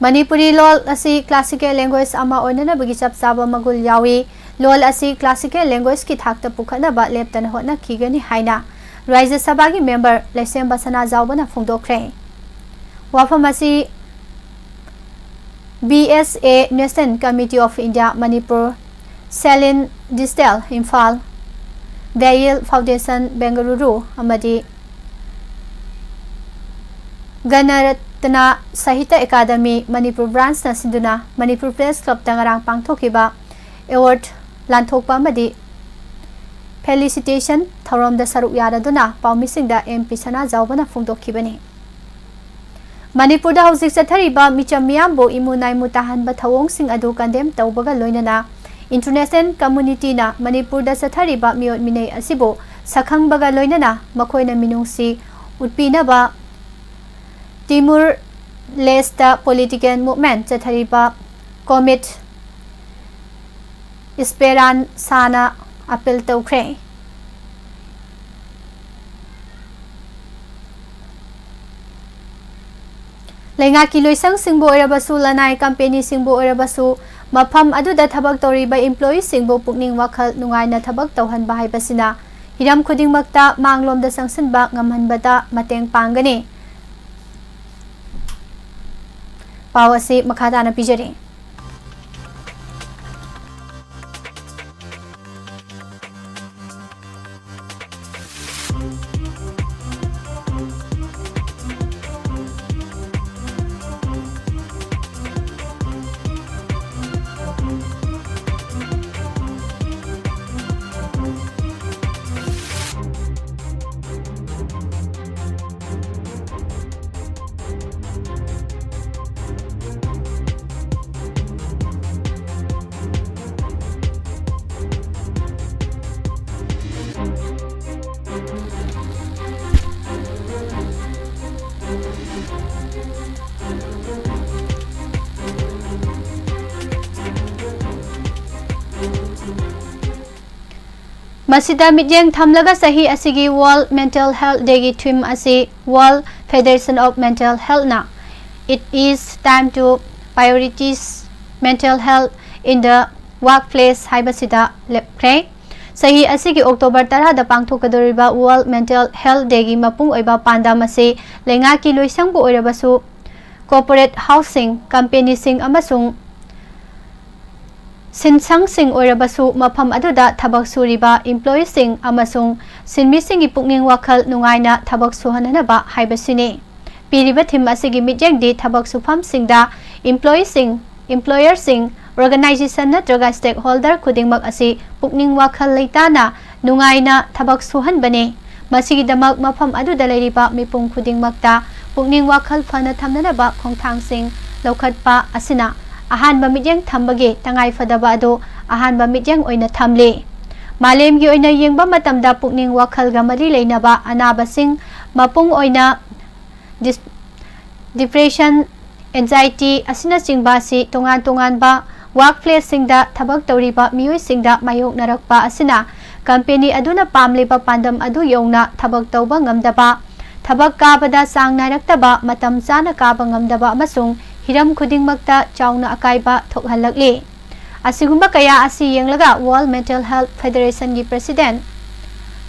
ꯃꯅꯤꯄꯨꯔꯤ ꯂꯣꯜ ꯑꯁꯤ classical language ꯑꯃ ꯑꯣꯏꯅꯅꯕꯒꯤ ꯆꯞ ꯆꯥꯕ ꯃꯒꯨꯜ ꯌꯥꯎꯏ꯫ ꯂꯣꯜ ꯑꯁꯤ classical languageꯀꯤ ꯊꯥꯛꯇ ꯄꯨꯈꯠꯅꯕ ꯂꯦꯞꯇꯅ ꯍꯣꯠꯅꯈꯤꯒꯅꯤ ꯍꯥꯏꯅ ꯔꯥꯖ꯭ꯌ ꯁꯚꯥꯒꯤ member ꯂꯩꯁꯦꯝꯕ ꯁꯅꯥꯖꯥꯎꯕꯅ ꯐꯣꯡꯗꯣꯛꯈ꯭ꯔꯦ꯫ ꯋꯥꯐꯝ ꯑꯁꯤ B S A National Committee of India Manipur, Salin Digital, Imphal, Dayal Foundation, Bengaluru, ꯑꯃꯗꯤ ꯒꯅꯔꯠꯇꯅ ꯁꯥꯍꯤꯇ꯭ꯌ ꯑꯦꯀꯥꯗꯃꯤ ꯃꯅꯤꯄꯨꯔ branchꯅ ꯁꯤꯟꯗꯨꯅ ꯃꯅꯤꯄꯨꯔ Press Clubꯇ ꯉꯔꯥꯡ ꯄꯥꯡꯊꯣꯛꯈꯤꯕ award ꯂꯥꯟꯊꯣꯛꯄ ꯑꯃꯗꯤ felicitation ꯊꯧꯔꯝꯗ ꯁꯔꯨꯛ ꯌꯥꯔꯗꯨꯅ ꯄꯥꯎꯃꯤꯁꯤꯡꯗ M P ꯁꯅꯥꯖꯥꯎꯕꯅ ꯐꯣꯡꯗꯣꯛꯈꯤꯕꯅꯤ꯫ ꯃꯅꯤꯄꯨꯔꯗ ꯍꯧꯖꯤꯛ ꯆꯠꯊꯔꯤꯕ ꯃꯤꯆꯝ ꯃꯤꯌꯥꯝꯕꯨ ꯏꯃꯨ ꯅꯥꯏꯃꯨ ꯇꯥꯍꯟꯕ ꯊꯧꯑꯣꯡꯁꯤꯡ ꯑꯗꯨ condemn ꯇꯧꯕꯒ ꯂꯣꯏꯅꯅ international communityꯅ ꯃꯅꯤꯄꯨꯔꯗ ꯆꯠꯊꯔꯤꯕ ꯃꯤꯑꯣꯠ ꯃꯤꯅꯩ ꯑꯁꯤꯕꯨ ꯁꯛꯈꯪꯕꯒ ꯂꯣꯏꯅꯅ ꯃꯈꯣꯏꯅ ꯃꯤꯅꯨꯡꯁꯤ ꯎꯠꯄꯤꯅꯕ Timor Leste political movement ꯆꯠꯊꯔꯤꯕ Comrade Esperançaꯅ appeal ꯇꯧꯈ꯭ꯔꯦ꯫ ꯂꯩꯉꯥꯛꯀꯤ ꯂꯣꯏꯁꯪꯁꯤꯡꯕꯨ ꯑꯣꯏꯔꯕꯁꯨ, ꯂꯅꯥꯏ companyꯁꯤꯡꯕꯨ ꯑꯣꯏꯔꯕꯁꯨ, ꯃꯐꯝ ꯑꯗꯨꯗ ꯊꯕꯛ ꯇꯧꯔꯤꯕ employeeꯁꯤꯡꯕꯨ ꯄꯨꯛꯅꯤꯡ ꯋꯥꯈꯜ ꯅꯨꯡꯉꯥꯏꯅ ꯊꯕꯛ ꯇꯧꯍꯟꯕ ꯍꯥꯏꯕꯁꯤꯅ ꯍꯤꯔꯝ ꯈꯨꯗꯤꯡꯃꯛꯇ ꯃꯥꯡꯂꯣꯝꯗ ꯆꯪꯁꯤꯟꯕ ꯉꯝꯍꯟꯕꯗ ꯃꯇꯦꯡ ꯄꯥꯡꯒꯅꯤ꯫ ꯄꯥꯎ ꯑꯁꯤ ꯃꯈꯥ ꯇꯥꯅ ꯄꯤꯖꯔꯤ꯫ ꯃꯁꯤꯗ ꯃꯤꯠꯌꯦꯡ ꯊꯝꯂꯒ ꯆꯍꯤ ꯑꯁꯤꯒꯤ World Mental Health Dayꯒꯤ theme ꯑꯁꯤ World Federation of Mental Healthꯅ It is time to prioritize mental health in the workplace ꯍꯥꯏꯕꯁꯤꯗ ꯂꯦꯞꯈ꯭ꯔꯦ꯫ ꯆꯍꯤ ꯑꯁꯤꯒꯤ October ꯇꯔꯥꯗ ꯄꯥꯡꯊꯣꯛꯀꯗꯧꯔꯤꯕ World Mental Health Dayꯒꯤ ꯃꯄꯨꯡ ꯑꯣꯏꯕ ꯄꯥꯟꯗꯝ ꯑꯁꯤ ꯂꯩꯉꯥꯛꯀꯤ ꯂꯣꯏꯁꯪꯕꯨ ꯑꯣꯏꯔꯕꯁꯨ, corporate ꯍꯥꯎꯁꯁꯤꯡ, ꯀꯝꯄꯦꯅꯤꯁꯤꯡ ꯑꯃꯁꯨꯡ ꯁꯤꯟꯁꯪꯁꯤꯡ ꯑꯣꯏꯔꯕꯁꯨ, ꯃꯐꯝ ꯑꯗꯨꯗ ꯊꯕꯛ ꯁꯨꯔꯤꯕ employeeꯁꯤꯡ ꯑꯃꯁꯨꯡ ꯁꯤꯟꯃꯤꯁꯤꯡꯒꯤ ꯄꯨꯛꯅꯤꯡ ꯋꯥꯈꯜ ꯅꯨꯡꯉꯥꯏꯅ ꯊꯕꯛ ꯁꯨꯍꯟꯅꯅꯕ ꯍꯥꯏꯕꯁꯤꯅꯤ꯫ ꯄꯤꯔꯤꯕ theme ꯑꯁꯤꯒꯤ ꯃꯤꯠꯌꯦꯡꯗꯤ ꯊꯕꯛ ꯁꯨꯐꯝꯁꯤꯡꯗ employeeꯁꯤꯡ, employerꯁꯤꯡ, organization ꯅꯠꯇ꯭ꯔꯒ stakeholder ꯈꯨꯗꯤꯡꯃꯛ ꯑꯁꯤ ꯄꯨꯛꯅꯤꯡ ꯋꯥꯈꯜ ꯂꯩꯇꯥꯅ ꯅꯨꯡꯉꯥꯏꯅ ꯊꯕꯛ ꯁꯨꯍꯟꯕꯅꯤ꯫ ꯃꯁꯤꯒꯤꯗꯃꯛ ꯃꯐꯝ ꯑꯗꯨꯗ ꯂꯩꯔꯤꯕ ꯃꯤꯄꯨꯝ ꯈꯨꯗꯤꯡꯃꯛꯇ ꯄꯨꯛꯅꯤꯡ ꯋꯥꯈꯜ ꯐꯅ ꯊꯝꯅꯅꯕ ꯈꯣꯡꯊꯥꯡꯁꯤꯡ ꯂꯧꯈꯠꯄ ꯑꯁꯤꯅ ꯑꯍꯥꯟꯕ ꯃꯤꯠꯌꯦꯡ ꯊꯝꯕꯒꯤ ꯇꯉꯥꯏꯐꯗꯕ ꯑꯗꯨ ꯑꯍꯥꯟꯕ ꯃꯤꯠꯌꯦꯡ ꯑꯣꯏꯅ ꯊꯝꯂꯤ꯫ ꯃꯥꯂꯦꯝꯒꯤ ꯑꯣꯏꯅ ꯌꯦꯡꯕ ꯃꯇꯝꯗ, ꯄꯨꯛꯅꯤꯡ ꯋꯥꯈꯜꯒ ꯃꯔꯤ ꯂꯩꯅꯕ ꯑꯅꯥꯕꯁꯤꯡ, ꯃꯄꯨꯡ ꯑꯣꯏꯅ dis-, depression, anxiety ꯑꯁꯤꯅꯆꯤꯡꯕ ꯑꯁꯤ ꯇꯣꯉꯥꯟ ꯇꯣꯉꯥꯟꯕ workplaceꯁꯤꯡꯗ ꯊꯕꯛ ꯇꯧꯔꯤꯕ ꯃꯤꯑꯣꯏꯁꯤꯡꯗ ꯃꯥꯌꯣꯛꯅꯔꯛꯄ ꯑꯁꯤꯅ ꯀꯝꯄꯦꯅꯤ ꯑꯗꯨꯅ ꯄꯥꯝꯂꯤꯕ ꯄꯥꯟꯗꯝ ꯑꯗꯨ ꯌꯧꯅ ꯊꯕꯛ ꯇꯧꯕ ꯉꯝꯗꯕ, ꯊꯕꯛ ꯀꯥꯕꯗ ꯆꯥꯡ ꯅꯥꯏꯔꯛꯇꯕ, ꯃꯇꯝ ꯆꯥꯅ ꯀꯥꯕ ꯉꯝꯗꯕ ꯑꯃꯁꯨꯡ ꯍꯤꯔꯝ ꯈꯨꯗꯤꯡꯃꯛꯇ ꯆꯥꯎꯅ ꯑꯀꯥꯏꯕ ꯊꯣꯛꯍꯜꯂꯛꯂꯤ꯫ ꯑꯁꯤꯒꯨꯝꯕ ꯀꯌꯥ ꯑꯁꯤ ꯌꯦꯡꯂꯒ World Mental Health Federationꯒꯤ president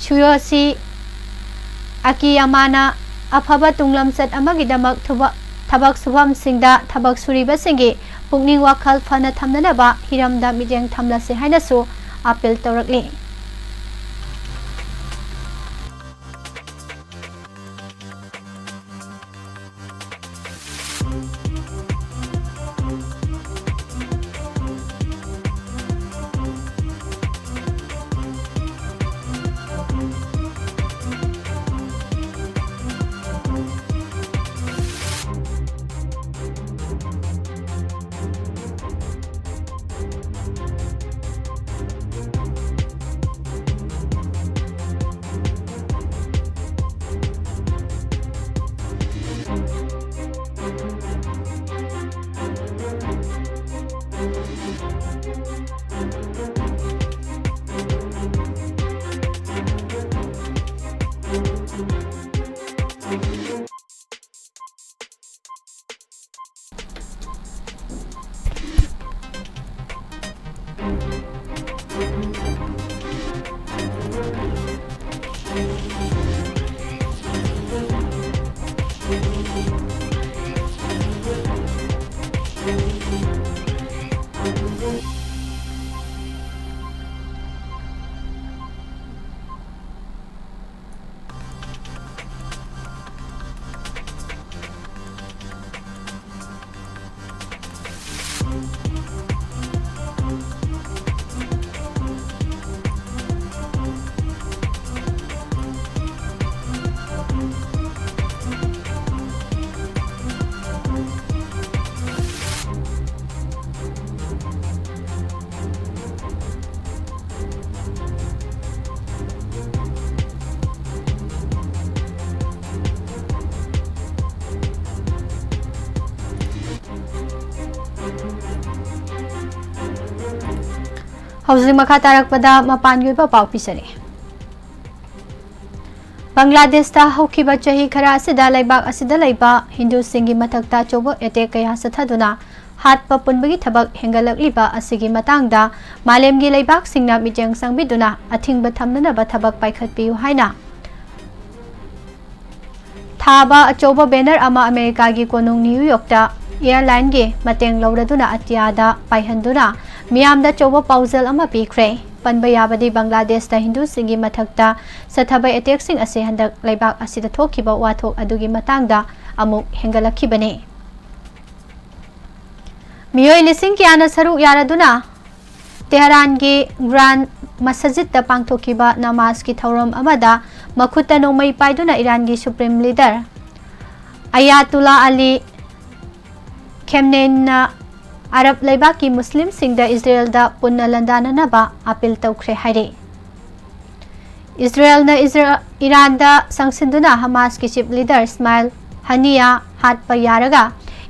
ꯁꯨꯌꯣꯁꯤ ꯑꯀꯤꯌꯥꯃꯥꯅ ꯑꯐꯕ ꯇꯨꯡꯂꯝꯆꯠ ꯑꯃꯒꯤꯗꯃꯛ ꯊꯨꯕ-, ꯊꯕꯛ ꯁꯨꯐꯝꯁꯤꯡꯗ ꯊꯕꯛ ꯁꯨꯔꯤꯕꯁꯤꯡꯒꯤ ꯄꯨꯛꯅꯤꯡ ꯋꯥꯈꯜ ꯐꯅ ꯊꯝꯅꯅꯕ ꯍꯤꯔꯝꯗ ꯃꯤꯠꯌꯦꯡ ꯊꯝꯂꯁꯤ ꯍꯥꯏꯅꯁꯨ ꯑꯥꯄꯤꯜ ꯇꯧꯔꯛꯂꯤ꯫ ꯍꯧꯖꯤꯛ ꯃꯈꯥ ꯇꯥꯔꯛꯄꯗ ꯃꯄꯥꯟꯒꯤ ꯑꯣꯏꯕ ꯄꯥꯎ ꯄꯤꯖꯔꯤ꯫ ꯕꯪꯒ꯭ꯂꯥꯗꯦꯁꯇ ꯍꯧꯈꯤꯕ ꯆꯍꯤ ꯈꯔ ꯑꯁꯤꯗ ꯂꯩꯕꯥꯛ ꯑꯁꯤꯗ ꯂꯩꯕ ꯍꯤꯟꯗꯨꯁꯤꯡꯒꯤ ꯃꯊꯛꯇ ꯑꯆꯧꯕ ꯑꯦꯇꯦꯛ ꯀꯌꯥ ꯆꯠꯊꯗꯨꯅ ꯍꯥꯠꯄ ꯄꯨꯟꯕꯒꯤ ꯊꯕꯛ ꯍꯦꯟꯒꯠꯂꯛꯂꯤꯕ ꯑꯁꯤꯒꯤ ꯃꯇꯥꯡꯗ ꯃꯥꯂꯦꯝꯒꯤ ꯂꯩꯕꯥꯛꯁꯤꯡꯅ ꯃꯤꯠꯌꯦꯡ ꯆꯪꯕꯤꯗꯨꯅ ꯑꯊꯤꯡꯕ ꯊꯝꯅꯅꯕ ꯊꯕꯛ ꯄꯥꯏꯈꯠꯄꯤꯌꯨ ꯍꯥꯏꯅ ꯊꯥꯕ ꯑꯆꯧꯕ banner ꯑꯃ ꯑꯃꯦꯔꯤꯀꯥꯒꯤ ꯀꯣꯅꯨꯡ ꯅ꯭ꯌꯨ ꯌꯣꯔꯛꯇ airline ꯒꯤ ꯃꯇꯦꯡ ꯂꯧꯔꯗꯨꯅ ꯑꯇꯤꯌꯥꯗ ꯄꯥꯏꯍꯟꯗꯨꯅ ꯃꯤꯌꯥꯝꯗ ꯑꯆꯧꯕ ꯄꯥꯎꯖꯦꯜ ꯑꯃ ꯄꯤꯈ꯭ꯔꯦ꯫ ꯄꯟꯕ ꯌꯥꯕꯗꯤ, ꯕꯪꯒ꯭ꯂꯥꯗꯦꯁꯇ ꯍꯤꯟꯗꯨꯁꯤꯡꯒꯤ ꯃꯊꯛꯇ ꯆꯠꯊꯕ attack ꯁꯤꯡ ꯑꯁꯤ ꯍꯟꯗꯛ ꯂꯩꯕꯥꯛ ꯑꯁꯤꯗ ꯊꯣꯛꯈꯤꯕ ꯋꯥꯊꯣꯛ ꯑꯗꯨꯒꯤ ꯃꯇꯥꯡꯗ ꯑꯃꯨꯛ ꯍꯦꯟꯒꯠꯂꯛꯈꯤꯕꯅꯤ꯫ ꯃꯤꯑꯣꯏ ꯂꯤꯁꯤꯡ ꯀꯌꯥꯅ ꯁꯔꯨꯛ ꯌꯥꯔꯗꯨꯅ ꯇꯦꯍꯔꯥꯟꯒꯤ ꯒ꯭ꯔꯥꯟ ꯃꯁꯖꯤꯗꯇ ꯄꯥꯡꯊꯣꯛꯈꯤꯕ ꯅꯃꯥꯖꯀꯤ ꯊꯧꯔꯝ ꯑꯃꯗ ꯃꯈꯨꯠꯇ ꯅꯣꯡꯃꯩ ꯄꯥꯏꯗꯨꯅ ꯏꯔꯥꯟꯒꯤ supreme leader ꯑꯌꯥꯇꯨꯂꯥ ꯑꯂꯤ ꯈꯦꯝꯅꯦꯅ ꯑꯔꯕ ꯂꯩꯕꯥꯛꯀꯤ ꯃꯨꯁꯂꯤꯝꯁꯤꯡꯗ ꯏꯖꯔꯦꯜꯗ ꯄꯨꯟꯅ ꯂꯥꯟꯗꯥꯅꯅꯕ appeal ꯇꯧꯈ꯭ꯔꯦ ꯍꯥꯏꯔꯤ꯫ ꯏꯖꯔꯦꯜꯅ ꯏꯖꯔ-, ꯏꯔꯥꯟꯗ ꯆꯪꯁꯤꯟꯗꯨꯅ ꯍꯃꯥꯁꯀꯤ chief leader ꯏꯁꯃꯥꯏꯜ ꯍꯅꯤꯌꯥ ꯍꯥꯠꯄ ꯌꯥꯔꯒ,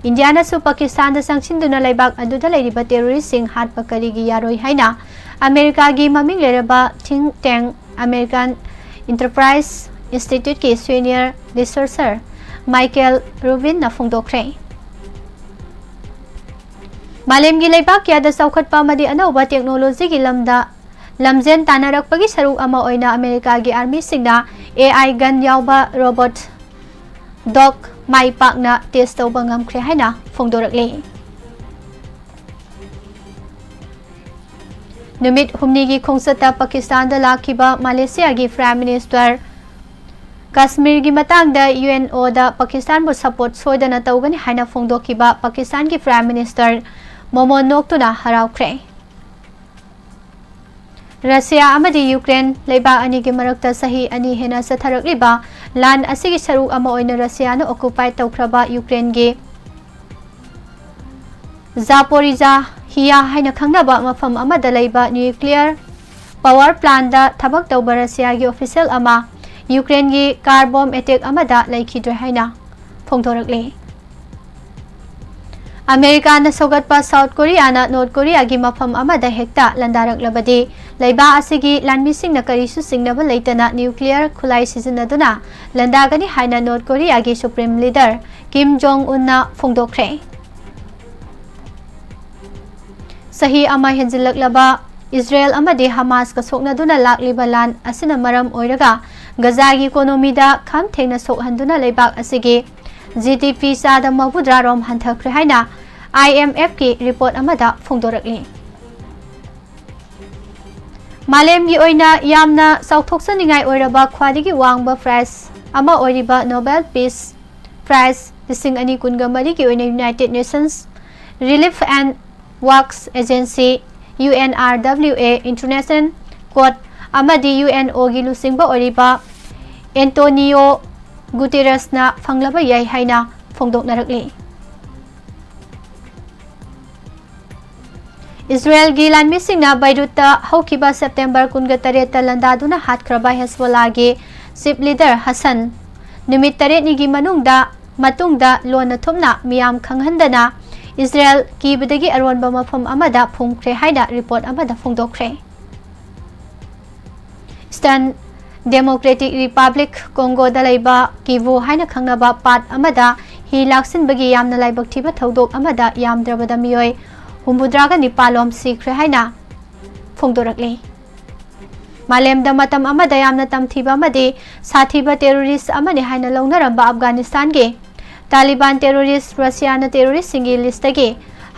ꯏꯟꯗꯤꯌꯥꯅꯁꯨ ꯄꯥꯀꯤꯁꯇꯥꯟꯗ ꯆꯪꯁꯤꯟꯗꯨꯅ ꯂꯩꯕꯥꯛ ꯑꯗꯨꯗ ꯂꯩꯔꯤꯕ terrorist ꯁꯤꯡ ꯍꯥꯠꯄ ꯀꯔꯤꯒꯤ ꯌꯥꯔꯣꯏ ꯍꯥꯏꯅ ꯑꯃꯦꯔꯤꯀꯥꯒꯤ ꯃꯃꯤꯡ ꯂꯩꯔꯕ think tank American Enterprise Institute ꯀꯤ senior researcher ꯃꯥꯏꯀꯦꯜ ꯔꯨꯕꯤꯟꯅ ꯐꯣꯡꯗꯣꯛꯈ꯭ꯔꯦ꯫ ꯃꯥꯂꯦꯝꯒꯤ ꯂꯩꯕꯥꯛ ꯀꯌꯥꯗ ꯆꯥꯎꯈꯠꯄ ꯑꯃꯗꯤ ꯑꯅꯧꯕ technology ꯒꯤ ꯂꯝꯗ ꯂꯝꯖꯦꯟ ꯇꯥꯟꯅꯔꯛꯄꯒꯤ ꯁꯔꯨꯛ ꯑꯃ ꯑꯣꯏꯅ ꯑꯃꯦꯔꯤꯀꯥꯒꯤ army ꯁꯤꯡꯅ AI gun ꯌꯥꯎꯕ robot dog ꯃꯥꯏ ꯄꯥꯛꯅ test ꯇꯧꯕ ꯉꯝꯈ꯭ꯔꯦ ꯍꯥꯏꯅ ꯐꯣꯡꯗꯣꯔꯛꯂꯤ꯫ ꯅꯨꯃꯤꯠ ꯍꯨꯝꯅꯤꯒꯤ ꯈꯣꯡꯆꯠꯇ ꯄꯥꯀꯤꯁꯇꯥꯟꯗ ꯂꯥꯛꯈꯤꯕ ꯃꯥꯂꯦꯁꯤꯌꯥꯒꯤ Prime Minister ꯀꯥꯁꯃꯤꯔꯒꯤ ꯃꯇꯥꯡꯗ UNO ꯗ ꯄꯥꯀꯤꯁꯇꯥꯟꯕꯨ support ꯁꯣꯏꯗꯅ ꯇꯧꯒꯅꯤ ꯍꯥꯏꯅ ꯐꯣꯡꯗꯣꯛꯈꯤꯕ ꯄꯥꯀꯤꯁꯇꯥꯟꯒꯤ Prime Minister ꯃꯣꯃꯣꯟ ꯅꯣꯛꯇꯨꯅ ꯍꯔꯥꯎꯈ꯭ꯔꯦ꯫ ꯔꯁꯤꯌꯥ ꯑꯃꯗꯤ ꯌꯨꯀ꯭ꯔꯦꯟ ꯂꯩꯕꯥꯛ ꯑꯅꯤꯒꯤ ꯃꯔꯛꯇ ꯆꯍꯤ ꯑꯅꯤ ꯍꯦꯟꯅ ꯆꯠꯊꯔꯛꯂꯤꯕ ꯂꯥꯟ ꯑꯁꯤꯒꯤ ꯁꯔꯨꯛ ꯑꯃ ꯑꯣꯏꯅ ꯔꯁꯤꯌꯥꯅ occupy ꯇꯧꯈ꯭ꯔꯕ ꯌꯨꯀ꯭ꯔꯦꯟꯒꯤ ꯖꯥꯄꯣꯔꯤꯖꯥ ꯍꯤꯌꯥ ꯍꯥꯏꯅ ꯈꯪꯅꯕ ꯃꯐꯝ ꯑꯃꯗ ꯂꯩꯕ nuclear power plant ꯊꯕꯛ ꯇꯧꯕ ꯔꯁꯤꯌꯥꯒꯤ official ꯑꯃ ꯌꯨꯀ꯭ꯔꯦꯟꯒꯤ car bomb attack ꯑꯃꯗ ꯂꯩꯈꯤꯗ꯭ꯔꯦ ꯍꯥꯏꯅ ꯐꯣꯡꯗꯣꯔꯛꯂꯤ꯫ ꯑꯃꯦꯔꯤꯀꯥꯅ ꯁꯧꯒꯠꯄ ꯁꯥꯎꯠ ꯀꯣꯔꯤꯌꯥꯅ ꯅꯣꯔꯠ ꯀꯣꯔꯤꯌꯥꯒꯤ ꯃꯐꯝ ꯑꯃꯗ ꯍꯦꯛꯇ ꯂꯥꯟꯗꯥꯔꯛꯂꯕꯗꯤ, ꯂꯩꯕꯥꯛ ꯑꯁꯤꯒꯤ ꯂꯥꯟꯃꯤꯁꯤꯡꯅ ꯀꯔꯤꯁꯨ ꯆꯤꯡꯅꯕ ꯂꯩꯇꯅ nuclear ꯈꯨꯠꯂꯥꯏ ꯁꯤꯖꯤꯟꯅꯗꯨꯅ ꯂꯥꯟꯗꯥꯒꯅꯤ ꯍꯥꯏꯅ ꯅꯣꯔꯠ ꯀꯣꯔꯤꯌꯥꯒꯤ Supreme Leader ꯀꯤꯝ ꯖꯣꯡ ꯎꯟꯅ ꯐꯣꯡꯗꯣꯛꯈ꯭ꯔꯦ꯫ ꯆꯍꯤ ꯑꯃ ꯍꯦꯟꯖꯤꯜꯂꯛꯂꯕ ꯏꯖꯔꯦꯜ ꯑꯃꯗꯤ ꯍꯃꯥꯁꯀ ꯁꯣꯛꯅꯗꯨꯅ ꯂꯥꯛꯂꯤꯕ ꯂꯥꯟ ꯑꯁꯤꯅ ꯃꯔꯝ ꯑꯣꯏꯔꯒ ꯒꯖꯥꯒꯤ ꯏꯀꯣꯅꯣꯃꯤꯗ ꯈꯝ ꯊꯦꯡꯅ ꯁꯣꯛꯍꯟꯗꯨꯅ ꯂꯩꯕꯥꯛ ꯑꯁꯤꯒꯤ ꯖꯤ ꯗꯤ ꯄꯤ ꯆꯥꯗ ꯃꯧꯗ꯭ꯔꯥ ꯔꯣꯝ ꯍꯟꯊꯈ꯭ꯔꯦ ꯍꯥꯏꯅ ꯑꯥꯏ ꯑꯦꯝ ꯑꯦꯐꯀꯤ ꯔꯤꯄꯣꯔꯠ ꯑꯃꯗ ꯐꯣꯡꯗꯣꯔꯛꯂꯤ꯫ ꯃꯥꯂꯦꯝꯒꯤ ꯑꯣꯏꯅ ꯌꯥꯝꯅ ꯆꯥꯎꯊꯣꯛꯆꯅꯤꯡꯉꯥꯏ ꯑꯣꯏꯔꯕ ꯈ꯭ꯋꯥꯏꯗꯒꯤ ꯋꯥꯡꯕ ꯄ꯭ꯔꯥꯏꯖ ꯑꯃ ꯑꯣꯏꯔꯤꯕ ꯅꯣꯕꯦꯜ ꯄꯤꯁ ꯄ꯭ꯔꯥꯏꯖ ꯂꯤꯁꯤꯡ ꯑꯅꯤ ꯀꯨꯟꯒ ꯃꯔꯤꯒꯤ ꯑꯣꯏꯅ United Nations Relief and Works Agency, U N R W A, International Court ꯑꯃꯗꯤ ꯌꯨ ꯑꯦꯟ ꯑꯣꯒꯤ ꯂꯨꯆꯤꯡꯕ ꯑꯣꯏꯔꯤꯕ ꯑꯦꯟꯇꯣꯅꯤꯌꯣ ꯒꯨꯇꯦꯔꯁꯅ ꯐꯪꯂꯕ ꯌꯥꯏ ꯍꯥꯏꯅ ꯐꯣꯡꯗꯣꯛꯅꯔꯛꯂꯤ꯫ ꯏꯖꯔꯦꯜꯒꯤ ꯂꯥꯟꯃꯤꯁꯤꯡꯅ ꯕꯩꯔꯨꯠꯇ ꯍꯧꯈꯤꯕ ꯁꯦꯞꯇꯦꯝꯕꯔ ꯀꯨꯟꯒ ꯇꯔꯦꯠꯇ ꯂꯥꯟꯗꯥꯗꯨꯅ ꯍꯥꯠꯈ꯭ꯔꯕ ꯍꯦꯁꯕꯣꯂꯥꯒꯤ ꯆꯤꯐ ꯂꯤꯗꯔ ꯍꯁꯟ ꯅꯨꯃꯤꯠ ꯇꯔꯦꯠꯅꯤꯒꯤ ꯃꯅꯨꯡꯗ, ꯃꯇꯨꯡꯗ ꯂꯣꯟꯅ ꯊꯨꯞꯅ ꯃꯤꯌꯥꯝ ꯈꯪꯍꯟꯗꯅ ꯏꯖꯔꯦꯜ ꯀꯤꯕꯗꯒꯤ ꯑꯔꯣꯟꯕ ꯃꯐꯝ ꯑꯃꯗ ꯐꯨꯝꯈ꯭ꯔꯦ ꯍꯥꯏꯅ ꯔꯤꯄꯣꯔꯠ ꯑꯃꯗ ꯐꯣꯡꯗꯣꯛꯈ꯭ꯔꯦ꯫ ꯏꯁꯇꯔꯟ ꯗꯦꯃꯣꯀ꯭ꯔꯦꯇꯤꯛ ꯔꯤꯄꯕ꯭ꯂꯤꯛ ꯀꯣꯡꯒꯣꯗ ꯂꯩꯕ ꯀꯤꯚꯨ ꯍꯥꯏꯅ ꯈꯪꯅꯕ ꯄꯥꯠ ꯑꯃꯗ ꯍꯤ ꯂꯥꯛꯁꯤꯟꯕꯒꯤ ꯌꯥꯝꯅ ꯂꯥꯏꯕꯛ ꯊꯤꯕ ꯊꯧꯗꯣꯛ ꯑꯃꯗ ꯌꯥꯝꯗ꯭ꯔꯕꯗ ꯃꯤꯑꯣꯏ ꯍꯨꯝꯐꯨꯇꯔꯥꯒ ꯅꯤꯄꯥꯜ ꯂꯣꯝ ꯁꯤꯈ꯭ꯔꯦ ꯍꯥꯏꯅ ꯐꯣꯡꯗꯣꯔꯛꯂꯤ꯫ ꯃꯥꯂꯦꯝꯗ ꯃꯇꯝ ꯑꯃꯗ ꯌꯥꯝꯅ ꯇꯝꯊꯤꯕ ꯑꯃꯗꯤ ꯁꯥꯊꯤꯕ ꯇꯦꯔꯣꯔꯤꯁ ꯑꯃꯅꯤ ꯍꯥꯏꯅ ꯂꯧꯅꯔꯝꯕ ꯑꯐꯒꯥꯅꯤꯁꯇꯥꯟꯒꯤ ꯇꯥꯂꯤꯕꯥꯟ ꯇꯦꯔꯣꯔꯤꯁ ꯔꯁꯤꯌꯥꯅ ꯇꯦꯔꯣꯔꯤꯁꯁꯤꯡꯒꯤ ꯂꯤꯁꯇꯒꯤ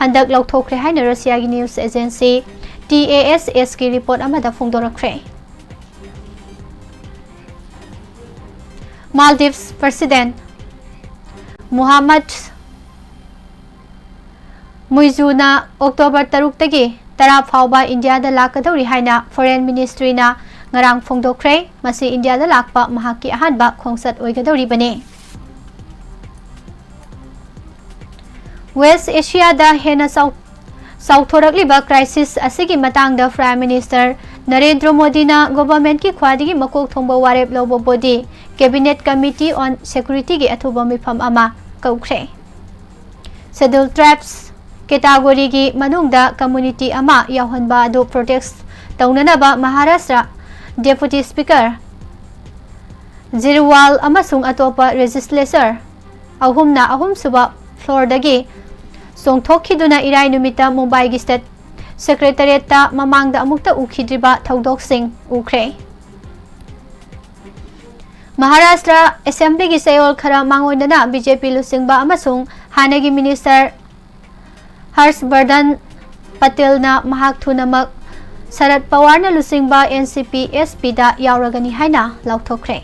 ꯍꯟꯗꯛ ꯂꯧꯊꯣꯛꯈ꯭ꯔꯦ ꯍꯥꯏꯅ ꯔꯁꯤꯌꯥꯒꯤ news agency T A S ꯑꯦꯁꯀꯤ ꯔꯤꯄꯣꯔꯠ ꯑꯃꯗ ꯐꯣꯡꯗꯣꯔꯛꯈ꯭ꯔꯦ꯫ ꯃꯥꯜꯗꯤꯚꯁ ꯄ꯭ꯔꯁꯤꯗꯦꯟꯠ ꯃꯨꯍꯝꯃꯗ ꯃꯨꯏꯖꯨꯅ ꯑꯣꯛꯇꯣꯕꯔ ꯇꯔꯨꯛꯇꯒꯤ ꯇꯔꯥ ꯐꯥꯎꯕ ꯏꯟꯗꯤꯌꯥꯗ ꯂꯥꯛꯀꯗꯧꯔꯤ ꯍꯥꯏꯅ ꯐꯣꯔꯦꯟ ꯃꯤꯅꯤꯁꯇ꯭ꯔꯤꯅ ꯉꯔꯥꯡ ꯐꯣꯡꯗꯣꯛꯈ꯭ꯔꯦ꯫ ꯃꯁꯤ ꯏꯟꯗꯤꯌꯥꯗ ꯂꯥꯛꯄ ꯃꯍꯥꯛꯀꯤ ꯑꯍꯥꯟꯕ ꯈꯣꯡꯆꯠ ꯑꯣꯏꯒꯗꯧꯔꯤꯕꯅꯤ꯫ ꯋꯦꯁ ꯑꯦꯁꯤꯌꯥꯗ ꯍꯦꯟꯅ ꯆꯥꯎ-, ꯆꯥꯎꯊꯣꯔꯛꯂꯤꯕ ꯀ꯭ꯔꯥꯏꯁꯤꯁ ꯑꯁꯤꯒꯤ ꯃꯇꯥꯡꯗ ꯄ꯭ꯔꯥꯏꯝ ꯃꯤꯅꯤꯁꯇꯔ ꯅꯔꯦꯟꯗ꯭ꯔ ꯃꯣꯗꯤꯅ ꯒꯣꯚꯔꯟꯃꯦꯟꯠꯀꯤ ꯈ꯭ꯋꯥꯏꯗꯒꯤ ꯃꯀꯣꯛ ꯊꯣꯡꯕ ꯋꯥꯔꯦꯞ ꯂꯧꯕ ꯕꯣꯗꯤ, ꯀꯦꯕꯤꯅꯦꯠ ꯀꯃꯤꯇꯤ ꯑꯣꯟ ꯁꯦꯀ꯭ꯌꯨꯔꯤꯇꯤꯒꯤ ꯑꯊꯨꯕ ꯃꯤꯐꯝ ꯑꯃ ꯀꯧꯈ꯭ꯔꯦ꯫ ꯁꯦꯗ꯭ꯌꯨꯜ ꯇ꯭ꯔꯥꯏꯕꯁ ꯀꯦꯇꯥꯒꯣꯔꯤꯒꯤ ꯃꯅꯨꯡꯗ ꯀꯝꯃ꯭ꯌꯨꯅꯤꯇꯤ ꯑꯃ ꯌꯥꯎꯍꯟꯕ ꯑꯗꯨ ꯄ꯭ꯔꯣꯇꯦꯁ ꯇꯧꯅꯅꯕ ꯃꯍꯥꯔꯥꯁꯇ꯭ꯔ ꯗꯦꯄꯨꯇꯤ ꯁ꯭ꯄꯤꯀꯔ ꯖꯤꯔꯋꯥꯜ ꯑꯃꯁꯨꯡ ꯑꯇꯣꯞꯄ ꯂꯦꯖꯤꯁꯂꯦꯆꯔ ꯑꯍꯨꯝꯅ ꯑꯍꯨꯝꯁꯨꯕ ꯐ꯭ꯂꯣꯔꯗꯒꯤ ꯆꯣꯡꯊꯣꯛꯈꯤꯗꯨꯅ ꯏꯔꯥꯏ ꯅꯨꯃꯤꯠꯇ ꯃꯨꯝꯕꯥꯏꯒꯤ ꯁ꯭ꯇꯦꯠ ꯁꯦꯀ꯭ꯔꯦꯇꯔꯤꯌꯦꯠꯇ ꯃꯃꯥꯡꯗ ꯑꯃꯨꯛꯇ ꯎꯈꯤꯗ꯭ꯔꯤꯕ ꯊꯧꯗꯣꯛꯁꯤꯡ ꯎꯈ꯭ꯔꯦ꯫ ꯃꯍꯥꯔꯥꯁꯇ꯭ꯔ ꯑꯦꯁꯦꯝꯕ꯭ꯂꯤꯒꯤ ꯆꯌꯣꯜ ꯈꯔ ꯃꯥꯡꯑꯣꯏꯅꯅ ꯕꯤ ꯖꯦ ꯄꯤ ꯂꯨꯆꯤꯡꯕ ꯑꯃꯁꯨꯡ ꯍꯥꯟꯅꯒꯤ ꯃꯤꯅꯤꯁꯇꯔ ꯍꯔꯁ ꯕꯔꯙꯟ ꯄꯇꯦꯜꯅ ꯃꯍꯥꯛ ꯊꯨꯅꯃꯛ ꯁꯔꯠ ꯄꯋꯥꯔꯅ ꯂꯨꯆꯤꯡꯕ ꯑꯦꯟ ꯁꯤ ꯄꯤ ꯑꯦꯁ ꯄꯤꯗ ꯌꯥꯎꯔꯒꯅꯤ ꯍꯥꯏꯅ ꯂꯥꯎꯊꯣꯛꯈ꯭ꯔꯦ꯫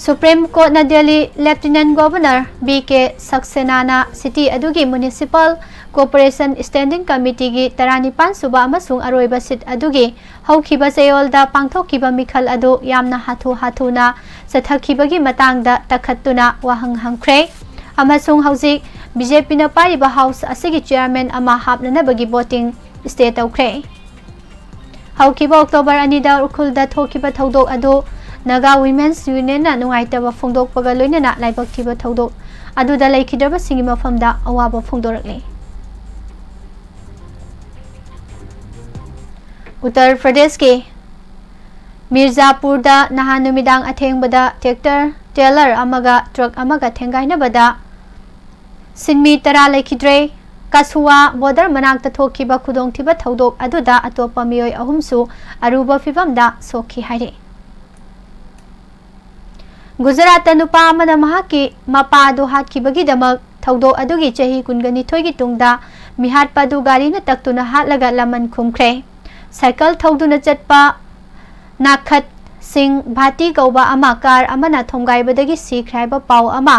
ꯁꯨꯄ꯭ꯔꯤꯝ ꯀꯣꯔꯠꯅ ꯗꯦꯜꯂꯤ ꯂꯦꯐꯇꯤꯅꯦꯟꯠ ꯒꯣꯚꯔꯅꯔ ꯕꯤ ꯀꯦ ꯁꯛꯁꯦꯅꯥꯅ ꯁꯤꯇꯤ ꯑꯗꯨꯒꯤ ꯃ꯭ꯌꯨꯅꯤꯁꯤꯄꯥꯜ ꯀꯣꯔꯄꯣꯔꯦꯁꯟ ꯁ꯭ꯇꯦꯟꯗꯤꯡ ꯀꯃꯤꯇꯤꯒꯤ ꯇꯔꯥꯅꯤꯄꯥꯟ ꯁꯨꯕ ꯑꯃꯁꯨꯡ ꯑꯔꯣꯏꯕ ꯁꯤꯠ ꯑꯗꯨꯒꯤ ꯍꯧꯈꯤꯕ ꯆꯌꯣꯜꯗ ꯄꯥꯡꯊꯣꯛꯈꯤꯕ ꯃꯤꯈꯜ ꯑꯗꯨ ꯌꯥꯝꯅ ꯍꯥꯊꯨ ꯍꯥꯊꯨꯅ ꯆꯠꯊꯈꯤꯕꯒꯤ ꯃꯇꯥꯡꯗ ꯇꯛꯈꯠꯇꯨꯅ ꯋꯥꯍꯪ ꯍꯪꯈ꯭ꯔꯦ ꯑꯃꯁꯨꯡ ꯍꯧꯖꯤꯛ ꯕꯤ ꯖꯦ ꯄꯤꯅ ꯄꯥꯏꯔꯤꯕ ꯍꯥꯎꯁ ꯑꯁꯤꯒꯤ ꯆꯤꯌꯥꯔꯃꯦꯟ ꯑꯃ ꯍꯥꯞꯅꯅꯕꯒꯤ ꯚꯣꯇꯤꯡ ꯁ꯭ꯇꯦ ꯇꯧꯈ꯭ꯔꯦ꯫ ꯍꯧꯈꯤꯕ ꯑꯣꯛꯇꯣꯕꯔ ꯑꯅꯤꯗ ꯎꯈ꯭ꯔꯨꯜꯗ ꯊꯣꯛꯈꯤꯕ ꯊꯧꯗꯣꯛ ꯑꯗꯨ ꯅꯥꯒꯥ ꯋꯤꯃꯦꯟꯁ ꯌꯨꯅꯤꯌꯟꯅ ꯅꯨꯡꯉꯥꯏꯇꯕ ꯐꯣꯡꯗꯣꯛꯄꯒ ꯂꯣꯏꯅꯅ ꯂꯥꯏꯕꯛ ꯊꯤꯕ ꯊꯧꯗꯣꯛ ꯑꯗꯨꯗ ꯂꯩꯈꯤꯗ꯭ꯔꯕꯁꯤꯡꯒꯤ ꯃꯐꯝꯗ ꯑꯋꯥꯕ ꯐꯣꯡꯗꯣꯔꯛꯂꯤ꯫ ꯎꯠꯇꯔ ꯄ꯭ꯔꯗꯦꯁꯀꯤ ꯃꯤꯔꯖꯥꯄꯨꯔꯗ ꯅꯍꯥꯟ ꯅꯨꯃꯤꯗꯥꯡ ꯑꯊꯦꯡꯕꯗ ꯇ꯭ꯔꯦꯛꯇꯔ ꯇ꯭ꯔꯦꯂꯔ ꯑꯃꯒ ꯇ꯭ꯔꯛ ꯑꯃꯒ ꯊꯦꯡꯒꯥꯏꯅꯕꯗ ꯁꯤꯟꯃꯤ ꯇꯔꯥ ꯂꯩꯈꯤꯗ꯭ꯔꯦ꯫ ꯀꯁꯨꯋꯥ ꯕꯣꯔꯗꯔ ꯃꯅꯥꯛꯇ ꯊꯣꯛꯈꯤꯕ ꯈꯨꯗꯣꯡꯊꯤꯕ ꯊꯧꯗꯣꯛ ꯑꯗꯨꯗ ꯑꯇꯣꯞꯄ ꯃꯤꯑꯣꯏ ꯑꯍꯨꯝꯁꯨ ꯑꯔꯨꯕ ꯐꯤꯚꯝꯗ ꯁꯣꯛꯈꯤ ꯍꯥꯏꯔꯤ꯫ ꯒꯨꯖꯔꯥꯠꯇ ꯅꯨꯄꯥ ꯑꯃꯅ ꯃꯍꯥꯛꯀꯤ ꯃꯄꯥ ꯑꯗꯨ ꯍꯥꯠꯈꯤꯕꯒꯤꯗꯃꯛ ꯊꯧꯗꯣꯛ ꯑꯗꯨꯒꯤ ꯆꯍꯤ ꯀꯨꯟꯒ ꯅꯤꯊꯣꯏꯒꯤ ꯇꯨꯡꯗ ꯃꯤꯍꯥꯠꯄ ꯑꯗꯨ ꯒꯥꯔꯤꯅ ꯇꯛꯇꯨꯅ ꯍꯥꯠꯂꯒ ꯂꯃꯟ ꯈꯨꯝꯈ꯭ꯔꯦ꯫ ꯁꯥꯏꯀꯜ ꯊꯧꯗꯨꯅ ꯆꯠꯄ ꯅꯥꯈꯠ ꯁꯤꯡ ꯚꯥꯇꯤ ꯀꯧꯕ ꯑꯃ ꯀꯥꯔ ꯑꯃꯅ ꯊꯣꯝꯒꯥꯏꯕꯗꯒꯤ ꯁꯤꯈ꯭ꯔꯦ ꯍꯥꯏꯕ ꯄꯥꯎ ꯑꯃ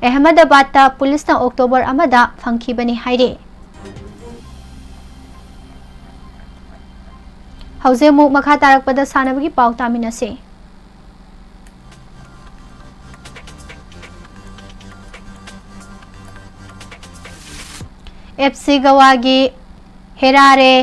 ꯑꯍꯃꯗꯕꯥꯗꯇ ꯄꯨꯂꯤꯁꯅ ꯑꯣꯛꯇꯣꯕꯔ ꯑꯃꯗ ꯐꯪꯈꯤꯕꯅꯤ ꯍꯥꯏꯔꯤ꯫ ꯍꯧꯖꯤꯛ ꯑꯃꯨꯛ ꯃꯈꯥ ꯇꯥꯔꯛꯄꯗ ꯁꯥꯟꯅꯕꯒꯤ ꯄꯥꯎ ꯇꯥꯃꯤꯟꯅꯁꯤ꯫ ꯑꯦꯐ ꯁꯤ ꯒꯋꯥꯒꯤ ꯍꯦꯔꯥꯔꯦ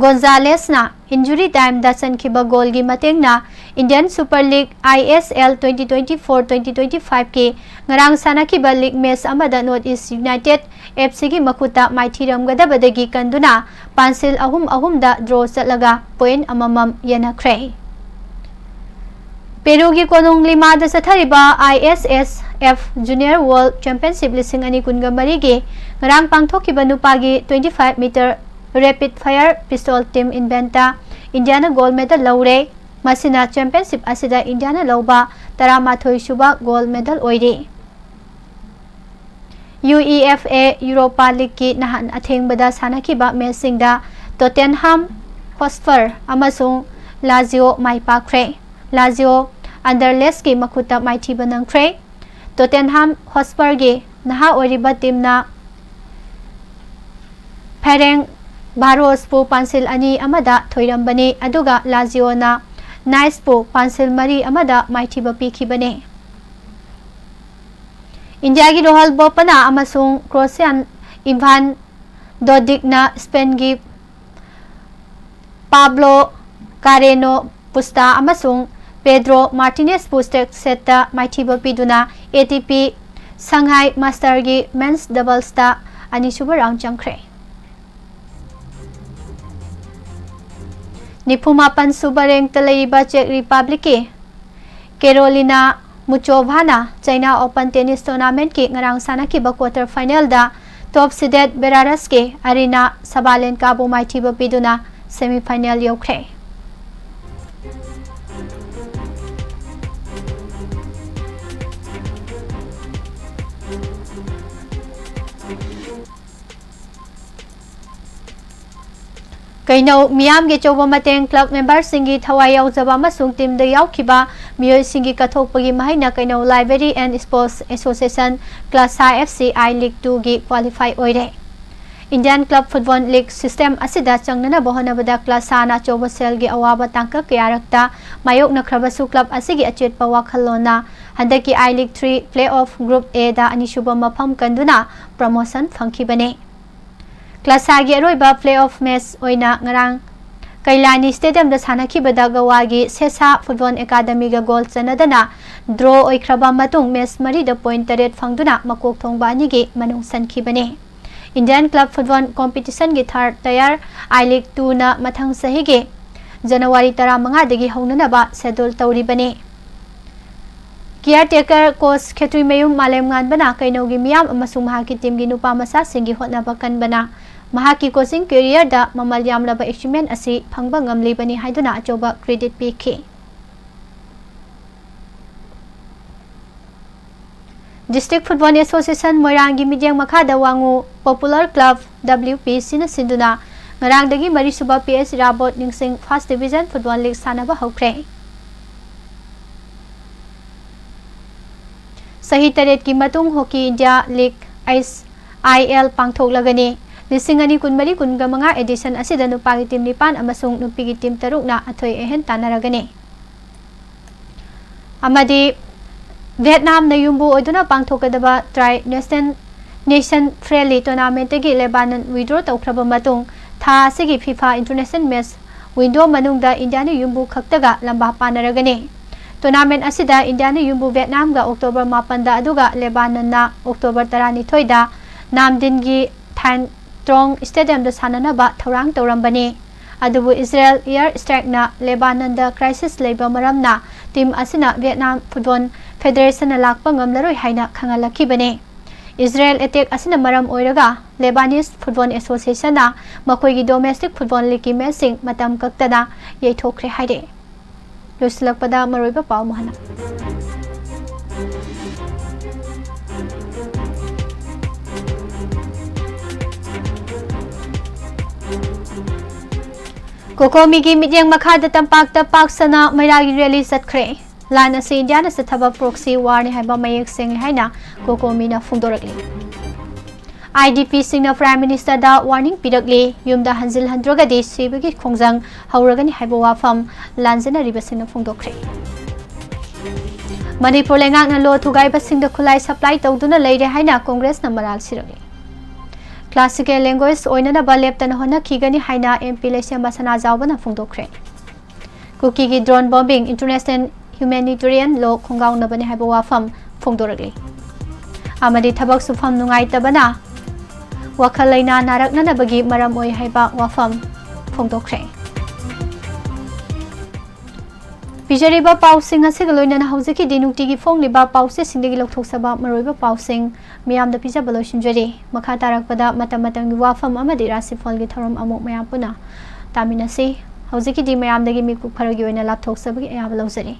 ꯒꯣꯟꯖꯥꯂꯦꯁꯅ ꯏꯟꯖꯨꯔꯤ ꯇꯥꯏꯝꯗ ꯆꯟꯈꯤꯕ ꯒꯣꯜꯒꯤ ꯃꯇꯦꯡꯅ Indian super league, I S L, twenty twenty four twenty twenty ꯐꯥꯏꯚꯀꯤ ꯉꯔꯥꯡ ꯁꯥꯟꯅꯈꯤꯕ ꯂꯤꯒ ꯃꯦꯆ ꯑꯃꯗ ꯅꯣꯔꯠ ꯏꯁ ꯌꯨꯅꯥꯏꯇꯦꯗ ꯑꯦꯐ ꯁꯤꯒꯤ ꯃꯈꯨꯠꯇ ꯃꯥꯏꯊꯤꯔꯝꯒꯗꯕꯗꯒꯤ ꯀꯟꯗꯨꯅ ꯄꯥꯟꯁꯤꯜ ꯑꯍꯨꯝ ꯑꯍꯨꯝꯗ ꯗ꯭ꯔꯣ ꯆꯠꯂꯒ ꯄꯣꯏꯟꯠ ꯑꯃꯃꯝ ꯌꯦꯟꯅꯈ꯭ꯔꯦ꯫ ꯄꯦꯔꯨꯒꯤ ꯀꯣꯅꯨꯡ ꯂꯤꯃꯥꯗ ꯆꯠꯊꯔꯤꯕ I S S F Junior World Championship ꯂꯤꯁꯤꯡ ꯑꯅꯤ ꯀꯨꯟꯒ ꯃꯔꯤꯒꯤ ꯉꯔꯥꯡ ꯄꯥꯡꯊꯣꯛꯈꯤꯕ ꯅꯨꯄꯥꯒꯤ twenty five meter rapid fire pistol team eventꯇ ꯏꯟꯗꯤꯌꯥꯅ gold medal ꯂꯧꯔꯦ꯫ ꯃꯁꯤꯅ championship ꯑꯁꯤꯗ ꯏꯟꯗꯤꯌꯥꯅ ꯂꯧꯕ ꯇꯔꯥꯃꯥꯊꯣꯏ ꯁꯨꯕ gold medal ꯑꯣꯏꯔꯤ꯫ UEFA Europa Leagueꯀꯤ ꯅꯍꯥꯟ ꯑꯊꯦꯡꯕꯗ ꯁꯥꯟꯅꯈꯤꯕ matchꯁꯤꯡꯗ Tottenham Hotspur ꯑꯃꯁꯨꯡ Lazio ꯃꯥꯏ ꯄꯥꯛꯈ꯭ꯔꯦ꯫ Lazio Anderlechꯀꯤ ꯃꯈꯨꯠꯇ ꯃꯥꯏꯊꯤꯕ ꯅꯪꯈ꯭ꯔꯦ꯫ Tottenham Hotspurꯒꯤ ꯅꯍꯥ ꯑꯣꯏꯔꯤꯕ teamꯅ Ferencvarosꯕꯨ ꯄꯥꯟꯁꯤꯜ ꯑꯅꯤ ꯑꯃꯗ ꯊꯣꯏꯔꯝꯕꯅꯤ, ꯑꯗꯨꯒ Lazioꯅ Niceꯄꯨ ꯄꯥꯟꯁꯤꯜ ꯃꯔꯤ ꯑꯃꯗ ꯃꯥꯏꯊꯤꯕ ꯄꯤꯈꯤꯕꯅꯤ꯫ ꯏꯟꯗꯤꯌꯥꯒꯤ Rohal Bopanna ꯑꯃꯁꯨꯡ Croatian Ivan Dodicꯅ Spainꯒꯤ Pablo Carreno Busta ꯑꯃꯁꯨꯡ Pedro Martinezꯕꯨ straight setꯇ ꯃꯥꯏꯊꯤꯕ ꯄꯤꯗꯨꯅ A T P Shanghai Masterꯒꯤ men's doublesꯇ ꯑꯅꯤꯁꯨꯕ round ꯆꯪꯈ꯭ꯔꯦ꯫ ꯅꯤꯐꯨ ꯃꯥꯄꯟ ꯁꯨꯕ rankꯇ ꯂꯩꯔꯤꯕ Czech Republicꯀꯤ Karolina Muchovaꯅ China Open Tennis Tournamentꯀꯤ ꯉꯔꯥꯡ ꯁꯥꯟꯅꯈꯤꯕ quarter finalꯗ top seeded Belarusꯀꯤ Aryna Sabalenkaꯕꯨ ꯃꯥꯏꯊꯤꯕ ꯄꯤꯗꯨꯅ semifinal ꯌꯧꯈ꯭ꯔꯦ꯫ ꯀꯩꯅꯧ ꯃꯤꯌꯥꯝꯒꯤ ꯑꯆꯧꯕ ꯃꯇꯦꯡ꯫ Club memberꯁꯤꯡꯒꯤ ꯊꯋꯥꯏ ꯌꯥꯎꯖꯕ ꯑꯃꯁꯨꯡ teamꯗ ꯌꯥꯎꯈꯤꯕ ꯃꯤꯑꯣꯏꯁꯤꯡꯒꯤ ꯀꯠꯊꯣꯛꯄꯒꯤ ꯃꯍꯩꯅ ꯀꯩꯅꯧ Library and Sports Association, CLSA F C I League twoꯒꯤ qualify ꯑꯣꯏꯔꯦ꯫ Indian club football league system ꯑꯁꯤꯗ ꯆꯪꯅꯅꯕ ꯍꯣꯠꯅꯕꯗ CLSAꯅ ꯑꯆꯧꯕ ꯁꯦꯜꯒꯤ ꯑꯋꯥꯕ ꯇꯥꯡꯀꯛ ꯀꯌꯥꯔꯛꯇ ꯃꯥꯌꯣꯛꯅꯈ꯭ꯔꯕꯁꯨ club ꯑꯁꯤꯒꯤ ꯑꯆꯦꯠꯄ ꯋꯥꯈꯜꯂꯣꯟꯅ ꯍꯟꯗꯛꯀꯤ I League three playoff Group Aꯗ ꯑꯅꯤꯁꯨꯕ ꯃꯐꯝ ꯀꯟꯗꯨꯅ promotion ꯐꯪꯈꯤꯕꯅꯤ꯫ CLSAꯒꯤ ꯑꯔꯣꯏꯕ playoff match ꯑꯣꯏꯅ ꯉꯔꯥꯡ ꯀꯩꯂꯥꯅꯤ Stadiumꯗ ꯁꯥꯟꯅꯈꯤꯕꯗ ꯒꯋꯥꯒꯤ ꯁꯦꯁꯥ Football Academyꯒ goal ꯆꯟꯅꯗꯅ draw ꯑꯣꯏꯈ꯭ꯔꯕ ꯃꯇꯨꯡ match ꯃꯔꯤꯗ point ꯇꯔꯦꯠ ꯐꯪꯗꯨꯅ ꯃꯀꯣꯛ ꯊꯣꯡꯕ ꯑꯅꯤꯒꯤ ꯃꯅꯨꯡ ꯆꯟꯈꯤꯕꯅꯤ꯫ Indian club football competitionꯒꯤ third tier I League twoꯅ ꯃꯊꯪ ꯆꯍꯤꯒꯤ January ꯇꯔꯥꯃꯉꯥꯗꯒꯤ ꯍꯧꯅꯅꯕ schedule ꯇꯧꯔꯤꯕꯅꯤ꯫ Caretaker coach ꯈꯦꯇ꯭ꯔꯤꯃꯌꯨꯝ ꯃꯥꯂꯦꯝꯉꯥꯟꯕꯅ ꯀꯩꯅꯧꯒꯤ ꯃꯤꯌꯥꯝ ꯑꯃꯁꯨꯡ ꯃꯍꯥꯛꯀꯤ teamꯒꯤ ꯅꯨꯄꯥ ꯃꯆꯥꯁꯤꯡꯒꯤ ꯍꯣꯠꯅꯕ ꯀꯟꯕꯅ ꯃꯍꯥꯛꯀꯤ coaching careerꯗ ꯃꯃꯜ ꯌꯥꯝꯂꯕ achievement ꯑꯁꯤ ꯐꯪꯕ ꯉꯝꯂꯤꯕꯅꯤ ꯍꯥꯏꯗꯨꯅ ꯑꯆꯧꯕ credit ꯄꯤꯈꯤ꯫ District Football Association ꯃꯣꯏꯔꯥꯡꯒꯤ ꯃꯤꯠꯌꯦꯡ ꯃꯈꯥꯗ ꯋꯥꯉꯨ Popular Club W P Cꯅ ꯁꯤꯟꯗꯨꯅ ꯉꯔꯥꯡꯗꯒꯤ ꯃꯔꯤꯁꯨꯕ P S ꯏꯔꯥꯕꯣꯠ ꯅꯤꯡꯁꯤꯡ First Division Football League ꯁꯥꯟꯅꯕ ꯍꯧꯈ꯭ꯔꯦ꯫ ꯆꯍꯤ ꯇꯔꯦꯠꯀꯤ ꯃꯇꯨꯡ Hockey India League, H I L, ꯄꯥꯡꯊꯣꯛꯂꯒꯅꯤ꯫ ꯂꯤꯁꯤꯡ ꯑꯅꯤ ꯀꯨꯟꯃꯔꯤ ꯀꯨꯟꯃꯉꯥ edition ꯑꯁꯤꯗ ꯅꯨꯄꯥꯒꯤ team ꯅꯤꯄꯥꯟ ꯑꯃꯁꯨꯡ ꯅꯨꯄꯤꯒꯤ team ꯇꯔꯨꯛꯅ ꯑꯊꯣꯏ ꯑꯍꯦꯟ ꯇꯥꯟꯅꯔꯒꯅꯤ꯫ ꯑꯃꯗꯤ ꯚꯤꯌꯦꯠꯅꯥꯝꯅ ꯌꯨꯝꯕꯨ ꯑꯣꯏꯗꯨꯅ ꯄꯥꯡꯊꯣꯛꯀꯗꯕ Tri Nation, Nation Friendly Tournamentꯇꯒꯤ ꯂꯦꯕꯥꯅꯟ withdraw ꯇꯧꯈ꯭ꯔꯕ ꯃꯇꯨꯡ, ꯊꯥ ꯑꯁꯤꯒꯤ FIFA International Match window ꯃꯅꯨꯡꯗ ꯏꯟꯗꯤꯌꯥꯅ ꯌꯨꯝꯕꯨ ꯈꯛꯇꯒ ꯂꯝꯕꯥ ꯄꯥꯅꯔꯒꯅꯤ꯫ Tournament ꯑꯁꯤꯗ ꯏꯟꯗꯤꯌꯥꯅ ꯌꯨꯝꯕꯨ ꯚꯤꯌꯦꯠꯅꯥꯝꯒ October ꯃꯥꯄꯟꯗ, ꯑꯗꯨꯒ ꯂꯦꯕꯥꯅꯟꯅ October ꯇꯔꯥꯅꯤꯊꯣꯏꯗ ꯅꯥꯝꯗꯤꯟꯒꯤ Than Trong Stadiumꯗ ꯁꯥꯟꯅꯅꯕ ꯊꯧꯔꯥꯡ ꯇꯧꯔꯝꯕꯅꯤ꯫ ꯑꯗꯨꯕꯨ Israel air strikeꯅ ꯂꯦꯕꯥꯅꯟꯗ crisis ꯂꯩꯕ ꯃꯔꯝꯅ team ꯑꯁꯤꯅ ꯚꯤꯌꯦꯠꯅꯥꯝ Football Federationꯅ ꯂꯥꯛꯄ ꯉꯝꯂꯔꯣꯏ ꯍꯥꯏꯅ ꯈꯪꯍꯜꯂꯛꯈꯤꯕꯅꯤ꯫ Israel attack ꯑꯁꯤꯅ ꯃꯔꯝ ꯑꯣꯏꯔꯒ Lebanese Football Associationꯅ ꯃꯈꯣꯏꯒꯤ domestic football leagueꯀꯤ matchꯁꯤꯡ ꯃꯇꯝ ꯀꯛꯇꯅ ꯌꯩꯊꯣꯛꯈ꯭ꯔꯦ ꯍꯥꯏꯔꯦ꯫ ꯂꯣꯏꯁꯤꯜꯂꯛꯄꯗ ꯃꯔꯨꯑꯣꯏꯕ ꯄꯥꯎ ꯑꯃꯨꯛ ꯍꯟꯅ꯫ COCOMIꯒꯤ ꯃꯤꯠꯌꯦꯡ ꯃꯈꯥꯗ ꯇꯝꯄꯥꯛꯇ ꯄꯥꯛ ꯁꯟꯅ ꯃꯩꯔꯥꯒꯤ rally ꯆꯠꯈ꯭ꯔꯦ꯫ ꯂꯥꯟ ꯑꯁꯤ ꯏꯟꯗꯤꯌꯥꯅ ꯆꯠꯊꯕ proxy warꯅꯤ ꯍꯥꯏꯕ ꯃꯌꯦꯛ ꯁꯦꯡꯂꯦ ꯍꯥꯏꯅ COCOMIꯅ ꯐꯣꯡꯗꯣꯔꯛꯂꯤ꯫ IDPꯁꯤꯡꯅ Prime Ministerꯗ warning ꯄꯤꯔꯛꯂꯤ꯫ ꯌꯨꯝꯗ ꯍꯟꯖꯤꯜꯍꯟꯗ꯭ꯔꯒꯗꯤ ꯁꯤꯕꯒꯤ ꯈꯣꯡꯖꯪ ꯍꯧꯔꯒꯅꯤ ꯍꯥꯏꯕ ꯋꯥꯐꯝ ꯂꯥꯟꯖꯦꯟꯅꯔꯤꯕꯁꯤꯡꯅ ꯐꯣꯡꯗꯣꯛꯈ꯭ꯔꯦ꯫ ꯃꯅꯤꯄꯨꯔ ꯂꯩꯉꯥꯛꯅ ꯂꯣ ꯊꯨꯒꯥꯏꯕꯁꯤꯡꯗ ꯈꯨꯠꯂꯥꯏ supply ꯇꯧꯗꯨꯅ ꯂꯩꯔꯦ ꯍꯥꯏꯅ ꯀꯣꯡꯒ꯭ꯔꯦꯁꯅ ꯃꯔꯥꯜ ꯁꯤꯔꯛꯂꯤ꯫ Classical language ꯑꯣꯏꯅꯅꯕ ꯂꯦꯞꯇꯅ ꯍꯣꯠꯅꯈꯤꯒꯅꯤ ꯍꯥꯏꯅ MP ꯂꯩꯁꯦꯝꯕ ꯁꯅꯥꯖꯥꯎꯕꯅ ꯐꯣꯡꯗꯣꯛꯈ꯭ꯔꯦ꯫ ꯀꯨꯀꯤꯒꯤ drone bombing international humanitarian law ꯈꯣꯡꯒꯥꯎꯅꯕꯅꯤ ꯍꯥꯏꯕ ꯋꯥꯐꯝ ꯐꯣꯡꯗꯣꯔꯛꯂꯤ꯫ ꯑꯃꯗꯤ ꯊꯕꯛ ꯁꯨꯐꯝ ꯅꯨꯡꯉꯥꯏꯇꯕꯅ ꯋꯥꯈꯜ ꯂꯩꯅꯥ ꯅꯥꯔꯛꯅꯅꯕꯒꯤ ꯃꯔꯝ ꯑꯣꯏ ꯍꯥꯏꯕ ꯋꯥꯐꯝ ꯐꯣꯡꯗꯣꯛꯈ꯭ꯔꯦ꯫ ꯄꯤꯖꯔꯤꯕ ꯄꯥꯎꯁꯤꯡ ꯑꯁꯤꯒ ꯂꯣꯏꯅꯅ ꯍꯧꯖꯤꯛꯀꯤꯗꯤ ꯅꯨꯡꯇꯤꯒꯤ ꯐꯣꯡꯂꯤꯕ ꯄꯥꯎꯆꯦꯁꯤꯡꯗꯒꯤ ꯂꯧꯊꯣꯛꯆꯕ ꯃꯔꯨꯑꯣꯏꯕ ꯄꯥꯎꯁꯤꯡ ꯃꯤꯌꯥꯝꯗ ꯄꯤꯖꯕ ꯂꯣꯏꯁꯤꯟꯖꯔꯤ꯫ ꯃꯈꯥ ꯇꯥꯔꯛꯄꯗ ꯃꯇꯝ ꯃꯇꯝꯒꯤ ꯋꯥꯐꯝ ꯑꯃꯗꯤ ꯔꯥꯁꯤꯐꯜꯒꯤ ꯊꯧꯔꯝ ꯑꯃꯨꯛ ꯃꯌꯥꯝ ꯄꯨꯟꯅ ꯇꯥꯃꯤꯟꯅꯁꯤ꯫ ꯍꯧꯖꯤꯛꯀꯤꯗꯤ ꯃꯌꯥꯝꯗꯒꯤ ꯃꯤꯀꯨꯞ ꯈꯔꯒꯤ ꯑꯣꯏꯅ ꯂꯥꯞꯊꯣꯛꯆꯕꯒꯤ ꯑꯌꯥꯕ ꯂꯧꯖꯔꯤ꯫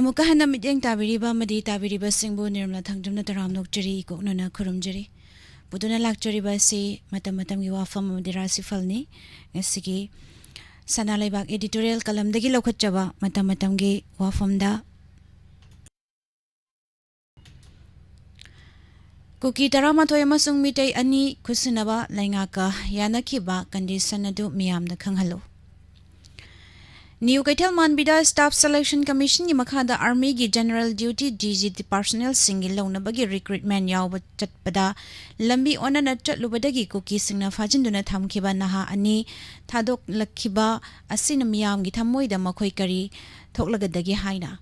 ꯑꯃꯨꯛꯀ ꯍꯟꯅ ꯃꯤꯠꯌꯦꯡ ꯇꯥꯕꯤꯔꯤꯕ ꯑꯃꯗꯤ ꯇꯥꯕꯤꯔꯤꯕꯁꯤꯡꯕꯨ ꯅꯤꯔꯃꯂꯥ ꯊꯥꯡꯖꯝꯅ ꯇꯔꯥꯝꯅ ꯑꯣꯛꯆꯔꯤ, ꯏꯀꯣꯛꯅꯅ ꯈꯨꯔꯨꯝꯖꯔꯤ꯫ ꯄꯨꯗꯨꯅ ꯂꯥꯛꯆꯔꯤꯕ ꯑꯁꯤ ꯃꯇꯝ ꯃꯇꯝꯒꯤ ꯋꯥꯐꯝ ꯑꯃꯗꯤ ꯔꯥꯁꯤꯐꯜꯅꯤ꯫ ꯉꯁꯤꯒꯤ ꯁꯅꯥ ꯂꯩꯕꯥꯛ editorial columnꯗꯒꯤ ꯂꯧꯈꯠꯆꯕ ꯃꯇꯝ ꯃꯇꯝꯒꯤ ꯋꯥꯐꯝꯗ ꯀꯨꯀꯤ ꯇꯔꯥꯃꯥꯊꯣꯏ ꯑꯃꯁꯨꯡ ꯃꯤꯇꯩ ꯑꯅꯤ ꯈꯨꯠꯁꯤꯟꯅꯕ ꯂꯩꯉꯥꯛꯀ ꯌꯥꯅꯈꯤꯕ condition ꯑꯗꯨ ꯃꯤꯌꯥꯝꯗ ꯈꯪꯍꯜꯂꯨ꯫ ꯅ꯭ꯌꯨ ꯀꯩꯊꯦꯜ ꯃꯥꯟꯕꯤꯗ Staff Selection Commissionꯒꯤ ꯃꯈꯥꯗ Armyꯒꯤ general duty DG personnelꯁꯤꯡꯒꯤ ꯂꯧꯅꯕꯒꯤ recruitment ꯌꯥꯎꯕ ꯆꯠꯄꯗ ꯂꯝꯕꯤ ꯑꯣꯟꯅꯅ ꯆꯠꯂꯨꯕꯗꯒꯤ ꯀꯨꯀꯤꯁꯤꯡꯅ ꯐꯥꯖꯤꯟꯗꯨꯅ ꯊꯝꯈꯤꯕ ꯅꯍꯥ ꯑꯅꯤ ꯊꯥꯗꯣꯛꯂꯛꯈꯤꯕ ꯑꯁꯤꯅ ꯃꯤꯌꯥꯝꯒꯤ ꯊꯃꯣꯏꯗ ꯃꯈꯣꯏ ꯀꯔꯤ ꯊꯣꯛꯂꯒꯗꯒꯦ ꯍꯥꯏꯅ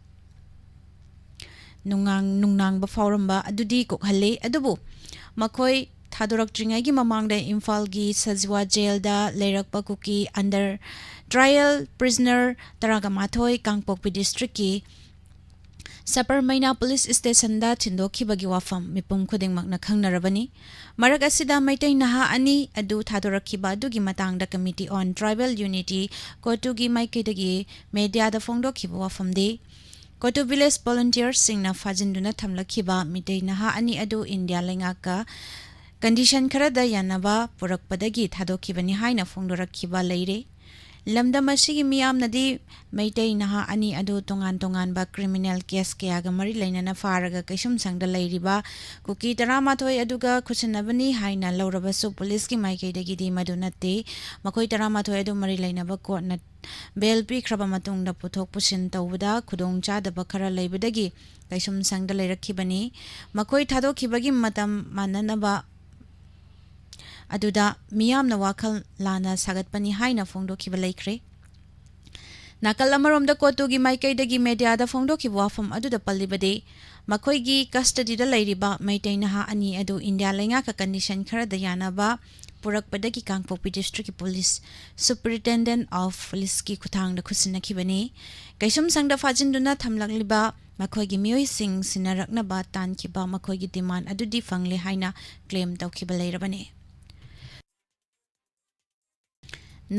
ꯅꯨꯡꯅꯥꯡ-, ꯅꯨꯡꯅꯥꯡꯕ ꯐꯥꯎꯔꯝꯕ ꯑꯗꯨꯗꯤ ꯀꯣꯛꯍꯜꯂꯤ꯫ ꯑꯗꯨꯕꯨ ꯃꯈꯣꯏ ꯊꯥꯗꯣꯔꯛꯇ꯭ꯔꯤꯉꯩꯒꯤ ꯃꯃꯥꯡꯗ ꯏꯝꯐꯥꯜꯒꯤ ꯁꯖꯤꯋꯥ ꯖꯦꯜꯗ ꯂꯩꯔꯛꯄ ꯀꯨꯀꯤ under trial prisoner ꯇꯔꯥꯒ ꯃꯥꯊꯣꯏ ꯀꯥꯡꯄꯣꯛꯄꯤ districtꯀꯤ ꯁꯄꯔꯃꯩꯅꯥ police stationꯗ ꯊꯤꯟꯗꯣꯛꯈꯤꯕꯒꯤ ꯋꯥꯐꯝ ꯃꯤꯄꯨꯝ ꯈꯨꯗꯤꯡꯃꯛꯅ ꯈꯪꯅꯔꯕꯅꯤ꯫ ꯃꯔꯛ ꯑꯁꯤꯗ ꯃꯩꯇꯩ ꯅꯍꯥ ꯑꯅꯤ ꯑꯗꯨ ꯊꯥꯗꯣꯔꯛꯈꯤꯕ ꯑꯗꯨꯒꯤ ꯃꯇꯥꯡꯗ Committee on Tribal Unity, ꯀꯣꯇꯨꯒꯤ ꯃꯥꯏꯀꯩꯗꯒꯤ mediaꯗ ꯐꯣꯡꯗꯣꯛꯈꯤꯕ ꯋꯥꯐꯝꯗꯤ, ꯀꯣꯇꯨ village volunteerꯁꯤꯡꯅ ꯐꯥꯖꯤꯟꯗꯨꯅ ꯊꯝꯂꯛꯈꯤꯕ ꯃꯤꯇꯩ ꯅꯍꯥ ꯑꯅꯤ ꯑꯗꯨ ꯏꯟꯗꯤꯌꯥ ꯂꯩꯉꯥꯛꯀ condition ꯈꯔꯗ ꯌꯥꯅꯕ ꯄꯨꯔꯛꯄꯗꯒꯤ ꯊꯥꯗꯣꯛꯈꯤꯕꯅꯤ ꯍꯥꯏꯅ ꯐꯣꯡꯗꯣꯔꯛꯈꯤꯕ ꯂꯩꯔꯦ꯫ ꯂꯝꯗꯝ ꯑꯁꯤꯒꯤ ꯃꯤꯌꯥꯝꯅꯗꯤ ꯃꯩꯇꯩ ꯅꯍꯥ ꯑꯅꯤ ꯑꯗꯨ ꯇꯣꯉꯥꯟ ꯇꯣꯉꯥꯟꯕ criminal case ꯀꯌꯥꯒ ꯃꯔꯤ ꯂꯩꯅꯅ ꯐꯥꯔꯒ ꯀꯩꯁꯨꯝꯁꯪꯗ ꯂꯩꯔꯤꯕ ꯀꯨꯀꯤ ꯇꯔꯥꯃꯥꯊꯣꯏ ꯑꯗꯨꯒ ꯈꯨꯠꯁꯤꯟꯅꯕꯅꯤ ꯍꯥꯏꯅ ꯂꯧꯔꯕꯁꯨ, policeꯀꯤ ꯃꯥꯏꯀꯩꯗꯒꯤꯗꯤ ꯃꯗꯨ ꯅꯠꯇꯦ꯫ ꯃꯈꯣꯏ ꯇꯔꯥꯃꯥꯊꯣꯏ ꯑꯗꯨ ꯃꯔꯤ ꯂꯩꯅꯕ courtꯅ bail ꯄꯤꯈ꯭ꯔꯕ ꯃꯇꯨꯡꯗ ꯄꯨꯊꯣꯛ ꯄꯨꯁꯤꯟ ꯇꯧꯕꯗ ꯈꯨꯗꯣꯡꯆꯥꯗꯕ ꯈꯔ ꯂꯩꯕꯗꯒꯤ ꯀꯩꯁꯨꯝꯁꯪꯗ ꯂꯩꯔꯛꯈꯤꯕꯅꯤ꯫ ꯃꯈꯣꯏ ꯊꯥꯗꯣꯛꯈꯤꯕꯒꯤ ꯃꯇꯝ ꯃꯥꯟꯅꯅꯕ ꯑꯗꯨꯗ ꯃꯤꯌꯥꯝꯅ ꯋꯥꯈꯜ ꯂꯥꯟꯅ ꯁꯥꯒꯠꯄꯅꯤ ꯍꯥꯏꯅ ꯐꯣꯡꯗꯣꯛꯈꯤꯕ ꯂꯩꯈ꯭ꯔꯦ꯫ ꯅꯥꯀꯜ ꯑꯃꯔꯣꯝꯗ ꯀꯣꯇꯨꯒꯤ ꯃꯥꯏꯀꯩꯗꯒꯤ mediaꯗ ꯐꯣꯡꯗꯣꯛꯈꯤꯕ ꯋꯥꯐꯝ ꯑꯗꯨꯗ ꯄꯜꯂꯤꯕꯗꯤ, ꯃꯈꯣꯏꯒꯤ custodyꯗ ꯂꯩꯔꯤꯕ ꯃꯩꯇꯩ ꯅꯍꯥ ꯑꯅꯤ ꯑꯗꯨ ꯏꯟꯗꯤꯌꯥ ꯂꯩꯉꯥꯛꯀ condition ꯈꯔꯗ ꯌꯥꯅꯕ ꯄꯨꯔꯛꯄꯗꯒꯤ ꯀꯥꯡꯄꯣꯛꯄꯤ districtꯀꯤ police superintendent of policeꯀꯤ ꯈꯨꯠꯊꯥꯡꯗ ꯈꯨꯠꯁꯤꯟꯅꯈꯤꯕꯅꯤ꯫ ꯀꯩꯁꯨꯝꯁꯪꯗ ꯐꯥꯖꯤꯟꯗꯨꯅ ꯊꯝꯂꯛꯂꯤꯕ ꯃꯈꯣꯏꯒꯤ ꯃꯤꯑꯣꯏꯁꯤꯡ ꯁꯤꯟꯅꯔꯛꯅꯕ ꯇꯥꯟꯈꯤꯕ ꯃꯈꯣꯏꯒꯤ demand ꯑꯗꯨꯗꯤ ꯐꯪꯂꯦ ꯍꯥꯏꯅ claim ꯇꯧꯈꯤꯕ ꯂꯩꯔꯕꯅꯤ꯫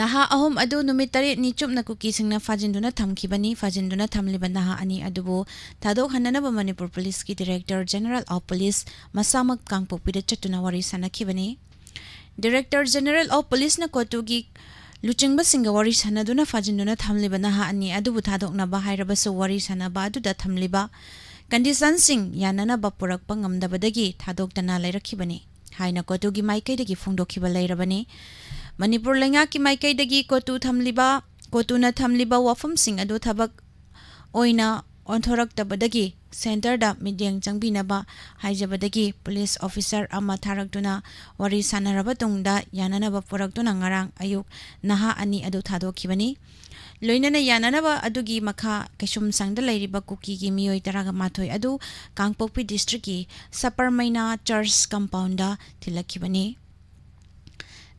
ꯅꯍꯥ ꯑꯍꯨꯝ ꯑꯗꯨ ꯅꯨꯃꯤꯠ ꯇꯔꯦꯠꯅꯤ ꯆꯨꯞꯅ ꯀꯨꯀꯤꯁꯤꯡꯅ ꯐꯥꯖꯤꯟꯗꯨꯅ ꯊꯝꯈꯤꯕꯅꯤ꯫ ꯐꯥꯖꯤꯟꯗꯨꯅ ꯊꯝꯂꯤꯕ ꯅꯍꯥ ꯑꯅꯤ ꯑꯗꯨꯕꯨ ꯊꯥꯗꯣꯛꯍꯟꯅꯅꯕ ꯃꯅꯤꯄꯨꯔ ꯄꯨꯂꯤꯁꯀꯤ Director General of Police ꯃꯁꯥꯃꯛ ꯀꯥꯡꯄꯣꯛꯄꯤꯗ ꯆꯠꯇꯨꯅ ꯋꯥꯔꯤ ꯁꯥꯅꯈꯤꯕꯅꯤ꯫ Director General of Policeꯅ ꯀꯣꯇꯨꯒꯤ ꯂꯨꯆꯤꯡꯕꯁꯤꯡꯒ ꯋꯥꯔꯤ ꯁꯥꯅꯗꯨꯅ ꯐꯥꯖꯤꯟꯗꯨꯅ ꯊꯝꯂꯤꯕ ꯅꯍꯥ ꯑꯅꯤ ꯑꯗꯨꯕꯨ ꯊꯥꯗꯣꯛꯅꯕ ꯍꯥꯏꯔꯕꯁꯨ ꯋꯥꯔꯤ ꯁꯥꯅꯕ ꯑꯗꯨꯗ ꯊꯝꯂꯤꯕ conditionꯁꯤꯡ ꯌꯥꯅꯅꯕ ꯄꯨꯔꯛꯄ ꯉꯝꯗꯕꯗꯒꯤ ꯊꯥꯗꯣꯛꯇꯅ ꯂꯩꯔꯛꯈꯤꯕꯅꯤ ꯍꯥꯏꯅ ꯀꯣꯇꯨꯒꯤ ꯃꯥꯏꯀꯩꯗꯒꯤ ꯐꯣꯡꯗꯣꯛꯈꯤꯕ ꯂꯩꯔꯕꯅꯤ꯫ ꯃꯅꯤꯄꯨꯔ ꯂꯩꯉꯥꯛꯀꯤ ꯃꯥꯏꯀꯩꯗꯒꯤ ꯀꯣꯇꯨ ꯊꯝꯂꯤꯕ, ꯀꯣꯇꯨꯅ ꯊꯝꯂꯤꯕ ꯋꯥꯐꯝꯁꯤꯡ ꯑꯗꯨ ꯊꯕꯛ ꯑꯣꯏꯅ ꯑꯣꯟꯊꯣꯔꯛꯇꯕꯗꯒꯤ centreꯗ ꯃꯤꯠꯌꯦꯡ ꯆꯪꯕꯤꯅꯕ ꯍꯥꯏꯖꯕꯗꯒꯤ police officer ꯑꯃ ꯊꯥꯔꯛꯇꯨꯅ ꯋꯥꯔꯤ ꯁꯥꯅꯔꯕ ꯇꯨꯡꯗ ꯌꯥꯅꯅꯕ ꯄꯨꯔꯛꯇꯨꯅ ꯉꯔꯥꯡ ꯑꯌꯨꯛ ꯅꯍꯥ ꯑꯅꯤ ꯑꯗꯨ ꯊꯥꯗꯣꯛꯈꯤꯕꯅꯤ꯫ ꯂꯣꯏꯅꯅ ꯌꯥꯅꯅꯕ ꯑꯗꯨꯒꯤ ꯃꯈꯥ ꯀꯩꯁꯨꯝꯁꯪꯗ ꯂꯩꯔꯤꯕ ꯀꯨꯀꯤꯒꯤ ꯃꯤꯑꯣꯏ ꯇꯔꯥꯃꯥꯊꯣꯏ ꯑꯗꯨ ꯀꯥꯡꯄꯣꯛꯄꯤ districtꯀꯤ ꯁꯄꯔꯃꯩꯅꯥ Church compoundꯗ ꯊꯤꯜꯂꯛꯈꯤꯕꯅꯤ꯫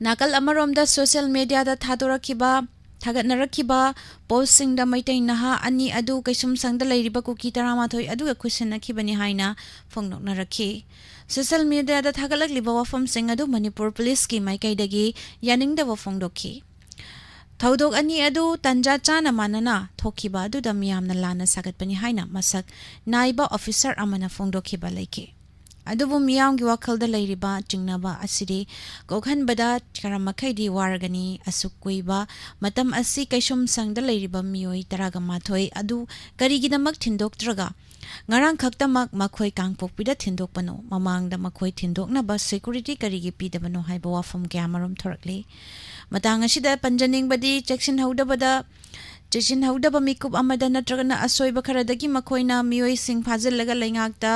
ꯅꯥꯀꯜ ꯑꯃꯔꯣꯝꯗ social mediaꯗ ꯊꯥꯗꯣꯔꯛꯈꯤꯕ, ꯊꯥꯒꯠꯅꯔꯛꯈꯤꯕ postꯁꯤꯡꯗ ꯃꯩꯇꯩ ꯅꯍꯥ ꯑꯅꯤ ꯑꯗꯨ ꯀꯩꯁꯨꯝꯁꯪꯗ ꯂꯩꯔꯤꯕ ꯀꯨꯀꯤ ꯇꯔꯥꯃꯥꯊꯣꯏ ꯑꯗꯨꯒ ꯈꯨꯠꯁꯤꯟꯅꯈꯤꯕꯅꯤ ꯍꯥꯏꯅ ꯐꯣꯡꯗꯣꯛꯅꯔꯛꯈꯤ꯫ Social mediaꯗ ꯊꯥꯒꯠꯂꯛꯂꯤꯕ ꯋꯥꯐꯝꯁꯤꯡ ꯑꯗꯨ ꯃꯅꯤꯄꯨꯔ ꯄꯨꯂꯤꯁꯀꯤ ꯃꯥꯏꯀꯩꯗꯒꯤ ꯌꯥꯅꯤꯡꯗꯕ ꯐꯣꯡꯗꯣꯛꯈꯤ꯫ ꯊꯧꯗꯣꯛ ꯑꯅꯤ ꯑꯗꯨ ꯇꯟꯖꯥ ꯆꯥꯅ ꯃꯥꯟꯅꯅ ꯊꯣꯛꯈꯤꯕ ꯑꯗꯨꯗ ꯃꯤꯌꯥꯝꯅ ꯂꯥꯟꯅ ꯁꯥꯒꯠꯄꯅꯤ ꯍꯥꯏꯅ ꯃꯁꯛ ꯅꯥꯏꯕ officer ꯑꯃꯅ ꯐꯣꯡꯗꯣꯛꯈꯤꯕ ꯂꯩꯈꯤ꯫ ꯑꯗꯨꯕꯨ ꯃꯤꯌꯥꯝꯒꯤ ꯋꯥꯈꯜꯗ ꯂꯩꯔꯤꯕ ꯆꯤꯡꯅꯕ ꯑꯁꯤꯗꯤ ꯀꯣꯛꯍꯟꯕꯗ ꯈꯔ ꯃꯈꯩꯗꯤ ꯋꯥꯔꯒꯅꯤ꯫ ꯑꯁꯨꯛ ꯀꯨꯏꯕ ꯃꯇꯝ ꯑꯁꯤ ꯀꯩꯁꯨꯝꯁꯪꯗ ꯂꯩꯔꯤꯕ ꯃꯤꯑꯣꯏ ꯇꯔꯥꯒ ꯃꯥꯊꯣꯏ ꯑꯗꯨ ꯀꯔꯤꯒꯤꯗꯃꯛ ꯊꯤꯟꯗꯣꯛꯇ꯭ꯔꯒ ꯉꯔꯥꯡ ꯈꯛꯇꯃꯛ ꯃꯈꯣꯏ ꯀꯥꯡꯄꯣꯛꯄꯤꯗ ꯊꯤꯟꯗꯣꯛꯄꯅꯣ? ꯃꯃꯥꯡꯗ ꯃꯈꯣꯏ ꯊꯤꯟꯗꯣꯛꯅꯕ security ꯀꯔꯤꯒꯤ ꯄꯤꯗꯕꯅꯣ ꯍꯥꯏꯕ ꯋꯥꯐꯝ ꯀꯌꯥꯃꯔꯨꯝ ꯊꯣꯔꯛꯂꯤ꯫ ꯃꯇꯥꯡ ꯑꯁꯤꯗ ꯄꯟꯖꯅꯤꯡꯕꯗꯤ, ꯆꯦꯛꯁꯤꯟꯍꯧꯗꯕꯗ, ꯆꯦꯛꯁꯤꯟꯍꯧꯗꯕ ꯃꯤꯀꯨꯞ ꯑꯃꯗ ꯅꯠꯇ꯭ꯔꯒꯅ ꯑꯁꯣꯏꯕ ꯈꯔꯗꯒꯤ ꯃꯈꯣꯏꯅ ꯃꯤꯑꯣꯏꯁꯤꯡ ꯐꯥꯖꯤꯜꯂꯒ ꯂꯩꯉꯥꯛꯇ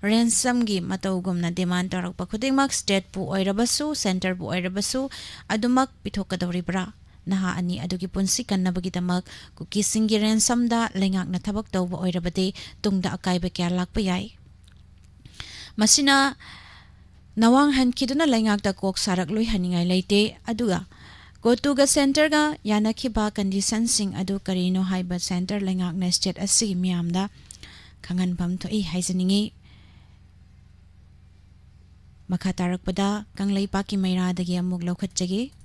ransomꯒꯤ ꯃꯇꯧꯒꯨꯝꯅ demand ꯇꯧꯔꯛꯄ ꯈꯨꯗꯤꯡꯃꯛ stateꯄꯨ ꯑꯣꯏꯔꯕꯁꯨ, centreꯕꯨ ꯑꯣꯏꯔꯕꯁꯨ ꯑꯗꯨꯃꯛ ꯄꯤꯊꯣꯛꯀꯗꯧꯔꯤꯕ꯭ꯔꯥ? ꯅꯍꯥ ꯑꯅꯤ ꯑꯗꯨꯒꯤ ꯄꯨꯟꯁꯤ ꯀꯟꯅꯕꯒꯤꯗꯃꯛ ꯀꯨꯀꯤꯁꯤꯡꯒꯤ ransomꯗ ꯂꯩꯉꯥꯛꯅ ꯊꯕꯛ ꯇꯧꯕ ꯑꯣꯏꯔꯕꯗꯤ ꯇꯨꯡꯗ ꯑꯀꯥꯏꯕ ꯀꯌꯥ ꯂꯥꯛꯄ ꯌꯥꯏ꯫ ꯃꯁꯤꯅ ꯅꯋꯥꯡ ꯍꯟꯈꯤꯗꯨꯅ ꯂꯩꯉꯥꯛꯇ ꯀꯣꯛ ꯁꯥꯔꯛꯂꯣꯏ ꯍꯥꯏꯅꯤꯡꯉꯥꯏ ꯂꯩꯇꯦ꯫ ꯑꯗꯨꯒ ꯀꯣꯇꯨꯒ centreꯒ ꯌꯥꯅꯈꯤꯕ conditionꯁꯤꯡ ꯑꯗꯨ ꯀꯔꯤꯅꯣ ꯍꯥꯏꯕ centre ꯂꯩꯉꯥꯛꯅ state ꯑꯁꯤꯒꯤ ꯃꯤꯌꯥꯝꯗ ꯈꯪꯍꯟꯐꯝ ꯊꯣꯛꯏ ꯍꯥꯏꯖꯅꯤꯡꯏ꯫ ꯃꯈꯥ ꯇꯥꯔꯛꯄꯗ ꯀꯪꯂꯩꯄꯥꯛꯀꯤ ꯃꯩꯔꯥꯗꯒꯤ ꯑꯃꯨꯛ ꯂꯧꯈꯠꯆꯒꯦ꯫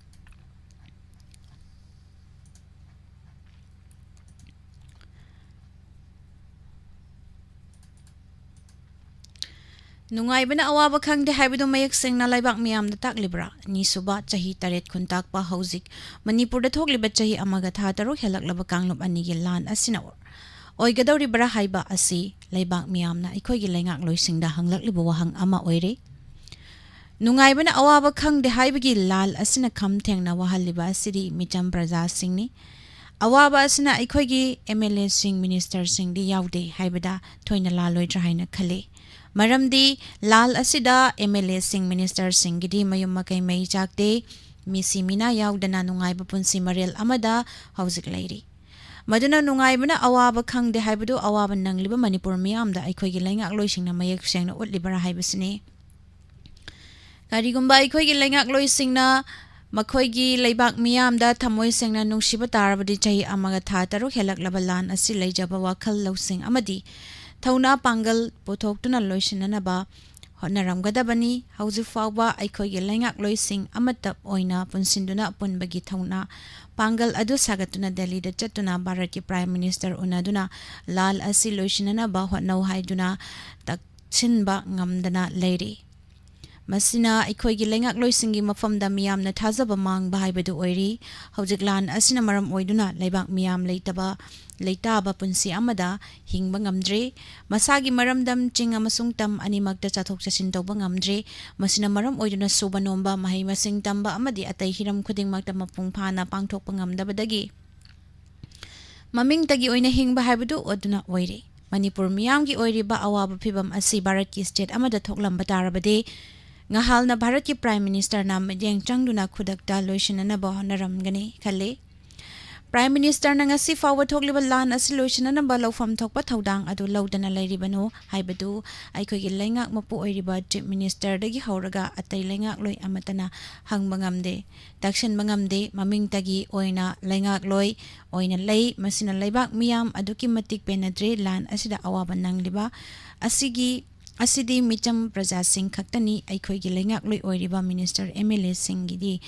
ꯅꯨꯡꯉꯥꯏꯕꯅ ꯑꯋꯥꯕ ꯈꯪꯗꯦ ꯍꯥꯏꯕꯗꯨ ꯃꯌꯦꯛ ꯁꯦꯡꯅ ꯂꯩꯕꯥꯛ ꯃꯤꯌꯥꯝꯗ ꯇꯥꯛꯂꯤꯕ꯭ꯔꯥ? ꯑꯅꯤꯁꯨꯕ, ꯆꯍꯤ ꯇꯔꯦꯠ ꯈꯨꯟꯇꯥꯛꯄ ꯍꯧꯖꯤꯛ ꯃꯅꯤꯄꯨꯔꯗ ꯊꯣꯛꯂꯤꯕ ꯆꯍꯤ ꯑꯃꯒ ꯊꯥ ꯇꯔꯨꯛ ꯍꯦꯜꯂꯛꯂꯕ ꯀꯥꯡꯂꯨꯞ ꯑꯅꯤꯒꯤ ꯂꯥꯟ ꯑꯁꯤꯅ ꯑꯣꯏꯒꯗꯧꯔꯤꯕ꯭ꯔꯥ ꯍꯥꯏꯕ ꯑꯁꯤ ꯂꯩꯕꯥꯛ ꯃꯤꯌꯥꯝꯅ ꯑꯩꯈꯣꯏꯒꯤ ꯂꯩꯉꯥꯛꯂꯣꯏꯁꯤꯡꯗ ꯍꯪꯂꯛꯂꯤꯕ ꯋꯥꯍꯪ ꯑꯃ ꯑꯣꯏꯔꯦ꯫ ꯅꯨꯡꯉꯥꯏꯕꯅ ꯑꯋꯥꯕ ꯈꯪꯗꯦ ꯍꯥꯏꯕꯒꯤ ꯂꯥꯜ ꯑꯁꯤꯅ ꯈꯝ ꯊꯦꯡꯅ ꯋꯥꯍꯜꯂꯤꯕ ꯑꯁꯤꯗꯤ ꯃꯤꯆꯝ ꯄ꯭ꯔꯖꯥꯁꯤꯡꯅꯤ꯫ ꯑꯋꯥꯕ ꯑꯁꯤꯅ ꯑꯩꯈꯣꯏꯒꯤ MLAꯁꯤꯡ, ministerꯁꯤꯡꯗꯤ ꯌꯥꯎꯗꯦ ꯍꯥꯏꯕꯗ ꯊꯣꯏꯅ ꯂꯥꯜꯂꯣꯏꯗ꯭ꯔꯥ ꯍꯥꯏꯅ ꯈꯜꯂꯤ꯫ ꯃꯔꯝꯗꯤ ꯂꯥꯜ ꯑꯁꯤꯗ MLAꯁꯤꯡ, ministerꯁꯤꯡꯒꯤꯗꯤ ꯃꯌꯨꯝ ꯃꯀꯩ ꯃꯩ ꯆꯥꯛꯇꯦ, ꯃꯤꯁꯤ ꯃꯤꯅꯥ ꯌꯥꯎꯗꯅ ꯅꯨꯡꯉꯥꯏꯕ ꯄꯨꯟꯁꯤ ꯃꯔꯦꯜ ꯑꯃꯗ ꯍꯧꯖꯤꯛ ꯂꯩꯔꯤ꯫ ꯃꯗꯨꯅ ꯅꯨꯡꯉꯥꯏꯕꯅ ꯑꯋꯥꯕ ꯈꯪꯗꯦ ꯍꯥꯏꯕꯗꯨ ꯑꯋꯥꯕ ꯅꯪꯂꯤꯕ ꯃꯅꯤꯄꯨꯔ ꯃꯤꯌꯥꯝꯗ ꯑꯩꯈꯣꯏꯒꯤ ꯂꯩꯉꯥꯛꯂꯣꯏꯁꯤꯡꯅ ꯃꯌꯦꯛ ꯁꯦꯡꯅ ꯎꯠꯂꯤꯕꯔꯥ ꯍꯥꯏꯕꯁꯤꯅꯤ꯫ ꯀꯔꯤꯒꯨꯝꯕ ꯑꯩꯈꯣꯏꯒꯤ ꯂꯩꯉꯥꯛꯂꯣꯏꯁꯤꯡꯅ ꯃꯈꯣꯏꯒꯤ ꯂꯩꯕꯥꯛ ꯃꯤꯌꯥꯝꯗ ꯊꯃꯣꯏ ꯁꯦꯡꯅ ꯅꯨꯡꯁꯤꯕ ꯇꯥꯔꯕꯗꯤ, ꯆꯍꯤ ꯑꯃꯒ ꯊꯥ ꯇꯔꯨꯛ ꯍꯦꯜꯂꯛꯂꯕ ꯂꯥꯟ ꯑꯁꯤ ꯂꯩꯖꯕ ꯋꯥꯈꯜ ꯂꯧꯁꯤꯡ ꯑꯃꯗꯤ ꯊꯧꯅꯥ ꯄꯥꯡꯒꯜ ꯄꯨꯊꯣꯛꯇꯨꯅ ꯂꯣꯏꯁꯤꯟꯅꯅꯕ ꯍꯣꯠꯅꯔꯝꯒꯗꯕꯅꯤ꯫ ꯍꯧꯖꯤꯛ ꯐꯥꯎꯕ ꯑꯩꯈꯣꯏꯒꯤ ꯂꯩꯉꯥꯛꯂꯣꯏꯁꯤꯡ ꯑꯃꯠꯇ ꯑꯣꯏꯅ ꯄꯨꯟꯁꯤꯟꯗꯨꯅ ꯑꯄꯨꯟꯕꯒꯤ ꯊꯧꯅꯥ ꯄꯥꯡꯒꯜ ꯑꯗꯨ ꯁꯥꯒꯠꯇꯨꯅ ꯗꯦꯜꯂꯤꯗ ꯆꯠꯇꯨꯅ ꯚꯥꯔꯠꯀꯤ Prime Minister ꯎꯅꯗꯨꯅ ꯂꯥꯜ ꯑꯁꯤ ꯂꯣꯏꯁꯤꯟꯅꯅꯕ ꯍꯣꯠꯅꯧ ꯍꯥꯏꯗꯨꯅ ꯇꯛꯁꯤꯟꯕ ꯉꯝꯗꯅ ꯂꯩꯔꯤ꯫ ꯃꯁꯤꯅ ꯑꯩꯈꯣꯏꯒꯤ ꯂꯩꯉꯥꯛꯂꯣꯏꯁꯤꯡꯒꯤ ꯃꯐꯝꯗ ꯃꯤꯌꯥꯝꯅ ꯊꯥꯖꯕ ꯃꯥꯡꯕ ꯍꯥꯏꯕꯗꯨ ꯑꯣꯏꯔꯤ꯫ ꯍꯧꯖꯤꯛ ꯂꯥꯟ ꯑꯁꯤꯅ ꯃꯔꯝ ꯑꯣꯏꯗꯨꯅ ꯂꯩꯕꯥꯛ ꯃꯤꯌꯥꯝ ꯂꯩꯇꯕ, ꯂꯩꯇꯥꯕ ꯄꯨꯟꯁꯤ ꯑꯃꯗ ꯍꯤꯡꯕ ꯉꯝꯗ꯭ꯔꯦ꯫ ꯃꯁꯥꯒꯤ ꯃꯔꯝꯗꯝ ꯆꯤꯡ ꯑꯃꯁꯨꯡ ꯇꯝ ꯑꯅꯤꯃꯛꯇ ꯆꯠꯊꯣꯛ ꯆꯠꯁꯤꯟ ꯇꯧꯕ ꯉꯝꯗ꯭ꯔꯦ꯫ ꯃꯁꯤꯅ ꯃꯔꯝ ꯑꯣꯏꯗꯨꯅ ꯁꯨꯕ ꯅꯣꯝꯕ, ꯃꯍꯩ ꯃꯁꯤꯡ ꯇꯝꯕ ꯑꯃꯗꯤ ꯑꯇꯩ ꯍꯤꯔꯝ ꯈꯨꯗꯤꯡꯃꯛꯇ ꯃꯄꯨꯡ ꯐꯥꯅ ꯄꯥꯡꯊꯣꯛꯄ ꯉꯝꯗꯕꯗꯒꯤ ꯃꯃꯤꯡꯇꯒꯤ ꯑꯣꯏꯅ ꯍꯤꯡꯕ ꯍꯥꯏꯕꯗꯨ ꯑꯗꯨꯅ ꯑꯣꯏꯔꯦ꯫ ꯃꯅꯤꯄꯨꯔ ꯃꯤꯌꯥꯝꯒꯤ ꯑꯣꯏꯔꯤꯕ ꯑꯋꯥꯕ ꯐꯤꯚꯝ ꯑꯁꯤ ꯚꯥꯔꯠꯀꯤ state ꯑꯃꯗ ꯊꯣꯛꯂꯝꯕ ꯇꯥꯔꯕꯗꯤ, ꯉꯍꯥꯜꯅ ꯚꯥꯔꯠꯀꯤ Prime Ministerꯅ ꯃꯤꯠꯌꯦꯡ ꯆꯪꯗꯨꯅ ꯈꯨꯗꯛꯇ ꯂꯣꯏꯁꯤꯟꯅꯅꯕ ꯍꯣꯠꯅꯔꯝꯒꯅꯤ ꯈꯜꯂꯤ꯫ Prime Ministerꯅ ꯉꯁꯤ ꯐꯥꯎꯕ ꯊꯣꯛꯂꯤꯕ ꯂꯥꯟ ꯑꯁꯤ ꯂꯣꯏꯁꯤꯟꯅꯅꯕ ꯂꯧꯐꯝ ꯊꯣꯛꯄ ꯊꯧꯗꯥꯡ ꯑꯗꯨ ꯂꯧꯗꯅ ꯂꯩꯔꯤꯕꯅꯣ ꯍꯥꯏꯕꯗꯨ ꯑꯩꯈꯣꯏꯒꯤ ꯂꯩꯉꯥꯛ ꯃꯄꯨ ꯑꯣꯏꯔꯤꯕ Chief Ministerꯗꯒꯤ ꯍꯧꯔꯒ ꯑꯇꯩ ꯂꯩꯉꯥꯛꯂꯣꯏ ꯑꯃꯠꯇꯅ ꯍꯪꯕ ꯉꯝꯗꯦ, ꯇꯛꯁꯤꯟꯕ ꯉꯝꯗꯦ꯫ ꯃꯃꯤꯡꯇꯒꯤ ꯑꯣꯏꯅ ꯂꯩꯉꯥꯛꯂꯣꯏ ꯑꯣꯏꯅ ꯂꯩ꯫ ꯃꯁꯤꯅ ꯂꯩꯕꯥꯛ ꯃꯤꯌꯥꯝ ꯑꯗꯨꯛꯀꯤ ꯃꯇꯤꯛ ꯄꯦꯟꯅꯗ꯭ꯔꯦ꯫ ꯂꯥꯟ ꯑꯁꯤꯗ ꯑꯋꯥꯕ ꯅꯪꯂꯤꯕ ꯑꯁꯤꯒꯤ, ꯑꯁꯤꯗꯤ ꯃꯤꯆꯝ ꯄ꯭ꯔꯖꯥꯁꯤꯡ ꯈꯛꯇꯅꯤ꯫ ꯑꯩꯈꯣꯏꯒꯤ ꯂꯩꯉꯥꯛꯂꯣꯏ ꯑꯣꯏꯔꯤꯕ Minister, MLAꯁꯤꯡꯒꯤꯗꯤ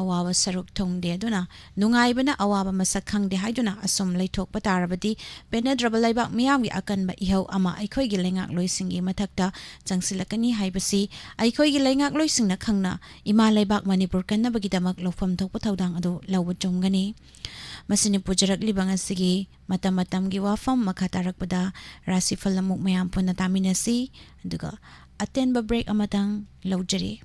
ꯑꯋꯥꯕ ꯁꯔꯨꯛ ꯊꯨꯡꯗꯦ꯫ ꯑꯗꯨꯅ ꯅꯨꯡꯉꯥꯏꯕꯅ ꯑꯋꯥꯕ ꯃꯁꯛ ꯈꯪꯗꯦ ꯍꯥꯏꯗꯨꯅ ꯑꯁꯨꯝ ꯂꯩꯊꯣꯛꯄ ꯇꯥꯔꯕꯗꯤ, ꯄꯦꯟꯅꯗ꯭ꯔꯕ ꯂꯩꯕꯥꯛ ꯃꯤꯌꯥꯝꯒꯤ ꯑꯀꯟꯕ ꯏꯍꯧ ꯑꯃ ꯑꯩꯈꯣꯏꯒꯤ ꯂꯩꯉꯥꯛꯂꯣꯏꯁꯤꯡꯒꯤ ꯃꯊꯛꯇ ꯆꯪꯁꯤꯜꯂꯛꯀꯅꯤ ꯍꯥꯏꯕꯁꯤ ꯑꯩꯈꯣꯏꯒꯤ ꯂꯩꯉꯥꯛꯂꯣꯏꯁꯤꯡꯅ ꯈꯪꯅ ꯏꯃꯥ ꯂꯩꯕꯥꯛ ꯃꯅꯤꯄꯨꯔ ꯀꯟꯅꯕꯒꯤꯗꯃꯛ ꯂꯧꯐꯝ ꯊꯣꯛꯄ ꯊꯧꯗꯥꯡ ꯑꯗꯨ ꯂꯧꯕ ꯆꯨꯝꯒꯅꯤ꯫ ꯃꯁꯤꯅ ꯄꯨꯖꯔꯛꯂꯤꯕ ꯉꯁꯤꯒꯤ ꯃꯇꯝ ꯃꯇꯝꯒꯤ ꯋꯥꯐꯝ꯫ ꯃꯈꯥ ꯇꯥꯔꯛꯄꯗ ꯔꯥꯁꯤꯐꯜ ꯑꯃꯨꯛ ꯃꯌꯥꯝ ꯄꯨꯟꯅ ꯇꯥꯃꯤꯟꯅꯁꯤ, ꯑꯗꯨꯒ ꯑꯇꯦꯟꯕ break ꯑꯃꯇꯪ ꯂꯧꯖꯔꯤ꯫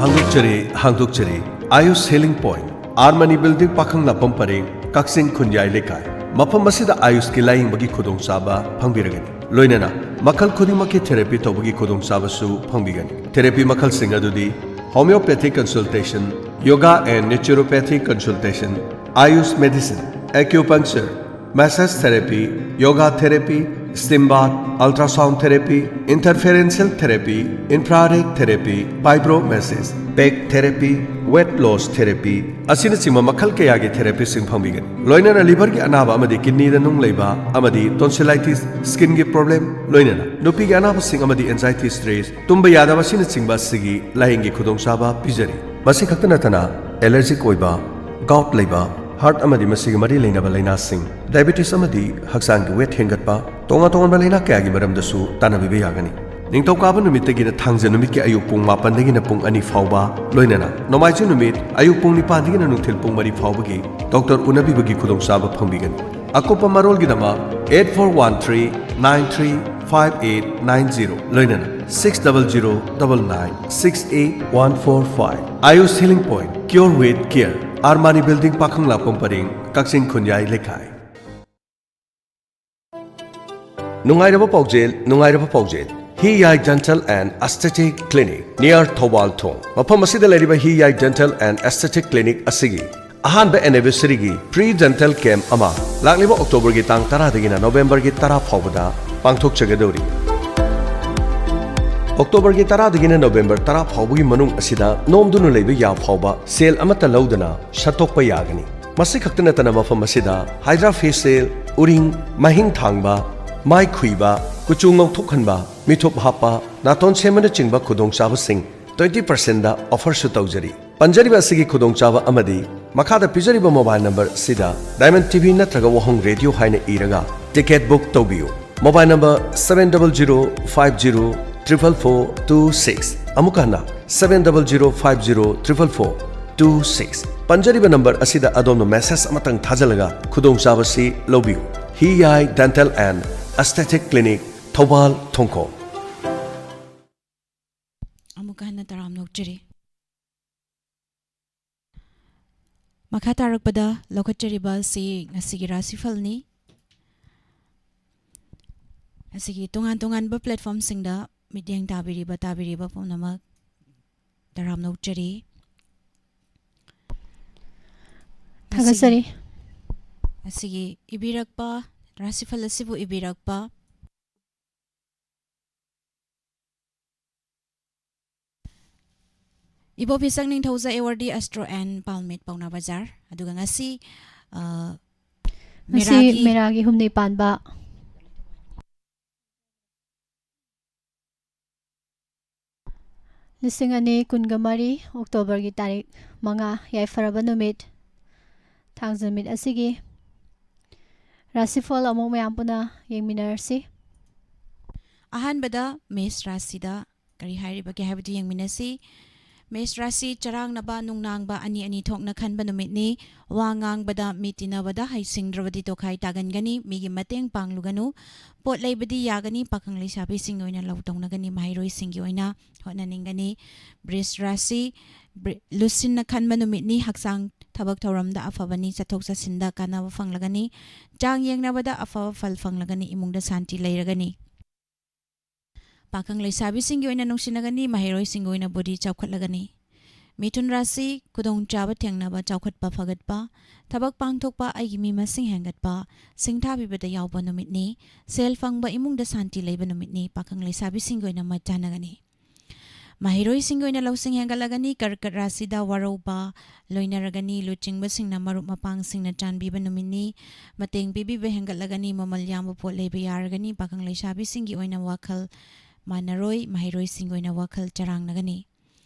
ꯍꯥꯡꯗꯣꯛꯆꯔꯤ, ꯍꯥꯡꯗꯣꯛꯆꯔꯤ꯫ Ayush Healing Point, R Mani Building, ꯄꯥꯈꯪ ꯂꯥꯛꯄꯝ ꯄꯔꯦꯡ, ꯀꯛꯆꯤꯡ ꯈꯨꯟꯌꯥꯏ ꯂꯩꯀꯥꯏ꯫ ꯃꯐꯝ ꯑꯁꯤꯗ ꯑꯥꯌꯨꯁꯀꯤ ꯂꯥꯌꯦꯡꯕꯒꯤ ꯈꯨꯗꯣꯡꯆꯥꯕ ꯐꯪꯕꯤꯔꯒꯅꯤ꯫ ꯂꯣꯏꯅꯅ ꯃꯈꯜ ꯈꯨꯗꯤꯡꯃꯛꯀꯤ therapy ꯇꯧꯕꯒꯤ ꯈꯨꯗꯣꯡꯆꯥꯕꯁꯨ ꯐꯪꯕꯤꯒꯅꯤ꯫ Therapy ꯃꯈꯜꯁꯤꯡ ꯑꯗꯨꯗꯤ homeopathic consultation, yoga and naturopathy consultation, Ayush medicine, acupuncture, massage therapy, yoga therapy, steam bath, ultrasound therapy, interferential therapy, infrared therapy, fibromassage, back therapy, weight loss therapy ꯑꯁꯤꯅꯆꯤꯡꯕ ꯃꯈꯜ ꯀꯌꯥꯒꯤ therapyꯁꯤꯡ ꯐꯪꯕꯤꯒꯅꯤ꯫ ꯂꯣꯏꯅꯅ liverꯒꯤ ꯑꯅꯥꯕ ꯑꯃꯗꯤ kidneyꯗ ꯅꯨꯡ ꯂꯩꯕ ꯑꯃꯗꯤ tonsillitis, skinꯒꯤ problem, ꯂꯣꯏꯅꯅ ꯅꯨꯄꯤꯒꯤ ꯑꯅꯥꯕꯁꯤꯡ ꯑꯃꯗꯤ anxiety, stress, ꯇꯨꯝꯕ ꯌꯥꯗꯕ ꯑꯁꯤꯅꯆꯤꯡꯕ ꯑꯁꯤꯒꯤ ꯂꯥꯌꯦꯡꯒꯤ ꯈꯨꯗꯣꯡꯆꯥꯕ ꯄꯤꯖꯔꯤ꯫ ꯃꯁꯤ ꯈꯛꯇ ꯅꯠꯇꯅ allergic ꯑꯣꯏꯕ, gout ꯂꯩꯕ, heart ꯑꯃꯗꯤ ꯃꯁꯤꯒꯤ ꯃꯔꯤ ꯂꯩꯅꯕ ꯂꯥꯏꯅꯥꯁꯤꯡ, diabetes ꯑꯃꯗꯤ ꯍꯛꯆꯥꯡꯒꯤ weight ꯍꯦꯟꯒꯠꯄ, ꯇꯣꯉꯥꯟ ꯇꯣꯉꯥꯟꯕ ꯂꯥꯏꯅꯥ ꯀꯌꯥꯒꯤ ꯃꯔꯝꯗꯁꯨ ꯇꯥꯟꯅꯕꯤꯕ ꯌꯥꯒꯅꯤ꯫ ꯅꯤꯡꯊꯧꯀꯥꯕ ꯅꯨꯃꯤꯠꯇꯒꯤꯅ ꯊꯥꯡꯖ ꯅꯨꯃꯤꯠꯀꯤ ꯑꯌꯨꯛ ꯄꯨꯡ ꯃꯥꯄꯟꯗꯒꯤꯅ ꯄꯨꯡ ꯑꯅꯤ ꯐꯥꯎꯕ, ꯂꯣꯏꯅꯅ ꯅꯣꯡꯃꯥꯏꯖꯤꯡ ꯅꯨꯃꯤꯠ ꯑꯌꯨꯛ ꯄꯨꯡ ꯅꯤꯄꯥꯟꯗꯒꯤꯅ ꯅꯨꯡꯊꯤꯜ ꯄꯨꯡ ꯃꯔꯤ ꯐꯥꯎꯕꯒꯤ doctor ꯎꯅꯕꯤꯕꯒꯤ ꯈꯨꯗꯣꯡꯆꯥꯕ ꯐꯪꯕꯤꯒꯅꯤ꯫ ꯑꯀꯨꯞꯄ ꯃꯔꯣꯜꯒꯤꯗꯃꯛ eight four one three nine three five eight nine zero, ꯂꯣꯏꯅꯅ six double zero double nine six eight one four five꯫ Ayush Healing Point, cure with care, R Mani Building, ꯄꯥꯈꯪ ꯂꯥꯛꯄꯝ ꯄꯔꯦꯡ, ꯀꯛꯆꯤꯡ ꯈꯨꯟꯌꯥꯏ ꯂꯩꯀꯥꯏ꯫ ꯅꯨꯡꯉꯥꯏꯔꯕ ꯄꯥꯎꯖꯦꯜ, ꯅꯨꯡꯉꯥꯏꯔꯕ ꯄꯥꯎꯖꯦꯜ꯫ ꯍꯤ ꯌꯥꯏ Dental and Aesthetic Clinic, near Thoubal ꯊꯣꯡ꯫ ꯃꯐꯝ ꯑꯁꯤꯗ ꯂꯩꯔꯤꯕ ꯍꯤ ꯌꯥꯏ Dental and Aesthetic Clinic ꯑꯁꯤꯒꯤ ꯑꯍꯥꯟꯕ anniversaryꯒꯤ free dental camp ꯑꯃ ꯂꯥꯛꯂꯤꯕ Octoberꯒꯤ ꯇꯥꯡ ꯇꯔꯥꯗꯒꯤꯅ Novemberꯒꯤ ꯇꯔꯥ ꯐꯥꯎꯕꯗ ꯄꯥꯡꯊꯣꯛꯆꯒꯗꯧꯔꯤ꯫ ꯑꯣꯛꯇꯣꯕꯔꯒꯤ ꯇꯔꯥꯗꯒꯤꯅ ꯅꯕꯦꯝꯕꯔ ꯇꯔꯥ ꯐꯥꯎꯕꯒꯤ ꯃꯅꯨꯡ ꯑꯁꯤꯗ ꯅꯣꯝꯗꯨꯅ ꯂꯩꯕ ꯌꯥ ꯐꯥꯎꯕ ꯁꯦꯜ ꯑꯃꯠꯇ ꯂꯧꯗꯅ ꯁꯠꯇꯣꯛꯄ ꯌꯥꯒꯅꯤ꯫ ꯃꯁꯤ ꯈꯛꯇ ꯅꯠꯇꯅ ꯃꯐꯝ ꯑꯁꯤꯗ ꯍꯥꯏꯗ꯭ꯔꯥ ꯐꯦꯁꯤꯌꯦꯜ, ꯎꯔꯤꯡ, ꯃꯍꯤꯡ ꯊꯥꯡꯕ, ꯃꯥꯏ ꯈꯨꯏꯕ, ꯀꯨꯆꯨ ꯉꯧꯊꯣꯛꯍꯟꯕ, ꯃꯤꯊꯨꯞ ꯍꯥꯞꯄ, ꯅꯥꯇꯣꯟ ꯁꯦꯝꯕꯅꯆꯤꯡꯕ ꯈꯨꯗꯣꯡꯆꯥꯕꯁꯤꯡ twenty percent offer ꯁꯨ ꯇꯧꯖꯔꯤ꯫ ꯄꯟꯖꯔꯤꯕ ꯑꯁꯤꯒꯤ ꯈꯨꯗꯣꯡꯆꯥꯕ ꯑꯃꯗꯤ ꯃꯈꯥꯗ ꯄꯤꯖꯔꯤꯕ mobile number ꯑꯁꯤꯗ Diamond T V ꯅꯠꯇ꯭ꯔꯒ ꯋꯥꯍꯣꯡ ꯔꯦꯗꯤꯑꯣ ꯍꯥꯏꯅ ꯏꯔꯒ ticket book ꯇꯧꯕꯤꯌꯨ꯫ Mobile number seven double zero five zero triple four two six꯫ ꯑꯃꯨꯛ ꯍꯟꯅ, seven double zero five zero triple four two six꯫ ꯄꯟꯖꯔꯤꯕ number ꯑꯁꯤꯗ ꯑꯗꯣꯝꯅ message ꯑꯃꯇꯪ ꯊꯥꯖꯤꯜꯂꯒ ꯈꯨꯗꯣꯡꯆꯥꯕꯁꯤ ꯂꯧꯕꯤꯌꯨ꯫ ꯍꯤ ꯌꯥꯏ Dental and Aesthetic Clinic, Thoubal ꯊꯣꯡꯈꯣꯡ꯫ ꯑꯃꯨꯛꯀ ꯍꯟꯅ ꯇꯔꯥꯝꯅ ꯑꯣꯛꯆꯔꯤ꯫ ꯃꯈꯥ ꯇꯥꯔꯛꯄꯗ ꯂꯧꯈꯠꯆꯔꯤꯕ ꯑꯁꯤ ꯉꯁꯤꯒꯤ ꯔꯥꯁꯤꯐꯜꯅꯤ꯫ ꯉꯁꯤꯒꯤ ꯇꯣꯉꯥꯟ ꯇꯣꯉꯥꯟꯕ platform ꯁꯤꯡꯗ ꯃꯤꯠꯌꯦꯡ ꯇꯥꯕꯤꯔꯤꯕ, ꯇꯥꯕꯤꯔꯤꯕ ꯄꯨꯝꯅꯃꯛ ꯇꯔꯥꯝꯅ ꯑꯣꯛꯆꯔꯤ꯫ ꯊꯥꯒꯠꯆꯔꯤ꯫ ꯉꯁꯤꯒꯤ, ꯉꯁꯤꯒꯤ ꯏꯕꯤꯔꯛꯄ, ꯔꯥꯁꯤꯐꯜ ꯑꯁꯤꯕꯨ ꯏꯕꯤꯔꯛꯄ ꯏꯕꯣꯕꯤ ꯁꯛꯅꯤꯡꯊꯧꯖ ꯑꯦꯋꯥꯔꯗꯤ ꯑꯦꯁꯇ꯭ꯔꯣ ꯑꯦꯟ ꯄꯥꯜꯃꯤꯠ ꯄꯥꯎꯅꯥ ꯕꯖꯥꯔ꯫ ꯑꯗꯨꯒ ꯉꯁꯤ, ꯑ, ꯉꯁꯤ ꯃꯦꯔꯥꯒꯤ ꯃꯦꯔꯥꯒꯤ ꯍꯨꯝꯅꯤ ꯄꯥꯟꯕ꯫ ꯂꯤꯁꯤꯡ ꯑꯅꯤ ꯀꯨꯟꯒ ꯃꯔꯤ ꯑꯣꯛꯇꯣꯕꯔꯒꯤ ꯇꯥꯔꯤꯛ ꯃꯉꯥ, ꯌꯥꯏꯐꯔꯕ ꯅꯨꯃꯤꯠ, ꯊꯥꯡꯖ ꯅꯨꯃꯤꯠ ꯑꯁꯤꯒꯤ ꯔꯥꯁꯤꯐꯜ ꯑꯃꯨꯛ ꯃꯌꯥꯝ ꯄꯨꯟꯅ ꯌꯦꯡꯃꯤꯟꯅꯔꯁꯤ꯫ ꯑꯍꯥꯟꯕꯗ ꯃꯦꯁ ꯔꯥꯁꯤꯗ ꯀꯔꯤ ꯍꯥꯏꯔꯤꯕꯒꯦ ꯍꯥꯏꯕꯗꯨ ꯌꯦꯡꯃꯤꯟꯅꯁꯤ꯫ ꯃꯦꯁ ꯔꯥꯁꯤ ꯆꯔꯥꯡꯅꯕ, ꯅꯨꯡꯅꯥꯡꯕ ꯑꯅꯤ ꯑꯅꯤ ꯊꯣꯛꯅ ꯈꯟꯕ ꯅꯨꯃꯤꯠꯅꯤ꯫ ꯋꯥ ꯉꯥꯡꯕꯗ, ꯃꯤ ꯇꯤꯟꯅꯕꯗ ꯍꯩꯁꯤꯡꯗ꯭ꯔꯕꯗꯤ ꯇꯣꯈꯥꯏ ꯇꯥꯒꯟꯒꯅꯤ꯫ ꯃꯤꯒꯤ ꯃꯇꯦꯡ ꯄꯥꯡꯂꯨꯒꯅꯨ꯫ ꯄꯣꯠ ꯂꯩꯕꯗꯤ ꯌꯥꯒꯅꯤ, ꯄꯥꯈꯪ ꯂꯩꯁꯥꯕꯤꯁꯤꯡꯒꯤ ꯑꯣꯏꯅ ꯂꯧ ꯇꯧꯅꯒꯅꯤ, ꯃꯍꯩꯔꯣꯏꯁꯤꯡꯒꯤ ꯑꯣꯏꯅ ꯍꯣꯠꯅꯅꯤꯡꯒꯅꯤ꯫ ꯕ꯭ꯔꯤꯖ ꯔꯥꯁꯤ, ꯕ꯭ꯔꯤ-, ꯂꯨꯁꯤꯟꯅ ꯈꯟꯕ ꯅꯨꯃꯤꯠꯅꯤ, ꯍꯛꯆꯥꯡ ꯊꯕꯛ ꯊꯧꯔꯝꯗ ꯑꯐꯕꯅꯤ, ꯆꯠꯊꯣꯛ ꯆꯠꯁꯤꯟꯗ ꯀꯥꯟꯅꯕ ꯐꯪꯂꯒꯅꯤ, ꯆꯥꯡ ꯌꯦꯡꯅꯕꯗ ꯑꯐꯕ ꯐꯜ ꯐꯪꯂꯒꯅꯤ, ꯏꯃꯨꯡꯗ ꯁꯥꯟꯇꯤ ꯂꯩꯔꯒꯅꯤ꯫ ꯄꯥꯈꯪ ꯂꯩꯁꯥꯕꯤꯁꯤꯡꯒꯤ ꯑꯣꯏꯅ ꯅꯨꯡꯁꯤꯅꯒꯅꯤ, ꯃꯍꯩꯔꯣꯏꯁꯤꯡꯒꯤ ꯑꯣꯏꯅ ꯕꯨꯙꯤ ꯆꯥꯎꯈꯠꯂꯒꯅꯤ꯫ ꯃꯤꯊꯨꯟ ꯔꯥꯁꯤ, ꯈꯨꯗꯣꯡꯆꯥꯕ ꯊꯦꯡꯅꯕ, ꯆꯥꯎꯈꯠꯄ ꯐꯒꯠꯄ, ꯊꯕꯛ ꯄꯥꯡꯊꯣꯛꯄ, ꯑꯩꯒꯤ ꯃꯤ ꯃꯁꯤꯡ ꯍꯦꯟꯒꯠꯄ, ꯁꯤꯡꯊꯥꯕꯤꯕꯗ ꯌꯥꯎꯕ ꯅꯨꯃꯤꯠꯅꯤ꯫ ꯁꯦꯜ ꯐꯪꯕ, ꯏꯃꯨꯡꯗ ꯁꯥꯟꯇꯤ ꯂꯩꯕ ꯅꯨꯃꯤꯠꯅꯤ꯫ ꯄꯥꯈꯪ ꯂꯩꯁꯥꯕꯤꯁꯤꯡꯒꯤ ꯑꯣꯏꯅ ꯃꯠ ꯆꯥꯟꯅꯒꯅꯤ꯫ ꯃꯍꯩꯔꯣꯏꯁꯤꯡꯒꯤ ꯑꯣꯏꯅ ꯂꯧꯁꯤꯡ ꯍꯦꯟꯒꯠꯂꯒꯅꯤ꯫ ꯀꯔꯀꯠ ꯔꯥꯁꯤꯗ ꯋꯥꯔꯧꯕ ꯂꯣꯏꯅꯔꯒꯅꯤ꯫ ꯂꯨꯆꯤꯡꯕꯁꯤꯡꯅ, ꯃꯔꯨꯞ ꯃꯄꯥꯡꯁꯤꯡꯅ ꯆꯥꯟꯕꯤꯕ ꯅꯨꯃꯤꯠꯅꯤ꯫ ꯃꯇꯦꯡ ꯄꯤꯕꯤꯕ ꯍꯦꯟꯒꯠꯂꯒꯅꯤ꯫ ꯃꯃꯜ ꯌꯥꯝꯕ ꯄꯣꯠ ꯂꯩꯕ ꯌꯥꯔꯒꯅꯤ꯫ ꯄꯥꯈꯪ ꯂꯩꯁꯥꯕꯤꯁꯤꯡꯒꯤ ꯑꯣꯏꯅ ꯋꯥꯈꯜ ꯃꯥꯟꯅꯔꯣꯏ꯫ ꯃꯍꯩꯔꯣꯏꯁꯤꯡꯒꯤ ꯑꯣꯏꯅ ꯋꯥꯈꯜ ꯆꯔꯥꯡꯅꯒꯅꯤ꯫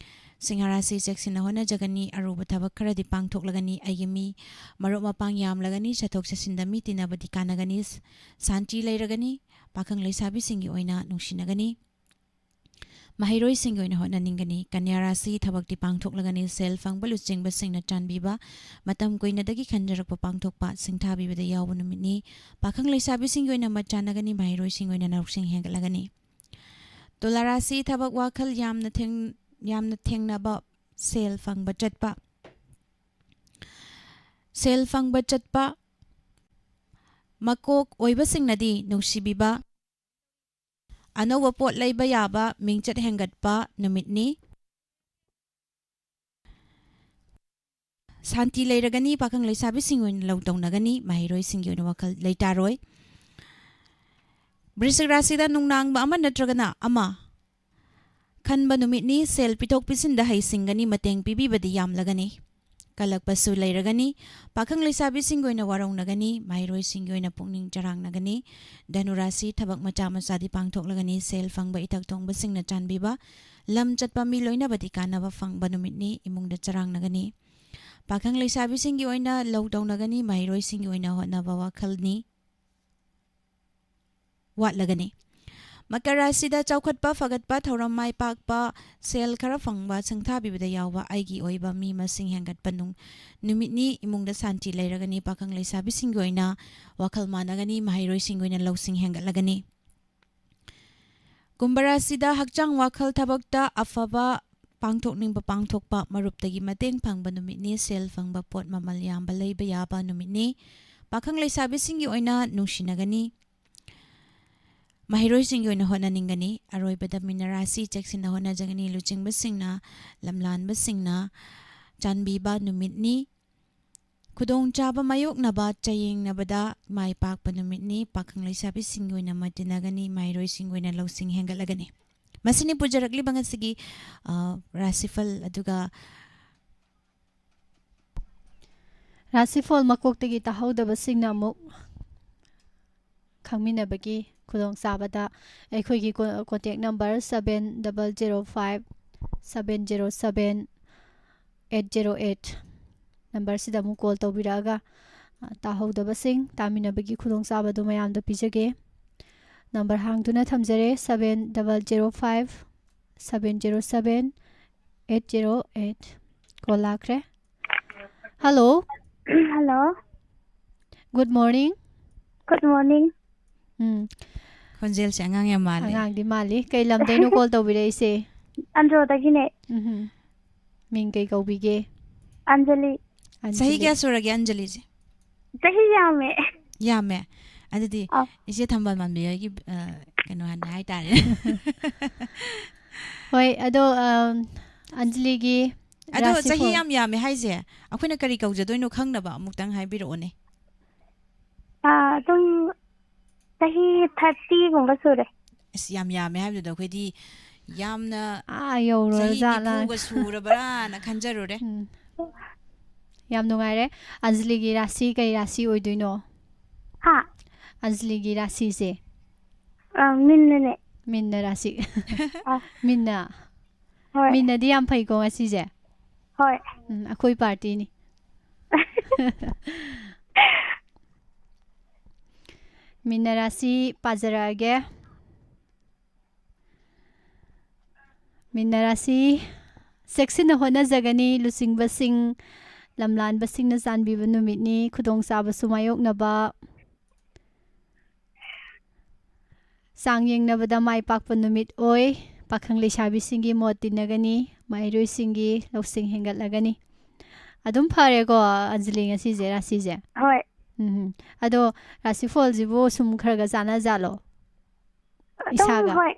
ꯁꯤꯡꯍ ꯔꯥꯁꯤ ꯆꯦꯛꯁꯤꯟꯅ ꯍꯣꯠꯅꯖꯒꯅꯤ꯫ ꯑꯔꯨꯕ ꯊꯕꯛ ꯈꯔꯗꯤ ꯄꯥꯡꯊꯣꯛꯂꯒꯅꯤ꯫ ꯑꯩꯒꯤ ꯃꯤ, ꯃꯔꯨꯞ ꯃꯄꯥꯡ ꯌꯥꯝꯂꯒꯅꯤ꯫ ꯆꯠꯊꯣꯛ ꯆꯠꯁꯤꯟꯗ ꯃꯤ ꯇꯤꯟꯅꯕꯗꯤ ꯀꯥꯟꯅꯒꯅꯤ꯫ ꯁꯥꯟꯇꯤ ꯂꯩꯔꯒꯅꯤ꯫ ꯄꯥꯈꯪ ꯂꯩꯁꯥꯕꯤꯁꯤꯡꯒꯤ ꯑꯣꯏꯅ ꯅꯨꯡꯁꯤꯅꯒꯅꯤ꯫ ꯃꯍꯩꯔꯣꯏꯁꯤꯡꯒꯤ ꯑꯣꯏꯅ ꯍꯣꯠꯅꯅꯤꯡꯒꯅꯤ꯫ ꯀꯟꯌꯥ ꯔꯥꯁꯤ ꯊꯕꯛꯇꯤ ꯄꯥꯡꯊꯣꯛꯂꯒꯅꯤ꯫ ꯁꯦꯜ ꯐꯪꯕ, ꯂꯨꯆꯤꯡꯕꯁꯤꯡꯅ ꯆꯥꯟꯕꯤꯕ, ꯃꯇꯝ ꯀꯨꯏꯅꯗꯒꯤ ꯈꯟꯖꯔꯛꯄ ꯄꯥꯡꯊꯣꯛꯄ, ꯁꯤꯡꯊꯥꯕꯤꯕꯗ ꯌꯥꯎꯕ ꯅꯨꯃꯤꯠꯅꯤ꯫ ꯄꯥꯈꯪ ꯂꯩꯁꯥꯕꯤꯁꯤꯡꯒꯤ ꯑꯣꯏꯅ ꯃꯠ ꯆꯥꯟꯅꯒꯅꯤ꯫ ꯃꯍꯩꯔꯣꯏꯁꯤꯡꯒꯤ ꯑꯣꯏꯅ ꯂꯧꯁꯤꯡ ꯍꯦꯟꯒꯠꯂꯒꯅꯤ꯫ ꯇꯨꯂꯥ ꯔꯥꯁꯤ ꯊꯕꯛ ꯋꯥꯈꯜ ꯌꯥꯝꯅ ꯊꯦꯡ-, ꯌꯥꯝꯅ ꯊꯦꯡꯅꯕ, ꯁꯦꯜ ꯐꯪꯕ ꯆꯠꯄ, ꯁꯦꯜ ꯐꯪꯕ ꯆꯠꯄ, ꯃꯀꯣꯛ ꯑꯣꯏꯕꯁꯤꯡꯅꯗꯤ ꯅꯨꯡꯁꯤꯕꯤꯕ, ꯑꯅꯧꯕ ꯄꯣꯠ ꯂꯩꯕ ꯌꯥꯕ, ꯃꯤꯡꯆꯠ ꯍꯦꯟꯒꯠꯄ ꯅꯨꯃꯤꯠꯅꯤ꯫ ꯁꯥꯟꯇꯤ ꯂꯩꯔꯒꯅꯤ꯫ ꯄꯥꯈꯪ ꯂꯩꯁꯥꯕꯤꯁꯤꯡ ꯑꯣꯏꯅ ꯂꯧ ꯇꯧꯅꯒꯅꯤ꯫ ꯃꯍꯩꯔꯣꯏꯁꯤꯡꯒꯤ ꯑꯣꯏꯅ ꯋꯥꯈꯜ ꯂꯩꯇꯥꯔꯣꯏ꯫ ꯕ꯭ꯔꯤꯁꯤꯛ ꯔꯥꯁꯤꯗ ꯅꯨꯡꯅꯥꯡꯕ ꯑꯃ ꯅꯠꯇ꯭ꯔꯒꯅ ꯑꯃ ꯈꯟꯕ ꯅꯨꯃꯤꯠꯅꯤ꯫ ꯁꯦꯜ ꯄꯤꯊꯣꯛ ꯄꯤꯁꯤꯟꯗ ꯍꯩꯁꯤꯡꯒꯅꯤ꯫ ꯃꯇꯦꯡ ꯄꯤꯕꯤꯕꯗꯤ ꯌꯥꯝꯂꯒꯅꯤ꯫ ꯀꯜꯂꯛꯄꯁꯨ ꯂꯩꯔꯒꯅꯤ꯫ ꯄꯥꯈꯪ ꯂꯩꯁꯥꯕꯤꯁꯤꯡꯒꯤ ꯑꯣꯏꯅ ꯋꯥꯔꯧꯅꯒꯅꯤ꯫ ꯃꯍꯩꯔꯣꯏꯁꯤꯡꯒꯤ ꯑꯣꯏꯅ ꯄꯨꯛꯅꯤꯡ ꯆꯔꯥꯡꯅꯒꯅꯤ꯫ ꯙꯅꯨ ꯔꯥꯁꯤ ꯊꯕꯛ ꯃꯆꯥ ꯃꯆꯥꯗꯤ ꯄꯥꯡꯊꯣꯛꯂꯒꯅꯤ꯫ ꯁꯦꯜ ꯐꯪꯕ, ꯏꯊꯛ ꯊꯣꯡꯕꯁꯤꯡꯅ ꯆꯥꯟꯕꯤꯕ, ꯂꯝ ꯆꯠꯄ ꯃꯤ ꯂꯣꯏꯅꯕꯗꯤ ꯀꯥꯟꯅꯕ ꯐꯪꯕ ꯅꯨꯃꯤꯠꯅꯤ꯫ ꯏꯃꯨꯡꯗ ꯆꯔꯥꯡꯅꯒꯅꯤ꯫ ꯄꯥꯈꯪ ꯂꯩꯁꯥꯕꯤꯁꯤꯡꯒꯤ ꯑꯣꯏꯅ ꯂꯧ ꯇꯧꯅꯒꯅꯤ꯫ ꯃꯍꯩꯔꯣꯏꯁꯤꯡꯒꯤ ꯑꯣꯏꯅ ꯍꯣꯠꯅꯕ ꯋꯥꯈꯜꯅꯤ꯫ ꯋꯥꯠꯂꯒꯅꯤ꯫ ꯃꯀꯔ ꯔꯥꯁꯤꯗ ꯆꯥꯎꯈꯠꯄ, ꯐꯒꯠꯄ, ꯊꯧꯔꯝ ꯃꯥꯏ ꯄꯥꯛꯄ, ꯁꯦꯜ ꯈꯔ ꯐꯪꯕ, ꯁꯪꯊꯥꯕꯤꯕꯗ ꯌꯥꯎꯕ, ꯑꯩꯒꯤ ꯑꯣꯏꯕ ꯃꯤ ꯃꯁꯤꯡ ꯍꯦꯟꯒꯠꯄ ꯅꯨꯡ-, ꯅꯨꯃꯤꯠꯅꯤ꯫ ꯏꯃꯨꯡꯗ ꯁꯥꯟꯇꯤ ꯂꯩꯔꯒꯅꯤ꯫ ꯄꯥꯈꯪ ꯂꯩꯁꯥꯕꯤꯁꯤꯡꯒꯤ ꯑꯣꯏꯅ ꯋꯥꯈꯜ ꯃꯥꯟꯅꯒꯅꯤ꯫ ꯃꯍꯩꯔꯣꯏꯁꯤꯡꯒꯤ ꯑꯣꯏꯅ ꯂꯧꯁꯤꯡ ꯍꯦꯟꯒꯠꯂꯒꯅꯤ꯫ ꯀꯨꯝꯚ ꯔꯥꯁꯤꯗ ꯍꯛꯆꯥꯡ ꯋꯥꯈꯜ ꯊꯕꯛꯇ ꯑꯐꯕ ꯄꯥꯡꯊꯣꯛꯅꯤꯡꯕ ꯄꯥꯡꯊꯣꯛꯄ, ꯃꯔꯨꯞꯇꯒꯤ ꯃꯇꯦꯡ ꯐꯪꯕ ꯅꯨꯃꯤꯠꯅꯤ꯫ ꯁꯦꯜ ꯐꯪꯕ, ꯄꯣꯠ ꯃꯃꯜ ꯌꯥꯝꯕ ꯂꯩꯕ ꯌꯥꯕ ꯅꯨꯃꯤꯠꯅꯤ꯫ ꯄꯥꯈꯪ ꯂꯩꯁꯥꯕꯤꯁꯤꯡꯒꯤ ꯑꯣꯏꯅ ꯅꯨꯡꯁꯤꯅꯒꯅꯤ꯫ ꯃꯍꯩꯔꯣꯏꯁꯤꯡꯒꯤ ꯑꯣꯏꯅ ꯍꯣꯠꯅꯅꯤꯡꯒꯅꯤ꯫ ꯑꯔꯣꯏꯕꯗ ꯃꯤꯅ ꯔꯥꯁꯤ ꯆꯦꯛꯁꯤꯟꯅ ꯍꯣꯠꯅꯖꯒꯅꯤ꯫ ꯂꯨꯆꯤꯡꯕꯁꯤꯡꯅ, ꯂꯝꯂꯥꯟꯕꯁꯤꯡꯅ ꯆꯥꯟꯕꯤꯕ ꯅꯨꯃꯤꯠꯅꯤ꯫ ꯈꯨꯗꯣꯡꯆꯥꯕ ꯃꯥꯌꯣꯛꯅꯕ ꯆꯌꯦꯡꯅꯕꯗ ꯃꯥꯏ ꯄꯥꯛꯄ ꯅꯨꯃꯤꯠꯅꯤ꯫ ꯄꯥꯈꯪ ꯂꯩꯁꯥꯕꯤꯁꯤꯡꯒꯤ ꯑꯣꯏꯅ ꯃꯥꯏ ꯇꯤꯟꯅꯒꯅꯤ꯫ ꯃꯍꯩꯔꯣꯏꯁꯤꯡꯒꯤ ꯑꯣꯏꯅ ꯂꯧꯁꯤꯡ ꯍꯦꯟꯒꯠꯂꯒꯅꯤ꯫ ꯃꯁꯤꯅꯤ ꯄꯨꯖꯔꯛꯂꯤꯕ ꯉꯁꯤꯒꯤ, ꯑ, ꯔꯥꯁꯤꯐꯜ꯫ ꯑꯗꯨꯒ ꯔꯥꯁꯤꯐꯜ ꯃꯀꯣꯛꯇꯒꯤ ꯇꯥꯍꯧꯗꯕꯁꯤꯡꯅ ꯑꯃꯨꯛ ꯈꯪꯃꯤꯟꯅꯕꯒꯤ ꯈꯨꯗꯣꯡꯆꯥꯕꯗ ꯑꯩꯈꯣꯏꯒꯤ ꯀꯣ-, contact number seven double zero five seven zero seven eight zero eight numberꯁꯤꯗ ꯑꯃꯨꯛ call ꯇꯧꯕꯤꯔꯛꯑꯒ, ꯑ, ꯇꯥꯍꯧꯗꯕꯁꯤꯡ ꯇꯥꯃꯤꯟꯅꯕꯒꯤ ꯈꯨꯗꯣꯡꯆꯥꯕꯗꯨ ꯃꯌꯥꯝꯗ ꯄꯤꯖꯒꯦ꯫ Number ꯍꯥꯡꯗꯨꯅ ꯊꯝꯖꯔꯦ, seven double zero five seven zero seven eight zero eight꯫ Call ꯂꯥꯛꯈ꯭ꯔꯦ꯫ Hello꯫ Hello꯫ Good morning꯫ Good morning꯫ ꯎꯝ꯫ ꯈꯣꯟꯖꯦꯜꯁꯦ ꯑꯉꯥꯡ ꯌꯥꯝ ꯃꯥꯜꯂꯦ꯫ ꯑꯉꯥꯡꯗꯤ ꯃꯥꯜꯂꯤ꯫ ꯀꯩ ꯂꯝꯗꯩꯅꯣ call ꯇꯧꯕꯤꯔꯛꯏꯁꯦ? ꯑꯟꯗ꯭ꯔꯣꯗꯒꯤꯅꯦ꯫ ꯎꯝꯍꯨꯝ꯫ ꯃꯤꯡ ꯀꯩ ꯀꯧꯕꯤꯒꯦ? ꯑꯟꯖꯂꯤ꯫ ꯑꯟꯖꯂꯤ꯫ ꯆꯍꯤ ꯀꯌꯥ ꯁꯨꯔꯒꯦ ꯑꯟꯖꯂꯤꯁꯦ? ꯆꯍꯤ ꯌꯥꯝꯃꯦ꯫ ꯌꯥꯝꯃꯦ꯫ ꯑꯗꯨꯗꯤ ꯑꯥ꯫ ꯏꯆꯦ ꯊꯝꯕꯥꯜ ꯃꯥꯟꯕꯤ ꯍꯣꯏꯒꯤ, ꯑ, ꯀꯩꯅꯣ ꯍꯥꯟꯅ ꯍꯥꯏꯇꯥꯔꯦ꯫ ꯍꯣꯏ, ꯑꯗꯣ, ꯑꯝ, ꯑꯟꯖꯂꯤꯒꯤ ꯑꯗꯣ ꯔꯥꯁꯤꯐꯜ꯫ ꯆꯍꯤ ꯌꯥꯝ ꯌꯥꯝꯃꯦ ꯍꯥꯏꯁꯦ, ꯑꯩꯈꯣꯏꯅ ꯀꯔꯤ ꯀꯧꯖꯗꯣꯏꯅꯣ ꯈꯪꯅꯕ ꯑꯃꯨꯛꯇꯪ ꯍꯥꯏꯕꯤꯔꯛꯑꯣꯅꯦ꯫ ꯑꯥ, ꯑꯗꯨꯝ ꯆꯍꯤ thirtyꯒꯨꯝꯕ ꯁꯨꯔꯦ꯫ ꯑꯁ, ꯌꯥꯝ ꯌꯥꯝꯃꯦ ꯍꯥꯏꯕꯗꯨꯗ ꯑꯩꯈꯣꯏꯗꯤ ꯌꯥꯝꯅ ꯑꯥ, ꯌꯧꯔꯨꯔ ꯆꯍꯤ ꯖꯥꯠꯂꯥ? ꯅꯤꯐꯨꯒ ꯁꯨꯔꯕ꯭ꯔꯥꯅ ꯈꯟꯖꯔꯨꯔꯦ꯫ ꯎꯝ꯫ ꯌꯥꯝ ꯅꯨꯡꯉꯥꯏꯔꯦ꯫ ꯑꯟꯖꯂꯤꯒꯤ ꯔꯥꯁꯤ ꯀꯩ ꯔꯥꯁꯤ ꯑꯣꯏꯗꯣꯏꯅꯣ? ꯍꯥ? ꯑꯟꯖꯂꯤꯒꯤ ꯔꯥꯁꯤꯁꯦ? ꯑ, ꯃꯤꯟꯅꯅꯦ꯫ ꯃꯤꯟꯅ ꯔꯥꯁꯤ꯫ ꯑ꯫ ꯃꯤꯟꯅ? ꯍꯣꯏ꯫ ꯃꯤꯟꯅꯗꯤ ꯌꯥꯝ ꯐꯩꯀꯣ ꯉꯁꯤꯁꯦ꯫ ꯍꯣꯏ꯫ ꯎꯝ, ꯑꯩꯈꯣꯏ partyꯅꯤ꯫ ꯃꯤꯟꯅ ꯔꯥꯁꯤ ꯄꯥꯖꯔꯛꯑꯒꯦ꯫ ꯃꯤꯟꯅ ꯔꯥꯁꯤ ꯆꯦꯛꯁꯤꯟꯅ ꯍꯣꯠꯅꯖꯒꯅꯤ꯫ ꯂꯨꯆꯤꯡꯕꯁꯤꯡ, ꯂꯝꯂꯥꯟꯕꯁꯤꯡꯅ ꯆꯥꯟꯕꯤꯕ ꯅꯨꯃꯤꯠꯅꯤ꯫ ꯈꯨꯗꯣꯡꯆꯥꯕꯁꯨ ꯃꯥꯌꯣꯛꯅꯕ꯫ ꯆꯥꯡ ꯌꯦꯡꯅꯕꯗ ꯃꯥꯏ ꯄꯥꯛꯄ ꯅꯨꯃꯤꯠ ꯑꯣꯏ꯫ ꯄꯥꯈꯪ ꯂꯩꯁꯥꯕꯤꯁꯤꯡꯒꯤ ꯃꯣꯠ ꯇꯤꯟꯅꯒꯅꯤ꯫ ꯃꯍꯩꯔꯣꯏꯁꯤꯡꯒꯤ ꯂꯧꯁꯤꯡ ꯍꯦꯟꯒꯠꯂꯒꯅꯤ꯫ ꯑꯗꯨꯝ ꯐꯔꯦꯀꯣ, ꯑꯟꯖꯂꯤ, ꯉꯁꯤꯁꯦ, ꯔꯥꯁꯤꯁꯦ? ꯍꯣꯏ꯫ ꯎꯝ꯫ ꯑꯗꯣ ꯔꯥꯁꯤꯐꯣꯜꯁꯤꯕꯨ ꯁꯨꯝ ꯈꯔ ꯈꯔ ꯆꯥꯟꯅꯖꯥꯠꯂꯣ? ꯑꯗꯨꯝ ꯏꯁꯥꯒ? ꯍꯣꯏ,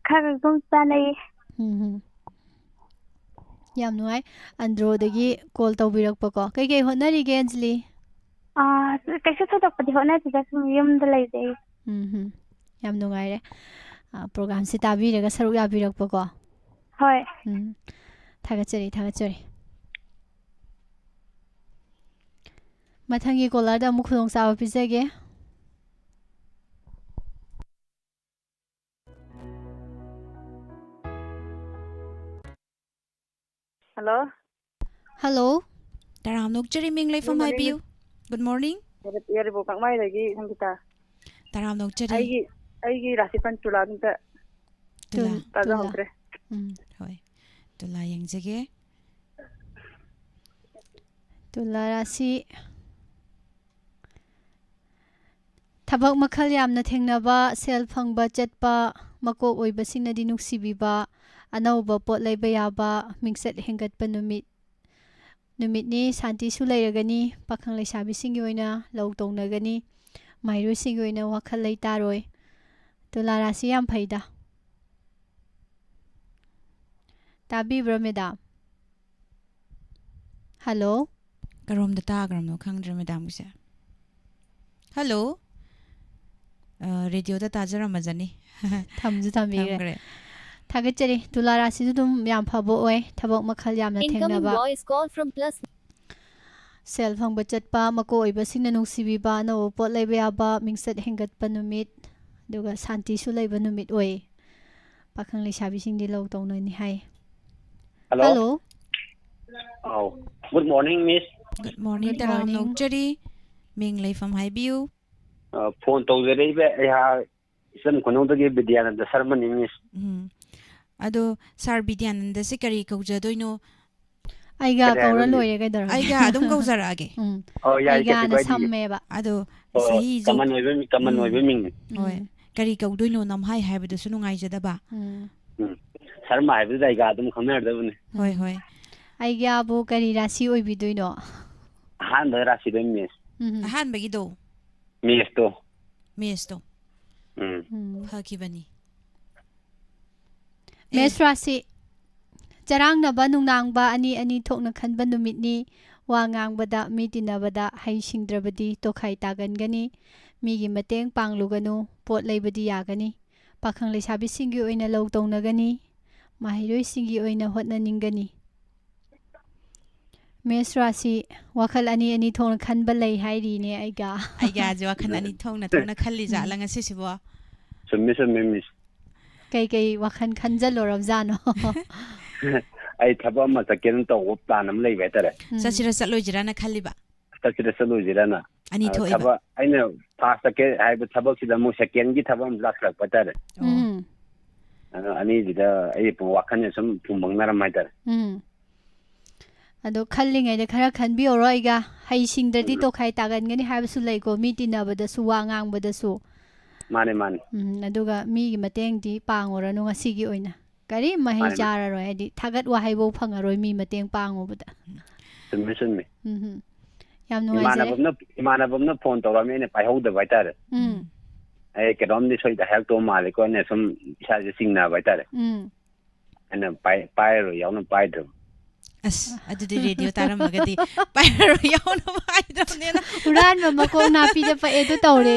ꯈꯔ ꯑꯗꯨꯝ ꯆꯥꯟꯅꯩꯌꯦ꯫ ꯎꯝ, ꯎꯝ꯫ ꯌꯥꯝ ꯅꯨꯡꯉꯥꯏ꯫ ꯑꯟꯗ꯭ꯔꯣꯗꯒꯤ ꯀꯣꯜ ꯇꯧꯕꯤꯔꯛꯄꯀꯣ꯫ ꯀꯩꯀꯩ ꯍꯣꯠꯅꯔꯤꯒꯦ, ꯑꯟꯖꯂꯤ? ꯑꯥ, ꯀꯩꯁꯨ ꯊꯣꯏꯗꯣꯛꯄꯗꯤ ꯍꯣꯠꯅꯗꯦꯗ, ꯁꯨꯝ ꯌꯨꯝꯗ ꯂꯩꯖꯩ꯫ ꯎꯝ, ꯎꯝ꯫ ꯌꯥꯝ ꯅꯨꯡꯉꯥꯏꯔꯦ꯫ ꯑꯥ, ꯄ꯭ꯔꯣꯒ꯭ꯔꯥꯝꯁꯤ ꯇꯥꯕꯤꯔꯒ ꯁꯔꯨꯛ ꯌꯥꯕꯤꯔꯛꯄꯀꯣ꯫ ꯍꯣꯏ꯫ ꯎꯝ꯫ ꯊꯥꯒꯠꯆꯔꯤ, ꯊꯥꯒꯠꯆꯔꯤ꯫ ꯃꯊꯪꯒꯤ ꯀꯣꯂꯔꯗ ꯑꯃꯨꯛ ꯈꯨꯗꯣꯡꯆꯥꯕ ꯄꯤꯖꯒꯦ꯫ ꯍꯜꯂꯣ꯫ ꯍꯜꯂꯣ꯫ ꯇꯔꯥꯝꯅ ꯑꯣꯛꯆꯔꯤ, ꯃꯤꯡ ꯂꯩꯐꯝ ꯍꯥꯏꯕꯤꯌꯨ꯫ Good morning꯫ ꯌꯥꯏꯔꯤ-, ꯌꯥꯏꯔꯤꯄꯣꯛ ꯀꯛꯃꯥꯏꯗꯒꯤ ꯁꯪꯒꯤꯇꯥ꯫ ꯇꯔꯥꯝꯅ ꯑꯣꯛꯆꯔꯤ꯫ ꯑꯩꯒꯤ, ꯑꯩꯒꯤ ꯔꯥꯁꯤ ꯄꯟ ꯇꯨꯂꯥ ꯑꯝꯇ ꯇꯨꯂꯥ꯫ ꯇꯨꯂꯥ꯫ ꯇꯥꯖꯍꯧꯗ꯭ꯔꯦ꯫ ꯎꯝ꯫ ꯍꯣꯏ꯫ ꯇꯨꯂꯥ ꯌꯦꯡꯖꯒꯦ꯫ ꯇꯨꯂꯥ ꯔꯥꯁꯤ꯫ ꯊꯕꯛ ꯃꯈꯜ ꯌꯥꯝꯅ ꯊꯦꯡꯅꯕ, ꯁꯦꯜ ꯐꯪꯕ ꯆꯠꯄ, ꯃꯀꯣꯛ ꯑꯣꯏꯕꯁꯤꯡꯅꯗꯤ ꯅꯨꯡꯁꯤꯕꯤꯕ, ꯑꯅꯧꯕ ꯄꯣꯠ ꯂꯩꯕ ꯌꯥꯕ, ꯃꯤꯡꯆꯠ ꯍꯦꯟꯒꯠꯄ ꯅꯨꯃꯤꯠ, ꯅꯨꯃꯤꯠꯅꯤ, ꯁꯥꯟꯇꯤꯁꯨ ꯂꯩꯔꯒꯅꯤ, ꯄꯥꯈꯪ ꯂꯩꯁꯥꯕꯤꯁꯤꯡꯒꯤ ꯑꯣꯏꯅ ꯂꯧ ꯇꯧꯅꯒꯅꯤ, ꯃꯍꯩꯔꯣꯏꯁꯤꯡꯒꯤ ꯑꯣꯏꯅ ꯋꯥꯈꯜ ꯂꯩꯇꯥꯔꯣꯏ꯫ ꯇꯨꯂꯥ ꯔꯥꯁꯤ ꯌꯥꯝ ꯐꯩꯗ꯫ ꯇꯥꯕꯤꯕ꯭ꯔꯣ, ꯃꯦꯗꯥꯝ? ꯍꯜꯂꯣ? ꯀꯔꯣꯝꯗ ꯇꯥꯈ꯭ꯔꯕꯅꯣ ꯈꯪꯗ꯭ꯔꯦ ꯃꯦꯗꯥꯝꯒꯤꯁꯦ꯫ ꯍꯜꯂꯣ? ꯑ, ꯔꯦꯗꯤꯑꯣꯗ ꯇꯥꯖꯔꯝꯃꯖꯅꯤ꯫ ꯊꯝꯁꯨ ꯊꯝꯕꯤꯈ꯭ꯔꯦ꯫ ꯊꯝꯈ꯭ꯔꯦ꯫ ꯊꯥꯒꯠꯆꯔꯤ꯫ ꯇꯨꯂꯥ ꯔꯥꯁꯤꯁꯨ ꯑꯗꯨꯝ ꯌꯥꯝ ꯐꯕ ꯑꯣꯏ, ꯊꯕꯛ ꯃꯈꯜ ꯌꯥꯝꯅ Incoming ꯊꯦꯡꯅꯕ꯫ Voice call from plus. ꯁꯦꯜ ꯐꯪꯕ ꯆꯠꯄ, ꯃꯀꯣꯛ ꯑꯣꯏꯕꯁꯤꯡꯅ ꯅꯨꯡꯁꯤꯕꯤꯕ, ꯑꯅꯧꯕ ꯄꯣꯠ ꯂꯩꯕ ꯌꯥꯕ, ꯃꯤꯡꯆꯠ ꯍꯦꯟꯒꯠꯄ ꯅꯨꯃꯤꯠ, ꯑꯗꯨꯒ ꯁꯥꯟꯇꯤꯁꯨ ꯂꯩꯕ ꯅꯨꯃꯤꯠ ꯑꯣꯏ꯫ ꯄꯥꯈꯪ ꯂꯩꯁꯥꯕꯤꯁꯤꯡꯗꯤ ꯂꯧ ꯇꯧꯅꯅꯤ ꯍꯥꯏ꯫ ꯍꯜꯂꯣ꯫ ꯍꯜꯂꯣ꯫ ꯑꯧ꯫ Good morning, miss꯫ Good morning, Good ꯇꯔꯥꯝꯅ morning꯫ ꯑꯣꯛꯆꯔꯤ꯫ ꯃꯤꯡ ꯂꯩꯐꯝ ꯍꯥꯏꯕꯤꯌꯨ꯫ ꯑ, ꯐꯣꯟ ꯇꯧꯖꯔꯛꯏꯕ ꯑꯩꯍꯥꯛ ꯏꯆꯝ ꯈꯨꯅꯧꯗꯒꯤ ꯕꯤꯗ꯭ꯌꯥꯅꯟꯗ ꯁꯔꯃꯅꯤ, miss꯫ ꯎꯝ꯫ ꯑꯗꯣ ꯁꯥꯔ ꯕꯤꯗ꯭ꯌꯥꯅꯟꯗꯁꯦ ꯀꯔꯤ ꯀꯧꯖꯗꯣꯏꯅꯣ? ꯑꯩꯒ ꯀꯔꯤ ꯀꯧꯔ ꯍꯥꯏꯕ, miss? ꯂꯣꯏꯔꯦ, ꯀꯩꯗꯧꯔꯒꯦ? ꯑꯩꯒ ꯑꯗꯨꯝ ꯀꯧꯖꯔꯛꯑꯒꯦ꯫ ꯎꯝ꯫ ꯑꯧ, ꯌꯥꯏ, ꯑꯩꯒ ꯀꯩꯁꯨ ꯍꯥꯟꯅ ꯀꯥꯏꯗꯤꯌꯦ꯫ ꯁꯝꯃꯦꯕ꯫ ꯑꯗꯣ ꯑꯣ, ꯆꯍꯤꯁꯨ common ꯑꯣꯏꯕ ꯃꯤ-, common ꯎꯝ꯫ ꯑꯣꯏꯕ ꯃꯤꯡꯅꯤ꯫ ꯍꯣꯏ꯫ ꯎꯝ꯫ ꯀꯔꯤ ꯀꯧꯗꯣꯏꯅꯣ ꯅꯝꯍꯥꯏ ꯍꯥꯏꯕꯗꯨꯁꯨ ꯅꯨꯡꯉꯥꯏꯖꯗꯕ꯫ ꯎꯝ꯫ ꯎꯝ꯫ ꯁꯔꯃ ꯍꯥꯏꯕꯗꯨꯗ ꯑꯩꯒ ꯑꯗꯨꯝ ꯈꯪꯅꯔꯗꯕꯅꯤ꯫ ꯍꯣꯏ, ꯍꯣꯏ꯫ ꯑꯩꯒꯤꯕꯨ ꯀꯔꯤ ꯔꯥꯁꯤ ꯑꯣꯏꯕꯤꯗꯣꯏꯅꯣ? ꯑꯍꯥꯟꯕ ꯔꯥꯁꯤꯗꯣ, miss꯫ ꯎꯝ꯫ ꯑꯍꯥꯟꯕꯒꯤꯗꯣ? Mess ꯇꯣ꯫ Mess ꯇꯣ꯫ ꯎꯝ꯫ ꯎꯝ꯫ ꯐꯈꯤꯕꯅꯤ꯫ ꯃꯦꯁ ꯔꯥꯁꯤ, ꯆꯔꯥꯡꯅꯕ ꯅꯨꯡꯅꯥꯡꯕ ꯑꯅꯤ ꯑꯅꯤ ꯊꯣꯛꯅ ꯈꯟꯕ ꯅꯨꯃꯤꯠꯅꯤ꯫ ꯋꯥ ꯉꯥꯡꯕꯗ, ꯃꯤ ꯇꯤꯟꯅꯕꯗ ꯍꯩ ꯁꯤꯡꯗ꯭ꯔꯕꯗꯤ ꯇꯣꯈꯥꯏ ꯇꯥꯒꯟꯒꯅꯤ꯫ ꯃꯤꯒꯤ ꯃꯇꯦꯡ ꯄꯥꯡꯂꯨꯒꯅꯨ, ꯄꯣꯠ ꯂꯩꯕꯗꯤ ꯌꯥꯒꯅꯤ꯫ ꯄꯥꯈꯪ ꯂꯩꯁꯥꯕꯤꯁꯤꯡꯒꯤ ꯑꯣꯏꯅ ꯂꯧ ꯇꯧꯅꯒꯅꯤ꯫ ꯃꯍꯩꯔꯣꯏꯁꯤꯡꯒꯤ ꯑꯣꯏꯅ ꯍꯣꯠꯅꯅꯤꯡꯒꯅꯤ꯫ ꯃꯦꯁ ꯔꯥꯁꯤ, ꯋꯥꯈꯜ ꯑꯅꯤ ꯑꯅꯤ ꯊꯣꯛꯅ ꯈꯟꯕ ꯂꯩ ꯍꯥꯏꯔꯤꯅꯦ ꯑꯩꯒ꯫ ꯑꯩꯒꯥꯁꯦ ꯋꯥꯈꯜ ꯑꯅꯤ ꯊꯣꯛꯅ ꯊꯣꯛꯅ ꯈꯜꯂꯤ ꯖꯥꯠꯂ ꯉꯁꯤꯁꯤꯕꯣ? ꯆꯨꯝꯃꯤ, ꯆꯨꯝꯃꯤ, ꯃꯤꯁ꯫ ꯀꯩꯀꯩ ꯋꯥꯈꯜ ꯈꯟꯖꯜꯂꯨꯔꯕꯖꯥꯠꯅꯣ? ꯑꯩ ꯊꯕꯛ ꯑꯃ ꯆꯠꯀꯦꯅ ꯇꯧꯕ ꯄ꯭ꯂꯥꯟ ꯑꯃ ꯂꯩꯕ ꯍꯥꯏꯇꯥꯔꯦ꯫ ꯎꯝ꯫ ꯆꯠꯁꯤꯔꯥ ꯆꯠꯂꯣꯏꯁꯤꯔꯥꯅ ꯈꯜꯂꯤꯕ? ꯆꯠꯁꯤꯔꯥ ꯆꯠꯂꯣꯏꯁꯤꯔꯥꯅ꯫ ꯑꯅꯤ ꯑ, ꯊꯣꯛꯏꯕ꯫ ꯊꯕꯛ ꯑꯩꯅ ꯐꯥꯔꯁ ꯆꯠꯀꯦ ꯍꯥꯏꯕ ꯊꯕꯛꯁꯤꯗ ꯑꯃꯨꯛ ꯁꯦꯀꯦꯟꯒꯤ ꯊꯕꯛ ꯑꯃ ꯂꯥꯛꯁꯜꯂꯛꯄ ꯍꯥꯏꯇꯥꯔꯦ꯫ ꯑꯣ꯫ ꯎꯝ꯫ ꯑꯗꯣ ꯑꯅꯤꯁꯤꯗ ꯑꯩ ꯋꯥꯈꯜꯁꯦ ꯁꯨꯝ ꯐꯨꯝꯕꯪꯅꯔꯝꯕ ꯍꯥꯏꯇꯥꯔꯦ꯫ ꯎꯝ꯫ ꯑꯗꯣ ꯈꯜꯂꯤꯉꯩꯗ ꯈꯔ ꯈꯟꯕꯤꯍꯧꯔꯣ ꯑꯩꯒ꯫ ꯍꯩ ꯁꯤꯡꯗ꯭ꯔꯗꯤ ꯎꯝ꯫ ꯇꯣꯈꯥꯏ ꯇꯥꯒꯟꯒꯅꯤ ꯍꯥꯏꯕꯁꯨ ꯂꯩꯀꯣ, ꯃꯤ ꯇꯤꯟꯅꯕꯗꯁꯨ, ꯋꯥ ꯉꯥꯡꯕꯗꯁꯨ꯫ ꯃꯥꯅꯦ, ꯃꯥꯅꯦ꯫ ꯎꯝ, ꯑꯗꯨꯒ ꯃꯤꯒꯤ ꯃꯇꯦꯡꯗꯤ ꯄꯥꯡꯉꯨꯔꯅꯨ ꯉꯁꯤꯒꯤ ꯑꯣꯏꯅ꯫ ꯀꯔꯤꯝ ꯃꯍꯩ ꯃꯥꯅꯦ, ꯃꯥꯅꯦ꯫ ꯆꯥꯔꯔꯣꯏ, ꯍꯥꯏꯗꯤ ꯊꯥꯒꯠ ꯋꯥꯍꯩꯐꯧ ꯐꯪꯉꯔꯣꯏ ꯃꯤ ꯃꯇꯦꯡ ꯄꯥꯡꯉꯨꯕꯗ꯫ ꯆꯨꯝꯃꯤ, ꯆꯨꯝꯃꯤ꯫ ꯎꯝ꯫ ꯌꯥꯝ ꯅꯨꯡꯉꯥꯏꯖꯔꯦ꯫ ꯏꯃꯥꯟꯅꯕ ꯑꯃꯅ, ꯏꯃꯥꯟꯅꯕ ꯑꯃꯅ ꯐꯣꯟ ꯇꯧꯔꯛꯑꯝꯃꯤ, ꯑꯩꯅ ꯄꯥꯏꯍꯧꯗꯕ ꯍꯥꯏꯇꯥꯔꯦ꯫ ꯎꯝ꯫ ꯑꯩ ꯀꯩꯅꯣꯝꯗꯤ ꯁꯣꯏꯗ ꯍꯥꯏꯔꯛꯇꯧ ꯃꯥꯜꯂꯦꯀꯣ, ꯑꯩꯅ ꯁꯨꯝ ꯏꯁꯥꯁꯦ ꯆꯤꯡꯅꯕ ꯍꯥꯏꯇꯥꯔꯦ꯫ ꯎꯝ꯫ ꯑꯩꯅ ꯄꯥꯏ-, ꯄꯥꯏꯔꯔꯣꯏ ꯌꯥꯎꯅ ꯄꯥꯏꯗ꯭ꯔꯕ꯫ ꯑꯁ, ꯑꯗꯨꯗꯤ ꯔꯦꯗꯤꯑꯣ ꯇꯥꯔꯝꯃꯒꯗꯤ ꯄꯥꯏꯔꯔꯣꯏ ꯌꯥꯎꯅ ꯄꯥꯏꯗ꯭ꯔꯕꯅꯦꯅ꯫ ꯍꯨꯔꯥꯟꯕ ꯃꯀꯣꯛ ꯅꯥꯄꯤꯗ ꯄꯛꯑꯦꯗꯣ ꯇꯧꯔꯦ꯫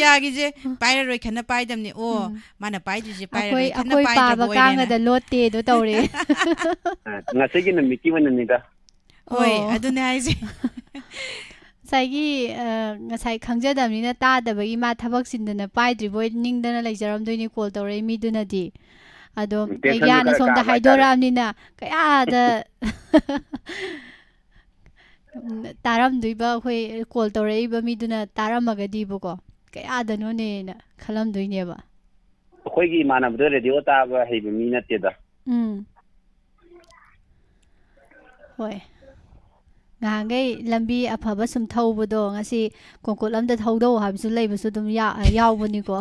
ꯌꯥꯒꯤꯁꯦ ꯄꯥꯏꯔꯔꯣꯏ ꯈꯟꯅ ꯄꯥꯏꯗꯕꯅꯦ꯫ ꯑꯣ, ꯎꯝ꯫ ꯃꯥꯅ ꯄꯥꯏꯗ꯭ꯔꯤꯁꯦ ꯑꯩꯈꯣꯏ, ꯄꯥꯏꯔꯔꯣꯏ ꯈꯟꯅ ꯑꯩꯈꯣꯏ ꯄꯥꯏꯗ꯭ꯔꯕ ꯄꯥꯕ ꯑꯣꯏꯔꯦꯅ꯫ ꯀꯥꯡꯒꯗ ꯂꯣꯠꯇꯦꯗꯣ ꯇꯧꯔꯦ꯫ ꯑ, ꯉꯁꯤꯒꯤ ꯅꯨꯃꯤꯠꯀꯤ ꯑꯣꯏꯅꯅꯤꯗ꯫ ꯍꯣꯏ, ꯑꯣ꯫ ꯑꯗꯨꯅꯦ ꯍꯥꯏꯁꯦ꯫ ꯉꯁꯥꯏꯒꯤ, ꯑ, ꯉꯁꯥꯏ ꯈꯪꯖꯗꯕꯅꯤꯅ ꯇꯥꯗꯕꯒꯤ ꯃꯥ ꯊꯕꯛ ꯆꯤꯟꯗꯅ ꯄꯥꯏꯗ꯭ꯔꯤꯕꯣꯏ ꯅꯤꯡꯗꯅ ꯂꯩꯖꯔꯝꯗꯣꯏꯅꯤ ꯀꯣꯜ ꯇꯧꯔꯛꯏ ꯃꯤꯗꯨꯅꯗꯤ꯫ ꯑꯗꯣ ꯇꯦꯟꯁꯟꯁꯨ ꯑꯩꯒ꯭ꯌꯥꯅ ꯈꯔ ꯁꯣꯝꯗ ꯀꯥꯕ ꯍꯥꯏꯇꯥꯔꯦ꯫ ꯍꯥꯏꯗꯣꯔꯛꯑꯕꯅꯤꯅ ꯀꯌꯥꯗ ꯎꯝ, ꯇꯥꯔꯝꯗꯣꯏꯕ, ꯑꯩꯈꯣꯏ ꯀꯣꯜ ꯇꯧꯔꯛꯏꯕ ꯃꯤꯗꯨꯅ ꯇꯥꯔꯝꯃꯒꯗꯤꯕꯀꯣ, ꯀꯌꯥꯗꯅꯣꯅꯦꯅ ꯈꯜꯂꯝꯗꯣꯏꯅꯦꯕ꯫ ꯑꯩꯈꯣꯏꯒꯤ ꯏꯃꯥꯟꯅꯕꯗꯣ ꯔꯦꯗꯤꯑꯣ ꯇꯥꯕ ꯍꯩꯕ ꯃꯤ ꯅꯠꯇꯦꯗ꯫ ꯎꯝ꯫ ꯍꯣꯏ꯫ ꯉꯍꯥꯟꯈꯩ ꯂꯝꯕꯤ ꯑꯐꯕ ꯁꯨꯝ ꯊꯧꯕꯗꯣ, ꯉꯁꯤ ꯀꯣꯡꯀꯨꯠ ꯑꯝꯗ ꯊꯧꯗꯧ ꯍꯥꯏꯕꯁꯨ ꯂꯩꯕꯁꯨ ꯑꯗꯨꯝ ꯌꯥ-, ꯌꯥꯎꯕꯅꯤꯀꯣ꯫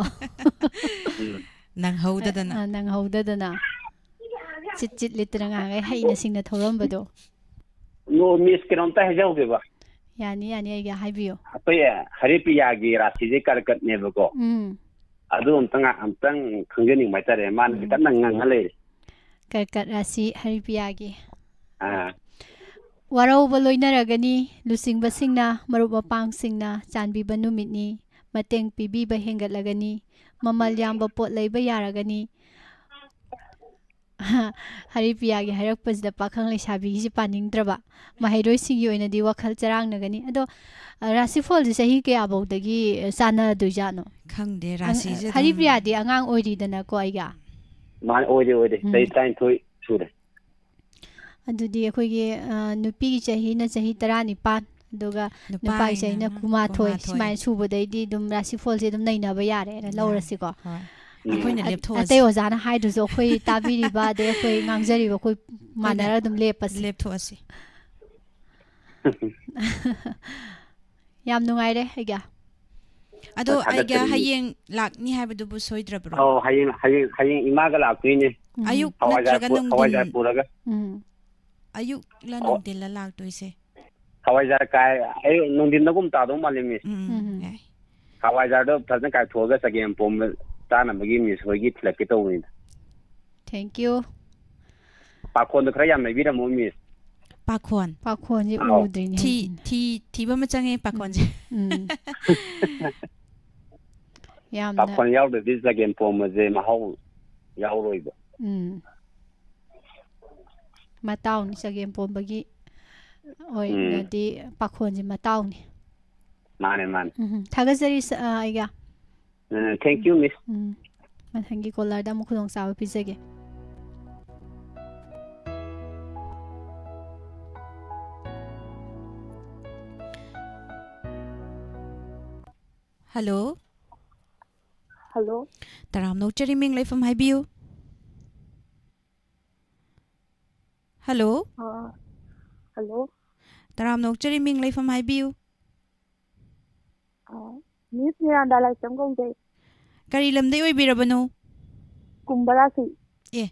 ꯎꯝ꯫ ꯅꯪꯍꯧꯗꯗꯅ꯫ ꯑ, ꯅꯪꯍꯧꯗꯗꯅ꯫ ꯆꯤꯠ ꯆꯤꯠ ꯂꯤꯠꯇꯅ ꯉꯍꯥꯟꯈꯩ ꯍꯩꯅ ꯁꯤꯡꯅ ꯊꯧꯔꯝꯕꯗꯣ꯫ ꯅꯣ, ꯃꯤꯁ, ꯀꯩꯅꯣꯝꯇ ꯍꯥꯏꯖꯍꯧꯒꯦꯕ꯫ ꯌꯥꯅꯤ, ꯌꯥꯅꯤ, ꯑꯩꯒ ꯍꯥꯏꯕꯤꯌꯨ꯫ ꯑꯩꯈꯣꯏ ꯍꯔꯦꯄꯤꯌꯥꯒꯤ ꯔꯥꯁꯤꯁꯦ ꯀꯔꯀꯠꯅꯦꯕꯀꯣ꯫ ꯎꯝ꯫ ꯑꯗꯨ ꯑꯝꯇꯪ, ꯑꯝꯇꯪ ꯈꯪꯖꯅꯤꯡꯕ ꯍꯥꯏꯇꯥꯔꯦ꯫ ꯃꯥꯅ ꯎꯝ꯫ ꯀꯟꯅ ꯉꯪꯉ ꯂꯩꯔꯦ꯫ ꯀꯔꯀꯠ ꯔꯥꯁꯤ ꯍꯔꯤꯄ꯭ꯔꯤꯌꯥꯒꯤ꯫ ꯑꯥ꯫ ꯋꯥꯔꯧꯕ ꯂꯣꯏꯅꯔꯒꯅꯤ, ꯂꯨꯆꯤꯡꯕꯁꯤꯡꯅ, ꯃꯔꯨꯞ ꯃꯄꯥꯡꯁꯤꯡꯅ ꯆꯥꯟꯕꯤꯕ ꯅꯨꯃꯤꯠꯅꯤ, ꯃꯇꯦꯡ ꯄꯤꯕꯤꯕ ꯍꯦꯟꯒꯠꯂꯒꯅꯤ, ꯃꯃꯜ ꯌꯥꯝꯕ ꯄꯣꯠ ꯂꯩꯕ ꯌꯥꯔꯒꯅꯤ꯫ ꯍꯔꯤꯄ꯭ꯔꯤꯌꯥꯒꯤ ꯍꯥꯏꯔꯛꯄꯁꯤꯗ ꯄꯥꯈꯪ ꯂꯩꯁꯥꯕꯤꯒꯤꯁꯦ ꯄꯥꯅꯤꯡꯗ꯭ꯔꯕ, ꯃꯍꯩꯔꯣꯏꯁꯤꯡꯒꯤ ꯑꯣꯏꯅꯗꯤ ꯋꯥꯈꯜ ꯆꯔꯥꯡꯅꯒꯅꯤ꯫ ꯑꯗꯣ, ꯑ, ꯔꯥꯁꯤꯐꯣꯜꯁꯦ ꯆꯍꯤ ꯀꯌꯥꯐꯧꯗꯒꯤ, ꯑ, ꯆꯥꯟꯅꯗꯣꯏꯖꯥꯠꯅꯣ? ꯈꯪꯗꯦ, ꯑ, ꯔꯥꯁꯤꯁꯦ ꯑꯗꯨꯝ ꯍꯔꯤꯄ꯭ꯔꯤꯌꯥꯗꯤ ꯑꯉꯥꯡ ꯑꯣꯏꯔꯤꯗꯅꯀꯣ ꯑꯩꯒ꯫ ꯃꯥꯅꯦ, ꯑꯣꯏꯔꯦ, ꯑꯣꯏꯔꯦ꯫ ꯎꯝ꯫ ꯆꯍꯤ ꯇꯔꯥꯅꯤꯊꯣꯏ ꯁꯨꯔꯦ꯫ ꯑꯗꯨꯗꯤ ꯑꯩꯈꯣꯏꯒꯤ, ꯑ, ꯅꯨꯄꯤꯒꯤ ꯆꯍꯤꯅ ꯆꯍꯤ ꯇꯔꯥꯅꯤꯄꯥꯟ, ꯑꯗꯨꯒ ꯅꯨꯄꯥꯒꯤ ꯅꯨꯄꯥꯒꯤꯅ ꯆꯍꯤꯅ ꯀꯨꯟꯃꯥꯊꯣꯏ, ꯀꯨꯟꯃꯥꯊꯣꯏ꯫ ꯁꯨꯃꯥꯏꯅ ꯁꯨꯕꯗꯩꯗꯤ ꯑꯗꯨꯝ ꯔꯥꯁꯤꯐꯣꯜꯁꯦ ꯑꯗꯨꯝ ꯅꯩꯅꯕ ꯌꯥꯔꯦꯅ ꯌꯥꯔꯦ꯫ ꯂꯧꯔꯁꯤꯀꯣ꯫ ꯍꯣꯏ꯫ ꯎꯝ꯫ ꯑꯩꯈꯣꯏꯅ ꯑ-, ꯂꯦꯞꯊꯣꯛꯑꯁꯤ꯫ ꯑꯇꯩ ꯑꯣꯖꯥꯅ ꯍꯥꯏꯗ꯭ꯔꯁꯨ ꯑꯩꯈꯣꯏ ꯇꯥꯕꯤꯔꯤꯕ, ꯑꯗꯩ ꯑꯩꯈꯣꯏ ꯉꯥꯡꯖꯔꯤꯕ, ꯑꯩꯈꯣꯏ ꯑꯩꯈꯣꯏꯅ ꯃꯥꯟꯅꯔ ꯑꯗꯨꯝ ꯂꯦꯞꯄꯁꯤ꯫ ꯂꯦꯞꯊꯣꯛꯑꯁꯤ꯫ ꯌꯥꯝ ꯅꯨꯡꯉꯥꯏꯔꯦ, ꯑꯩꯒ꯫ ꯑꯗꯣ ꯊꯥꯒꯠꯆꯔꯤ꯫ ꯑꯩꯒ ꯍꯌꯦꯡ ꯂꯥꯛꯅꯤ ꯍꯥꯏꯕꯗꯨꯕꯨ ꯁꯣꯏꯗ꯭ꯔꯕ꯭ꯔꯣ? ꯑꯧ, ꯍꯌꯦꯡ, ꯍꯌꯦꯡ, ꯍꯌꯦꯡ ꯏꯃꯥꯒ ꯂꯥꯛꯇꯣꯏꯅꯦ꯫ ꯎꯝ꯫ ꯑꯌꯨꯛ ꯍꯋꯥꯏꯖꯥꯔ ꯅꯠꯇ꯭ꯔꯒ ꯄꯨ-, ꯅꯨꯡꯊꯤꯟ? ꯍꯋꯥꯏꯖꯥꯔ ꯄꯨꯔꯒ꯫ ꯎꯝ꯫ ꯑꯌꯨꯛꯂ ꯍꯋꯥ-, ꯅꯨꯡꯊꯤꯜꯂ ꯂꯥꯛꯇꯣꯏꯁꯦ? ꯍꯋꯥꯏꯖꯥꯔ ꯀꯥꯏ-, ꯑꯌꯨꯛ ꯅꯨꯡꯊꯤꯟꯗꯒꯨꯝ ꯇꯥꯗꯧ ꯃꯥꯜꯂꯦ, ꯃꯤꯁ꯫ ꯎꯝ, ꯎꯝ, ꯎꯝ꯫ ꯌꯥꯏ꯫ ꯍꯋꯥꯏꯖꯥꯔꯗꯣ ꯐꯖꯅ ꯀꯥꯏꯊꯣꯛꯑꯒ ꯆꯒꯦꯝ ꯄꯣꯝꯕ ꯆꯥꯅꯕꯒꯤ ꯃꯤꯁ ꯍꯣꯏꯒꯤ ꯊꯤꯜꯂꯛꯀꯦ ꯇꯧꯕꯅꯤꯗ꯫ Thank you꯫ ꯄꯥꯈꯣꯟꯗꯣ ꯈꯔ ꯌꯥꯝ ꯂꯩꯕꯤꯔꯝꯃꯣ, ꯃꯤꯁ꯫ ꯄꯥꯈꯣꯟ꯫ ꯄꯥꯈꯣꯟꯁꯦ ꯑꯧ꯫ ꯎꯗ꯭ꯔꯤꯅꯦ ꯊꯤ-, ꯍꯧꯖꯤꯛ꯫ ꯊꯤ-, ꯊꯤꯕ ꯑꯃ ꯆꯪꯉꯦ ꯄꯥꯈꯣꯟꯁꯦ꯫ ꯎꯝ, ꯎꯝ꯫ ꯌꯥꯝꯅ ꯄꯥꯈꯣꯟ ꯌꯥꯎꯗ꯭ꯔꯗꯤ ꯆꯒꯦꯝ ꯄꯣꯝꯕꯁꯦ ꯃꯍꯥꯎ ꯌꯥꯎꯔꯣꯏꯕ꯫ ꯎꯝ꯫ ꯃꯇꯥꯎꯅꯤ, ꯆꯒꯦꯝ ꯄꯣꯝꯕꯒꯤ ꯎꯝ꯫ ꯑꯣꯏꯅꯗꯤ ꯄꯥꯈꯣꯟꯁꯦ ꯃꯇꯥꯎꯅꯤ꯫ ꯃꯥꯅꯦ, ꯃꯥꯅꯦ꯫ ꯎꯝ, ꯊꯥꯒꯠꯆꯔꯤ, ꯁ-, ꯑ, ꯑꯩꯒ꯫ ꯎꯝ, thank you, miss꯫ ꯎꯝ, ꯃꯊꯪꯒꯤ caller ꯗ ꯑꯃꯨꯛ ꯈꯨꯗꯣꯡꯆꯥꯕ ꯄꯤꯖꯒꯦ꯫ Hello꯫ Hello꯫ ꯇꯔꯥꯝꯅ ꯑꯣꯛꯆꯔꯤ, ꯃꯤꯡ ꯂꯩꯐꯝ ꯍꯥꯏꯕꯤꯌꯨ꯫ Hello꯫ ꯑ, hello꯫ ꯇꯔꯥꯝꯅ ꯑꯣꯛꯆꯔꯤ, ꯃꯤꯡ ꯂꯩꯐꯝ ꯍꯥꯏꯕꯤꯌꯨ꯫ ꯑ, Miss ꯃꯤꯔꯥꯟꯗꯥ ꯂꯥꯏꯁ꯭ꯔꯝ ꯀꯧꯖꯩ꯫ ꯀꯔꯤ ꯂꯝꯗꯩ ꯑꯣꯏꯕꯤꯔꯕꯅꯣ? ꯀꯨꯝꯚ ꯔꯥꯁꯤ꯫ ꯑꯦ꯫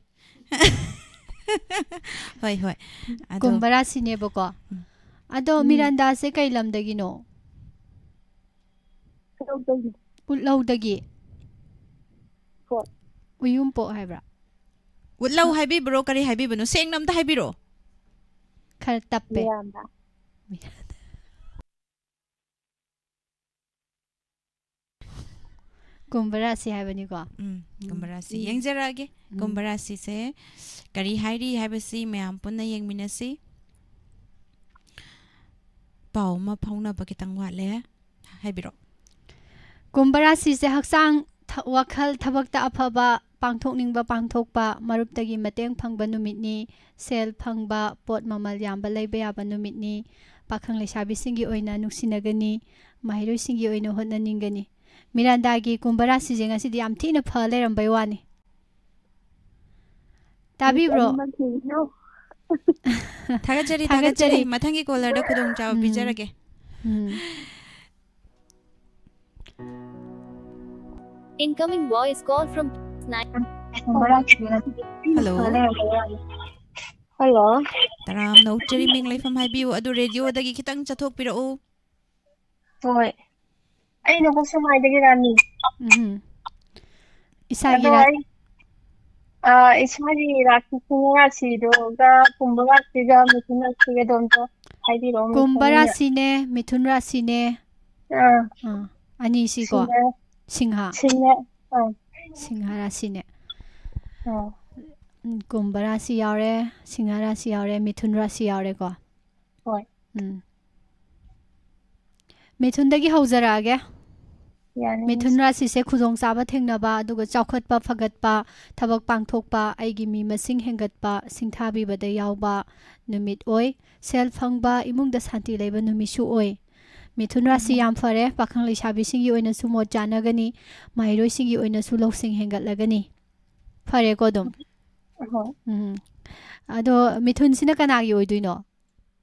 ꯍꯣꯏ, ꯍꯣꯏ꯫ ꯑꯗꯣ ꯀꯨꯝꯚ ꯔꯥꯁꯤꯅꯦꯕꯀꯣ꯫ ꯎꯝ꯫ ꯑꯗꯣ ꯎꯝ꯫ ꯃꯤꯔꯥꯟꯗꯥꯁꯦ ꯀꯩ ꯂꯝꯗꯒꯤꯅꯣ? ꯎꯠꯂꯧꯗꯒꯤ꯫ ꯎꯠꯂꯧꯗꯒꯤ? ꯎꯌꯨꯝꯄꯣꯛ ꯍꯥꯏꯕ꯭ꯔꯥ? ꯎꯠꯂꯧ ꯍꯥꯏꯕꯤꯕ꯭ꯔꯣ? ꯀꯔꯤ ꯍꯥꯏꯕꯤꯕꯅꯣ? ꯁꯦꯡꯅ ꯑꯝꯇ ꯍꯥꯏꯕꯤꯔꯛꯑꯣ꯫ ꯈꯔ ꯇꯞꯄꯦ꯫ ꯃꯤꯔꯥꯟꯗ꯫ ꯀꯨꯝꯚ ꯔꯥꯁꯤ ꯍꯥꯏꯕꯅꯤꯀꯣ꯫ ꯎꯝ, ꯀꯨꯝꯚ ꯔꯥꯁꯤ꯫ ꯎꯝ꯫ ꯌꯦꯡꯖꯔꯛꯑꯒꯦ꯫ ꯎꯝ꯫ ꯀꯨꯝꯚ ꯔꯥꯁꯤꯁꯦ ꯀꯔꯤ ꯍꯥꯏꯔꯤ ꯍꯥꯏꯕꯁꯤ ꯃꯌꯥꯝ ꯄꯨꯟꯅ ꯌꯦꯡꯃꯤꯟꯅꯁꯤ꯫ ꯄꯥꯎ ꯑꯃ ꯐꯥꯎꯅꯕ ꯈꯤꯇꯪ ꯋꯥꯠꯂꯦ꯫ ꯍꯥꯏꯕꯤꯔꯛꯑꯣ꯫ ꯀꯨꯝꯚ ꯔꯥꯁꯤꯁꯦ ꯍꯛꯆꯥꯡ, ꯊ-, ꯋꯥꯈꯜ, ꯊꯕꯛꯇ ꯑꯐꯕ, ꯄꯥꯡꯊꯣꯛꯅꯤꯡꯕ ꯄꯥꯡꯊꯣꯛꯄ, ꯃꯔꯨꯞꯇꯒꯤ ꯃꯇꯦꯡ ꯐꯪꯕ ꯅꯨꯃꯤꯠꯅꯤ, ꯁꯦꯜ ꯐꯪꯕ, ꯄꯣꯠ ꯃꯃꯜ ꯌꯥꯝꯕ ꯂꯩꯕ ꯌꯥꯕ ꯅꯨꯃꯤꯠꯅꯤ, ꯄꯥꯈꯪ ꯂꯩꯁꯥꯕꯤꯁꯤꯡꯒꯤ ꯑꯣꯏꯅ ꯅꯨꯡꯁꯤꯅꯒꯅꯤ, ꯃꯍꯩꯔꯣꯏꯁꯤꯡꯒꯤ ꯑꯣꯏꯅ ꯍꯣꯠꯅꯅꯤꯡꯒꯅꯤ꯫ ꯃꯤꯔꯥꯟꯗꯥꯒꯤ ꯀꯨꯝꯚ ꯔꯥꯁꯤꯁꯦ ꯉꯁꯤꯗꯤ ꯌꯥꯝ ꯊꯤꯅ ꯐ ꯂꯩꯔꯝꯕꯩ ꯋꯥꯅꯤ꯫ ꯇꯥꯕꯤꯕ꯭ꯔꯣ? ꯑꯅꯤꯃꯛ ꯊꯦꯡꯅꯧ꯫ ꯊꯥꯒꯠꯆꯔꯤ, ꯊꯥꯒꯠꯆꯔꯤ꯫ ꯊꯥꯒꯠꯆꯔꯤ꯫ ꯃꯊꯪꯒꯤ ꯀꯣꯂꯔꯗ ꯈꯨꯗꯣꯡꯆꯥꯕ ꯎꯝ꯫ ꯄꯤꯖꯔꯒꯦ꯫ ꯎꯝ꯫ Incoming voice call from nine. Hello. Hello. ꯇꯔꯥꯝꯅ ꯑꯣꯛꯆꯔꯤ, ꯃꯤꯡ ꯂꯩꯐꯝ ꯍꯥꯏꯕꯤꯌꯨ, ꯑꯗꯨ ꯔꯦꯗꯤꯑꯣꯗꯒꯤ ꯈꯤꯇꯪ ꯆꯠꯊꯣꯛꯄꯤꯔꯛꯎ꯫ ꯍꯣꯏ꯫ ꯑꯩꯅ ꯀꯣꯛꯁꯝ ꯍꯥꯏꯗꯒꯤ ꯔꯥꯅꯤ꯫ ꯎꯝ꯫ ꯏꯁꯥꯒꯤ ꯑꯗꯣ ꯔꯥ- ꯑꯩ, ꯑ, ꯏꯁꯥꯒꯤ ꯔꯥꯁꯤ, ꯁꯤꯡꯍ ꯔꯥꯁꯤꯗꯨꯒ ꯀꯨꯝꯚ ꯔꯥꯁꯤꯒ ꯃꯤꯊꯨꯟ ꯔꯥꯁꯤꯒꯗꯣ ꯑꯝꯇ ꯍꯥꯏꯕꯤꯔꯛꯑꯣ, ꯀꯨꯝꯚ ꯃꯤꯊꯨꯟ꯫ ꯔꯥꯁꯤꯅꯦ, ꯃꯤꯊꯨꯟ ꯔꯥꯁꯤꯅꯦ, ꯑꯥ, ꯑꯥ, ꯑꯅꯤꯁꯤꯀꯣ꯫ ꯁꯤꯡꯍ, ꯁꯤꯡꯍ, ꯁꯤꯡꯍ, ꯑꯥ, ꯁꯤꯡꯍ ꯔꯥꯁꯤꯅꯦ꯫ ꯑꯥ, ꯎꯝ, ꯀꯨꯝꯚ ꯔꯥꯁꯤ ꯌꯥꯎꯔꯦ, ꯁꯤꯡꯍ ꯔꯥꯁꯤ ꯌꯥꯎꯔꯦ, ꯃꯤꯊꯨꯟ ꯔꯥꯁꯤ ꯌꯥꯎꯔꯦꯀꯣ꯫ ꯍꯣꯏ꯫ ꯎꯝ꯫ ꯃꯤꯊꯨꯟꯗꯒꯤ ꯍꯧꯖꯔꯛꯑꯒꯦ꯫ ꯌꯥꯅꯤ꯫ ꯃꯤꯊꯨꯟ ꯔꯥꯁꯤꯁꯦ ꯈꯨꯗꯣꯡꯆꯥꯕ ꯊꯦꯡꯅꯕ, ꯑꯗꯨꯒ ꯆꯥꯎꯈꯠꯄ, ꯐꯒꯠꯄ, ꯊꯕꯛ ꯄꯥꯡꯊꯣꯛꯄ, ꯑꯩꯒꯤ ꯃꯤ ꯃꯁꯤꯡ ꯍꯦꯟꯒꯠꯄ, ꯁꯤꯡꯊꯥꯕꯤꯕꯗ ꯌꯥꯎꯕ ꯅꯨꯃꯤꯠ ꯑꯣꯏ꯫ ꯁꯦꯜ ꯐꯪꯕ, ꯏꯃꯨꯡꯗ ꯁꯥꯟꯇꯤ ꯂꯩꯕ ꯅꯨꯃꯤꯠꯁꯨ ꯑꯣꯏ꯫ ꯃꯤꯊꯨꯟ ꯔꯥꯁꯤ ꯎꯝ꯫ ꯌꯥꯝ ꯐꯔꯦ꯫ ꯄꯥꯈꯪ ꯂꯩꯁꯥꯕꯤꯁꯤꯡꯒꯤ ꯑꯣꯏꯅꯁꯨ ꯃꯣꯠ ꯆꯥꯟꯅꯒꯅꯤ, ꯃꯍꯩꯔꯣꯏꯁꯤꯡꯒꯤ ꯑꯣꯏꯅꯁꯨ ꯂꯧꯁꯤꯡ ꯍꯦꯟꯒꯠꯂꯒꯅꯤ꯫ ꯐꯔꯦꯀꯣ ꯑꯗꯨꯝ? ꯍꯣꯏ꯫ ꯎꯝ꯫ ꯑꯗꯣ ꯃꯤꯊꯨꯟꯁꯤꯅ ꯀꯅꯥꯒꯤ ꯑꯣꯏꯗꯣꯏꯅꯣ?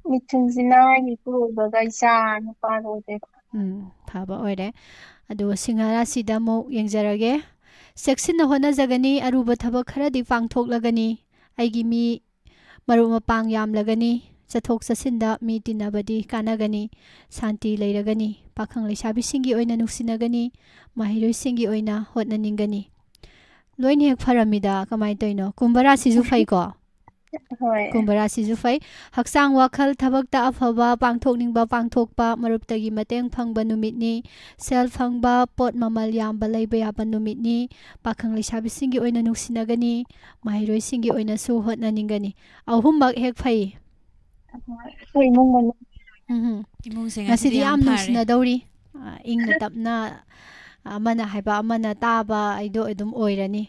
ꯃꯤꯊꯨꯟꯁꯤꯅ ꯑꯩꯒꯤ ꯏꯄꯨꯔꯣꯏꯕꯒ ꯏꯆꯥ ꯅꯨꯄꯥꯒ ꯑꯣꯏꯗꯣꯏꯕ꯫ ꯎꯝ, ꯐꯕ ꯑꯣꯏꯔꯦ꯫ ꯑꯗꯨꯒ ꯁꯤꯡꯍ ꯔꯥꯁꯤꯗ ꯑꯃꯨꯛ ꯌꯦꯡꯖꯔꯒꯦ꯫ ꯆꯦꯛꯁꯤꯟꯅ ꯍꯣꯠꯅꯖꯒꯅꯤ, ꯑꯔꯨꯕ ꯊꯕꯛ ꯈꯔꯗꯤ ꯄꯥꯡꯊꯣꯛꯂꯒꯅꯤ꯫ ꯑꯩꯒꯤ ꯃꯤ ꯃꯔꯨꯞ ꯃꯄꯥꯡ ꯌꯥꯝꯂꯒꯅꯤ, ꯆꯠꯊꯣꯛ ꯆꯠꯁꯤꯟꯗ ꯃꯤ ꯇꯤꯟꯅꯕꯗꯤ ꯀꯥꯟꯅꯒꯅꯤ, ꯁꯥꯟꯇꯤ ꯂꯩꯔꯒꯅꯤ, ꯄꯥꯈꯪ ꯂꯩꯁꯥꯕꯤꯁꯤꯡꯒꯤ ꯑꯣꯏꯅ ꯅꯨꯡꯁꯤꯅꯒꯅꯤ, ꯃꯍꯩꯔꯣꯏꯁꯤꯡꯒꯤ ꯑꯣꯏꯅ ꯍꯣꯠꯅꯅꯤꯡꯒꯅꯤ꯫ ꯂꯣꯏꯅ ꯍꯦꯛ ꯐꯔꯝꯃꯤꯗ, ꯀꯃꯥꯏꯅ ꯇꯧꯔꯤꯅꯣ? ꯀꯨꯝꯚ ꯔꯥꯁꯤꯁꯨ ꯐꯩꯀꯣ? ꯍꯣꯏ꯫ ꯀꯨꯝꯚ ꯔꯥꯁꯤꯁꯨ ꯐꯩ꯫ ꯍꯛꯆꯥꯡ, ꯋꯥꯈꯜ, ꯊꯕꯛꯇ ꯑꯐꯕ, ꯄꯥꯡꯊꯣꯛꯅꯤꯡꯕ ꯄꯥꯡꯊꯣꯛꯄ, ꯃꯔꯨꯞꯇꯒꯤ ꯃꯇꯦꯡ ꯐꯪꯕ ꯅꯨꯃꯤꯠꯅꯤ꯫ ꯁꯦꯜ ꯐꯪꯕ, ꯄꯣꯠ ꯃꯃꯜ ꯌꯥꯝꯕ ꯂꯩꯕ ꯌꯥꯕ ꯅꯨꯃꯤꯠꯅꯤ꯫ ꯄꯥꯈꯪ ꯂꯩꯁꯥꯕꯤꯁꯤꯡꯒꯤ ꯑꯣꯏꯅ ꯅꯨꯡꯁꯤꯅꯒꯅꯤ꯫ ꯃꯍꯩꯔꯣꯏꯁꯤꯡꯒꯤ ꯑꯣꯏꯅꯁꯨ ꯍꯣꯠꯅꯅꯤꯡꯒꯅꯤ꯫ ꯑꯍꯨꯝꯃꯛ ꯍꯦꯛ ꯐꯩ꯫ ꯑꯩꯈꯣꯏ ꯏꯃꯨꯡ ꯃꯅꯨꯡ ꯎꯝ꯫ ꯏꯃꯨꯡꯁꯦ ꯉꯁꯤꯗꯤ ꯉꯁꯤꯗꯤ ꯌꯥꯝ ꯌꯥꯝ ꯐꯔꯦ꯫ ꯅꯨꯡꯁꯤꯅꯗꯧꯔꯤ꯫ ꯑ, ꯏꯪꯅ ꯇꯞꯅ, ꯑꯃꯅ ꯍꯥꯏꯕ ꯑꯃꯅ ꯇꯥꯕ ꯍꯥꯏꯗꯣ ꯑꯗꯨꯝ ꯑꯣꯏꯔꯅꯤ꯫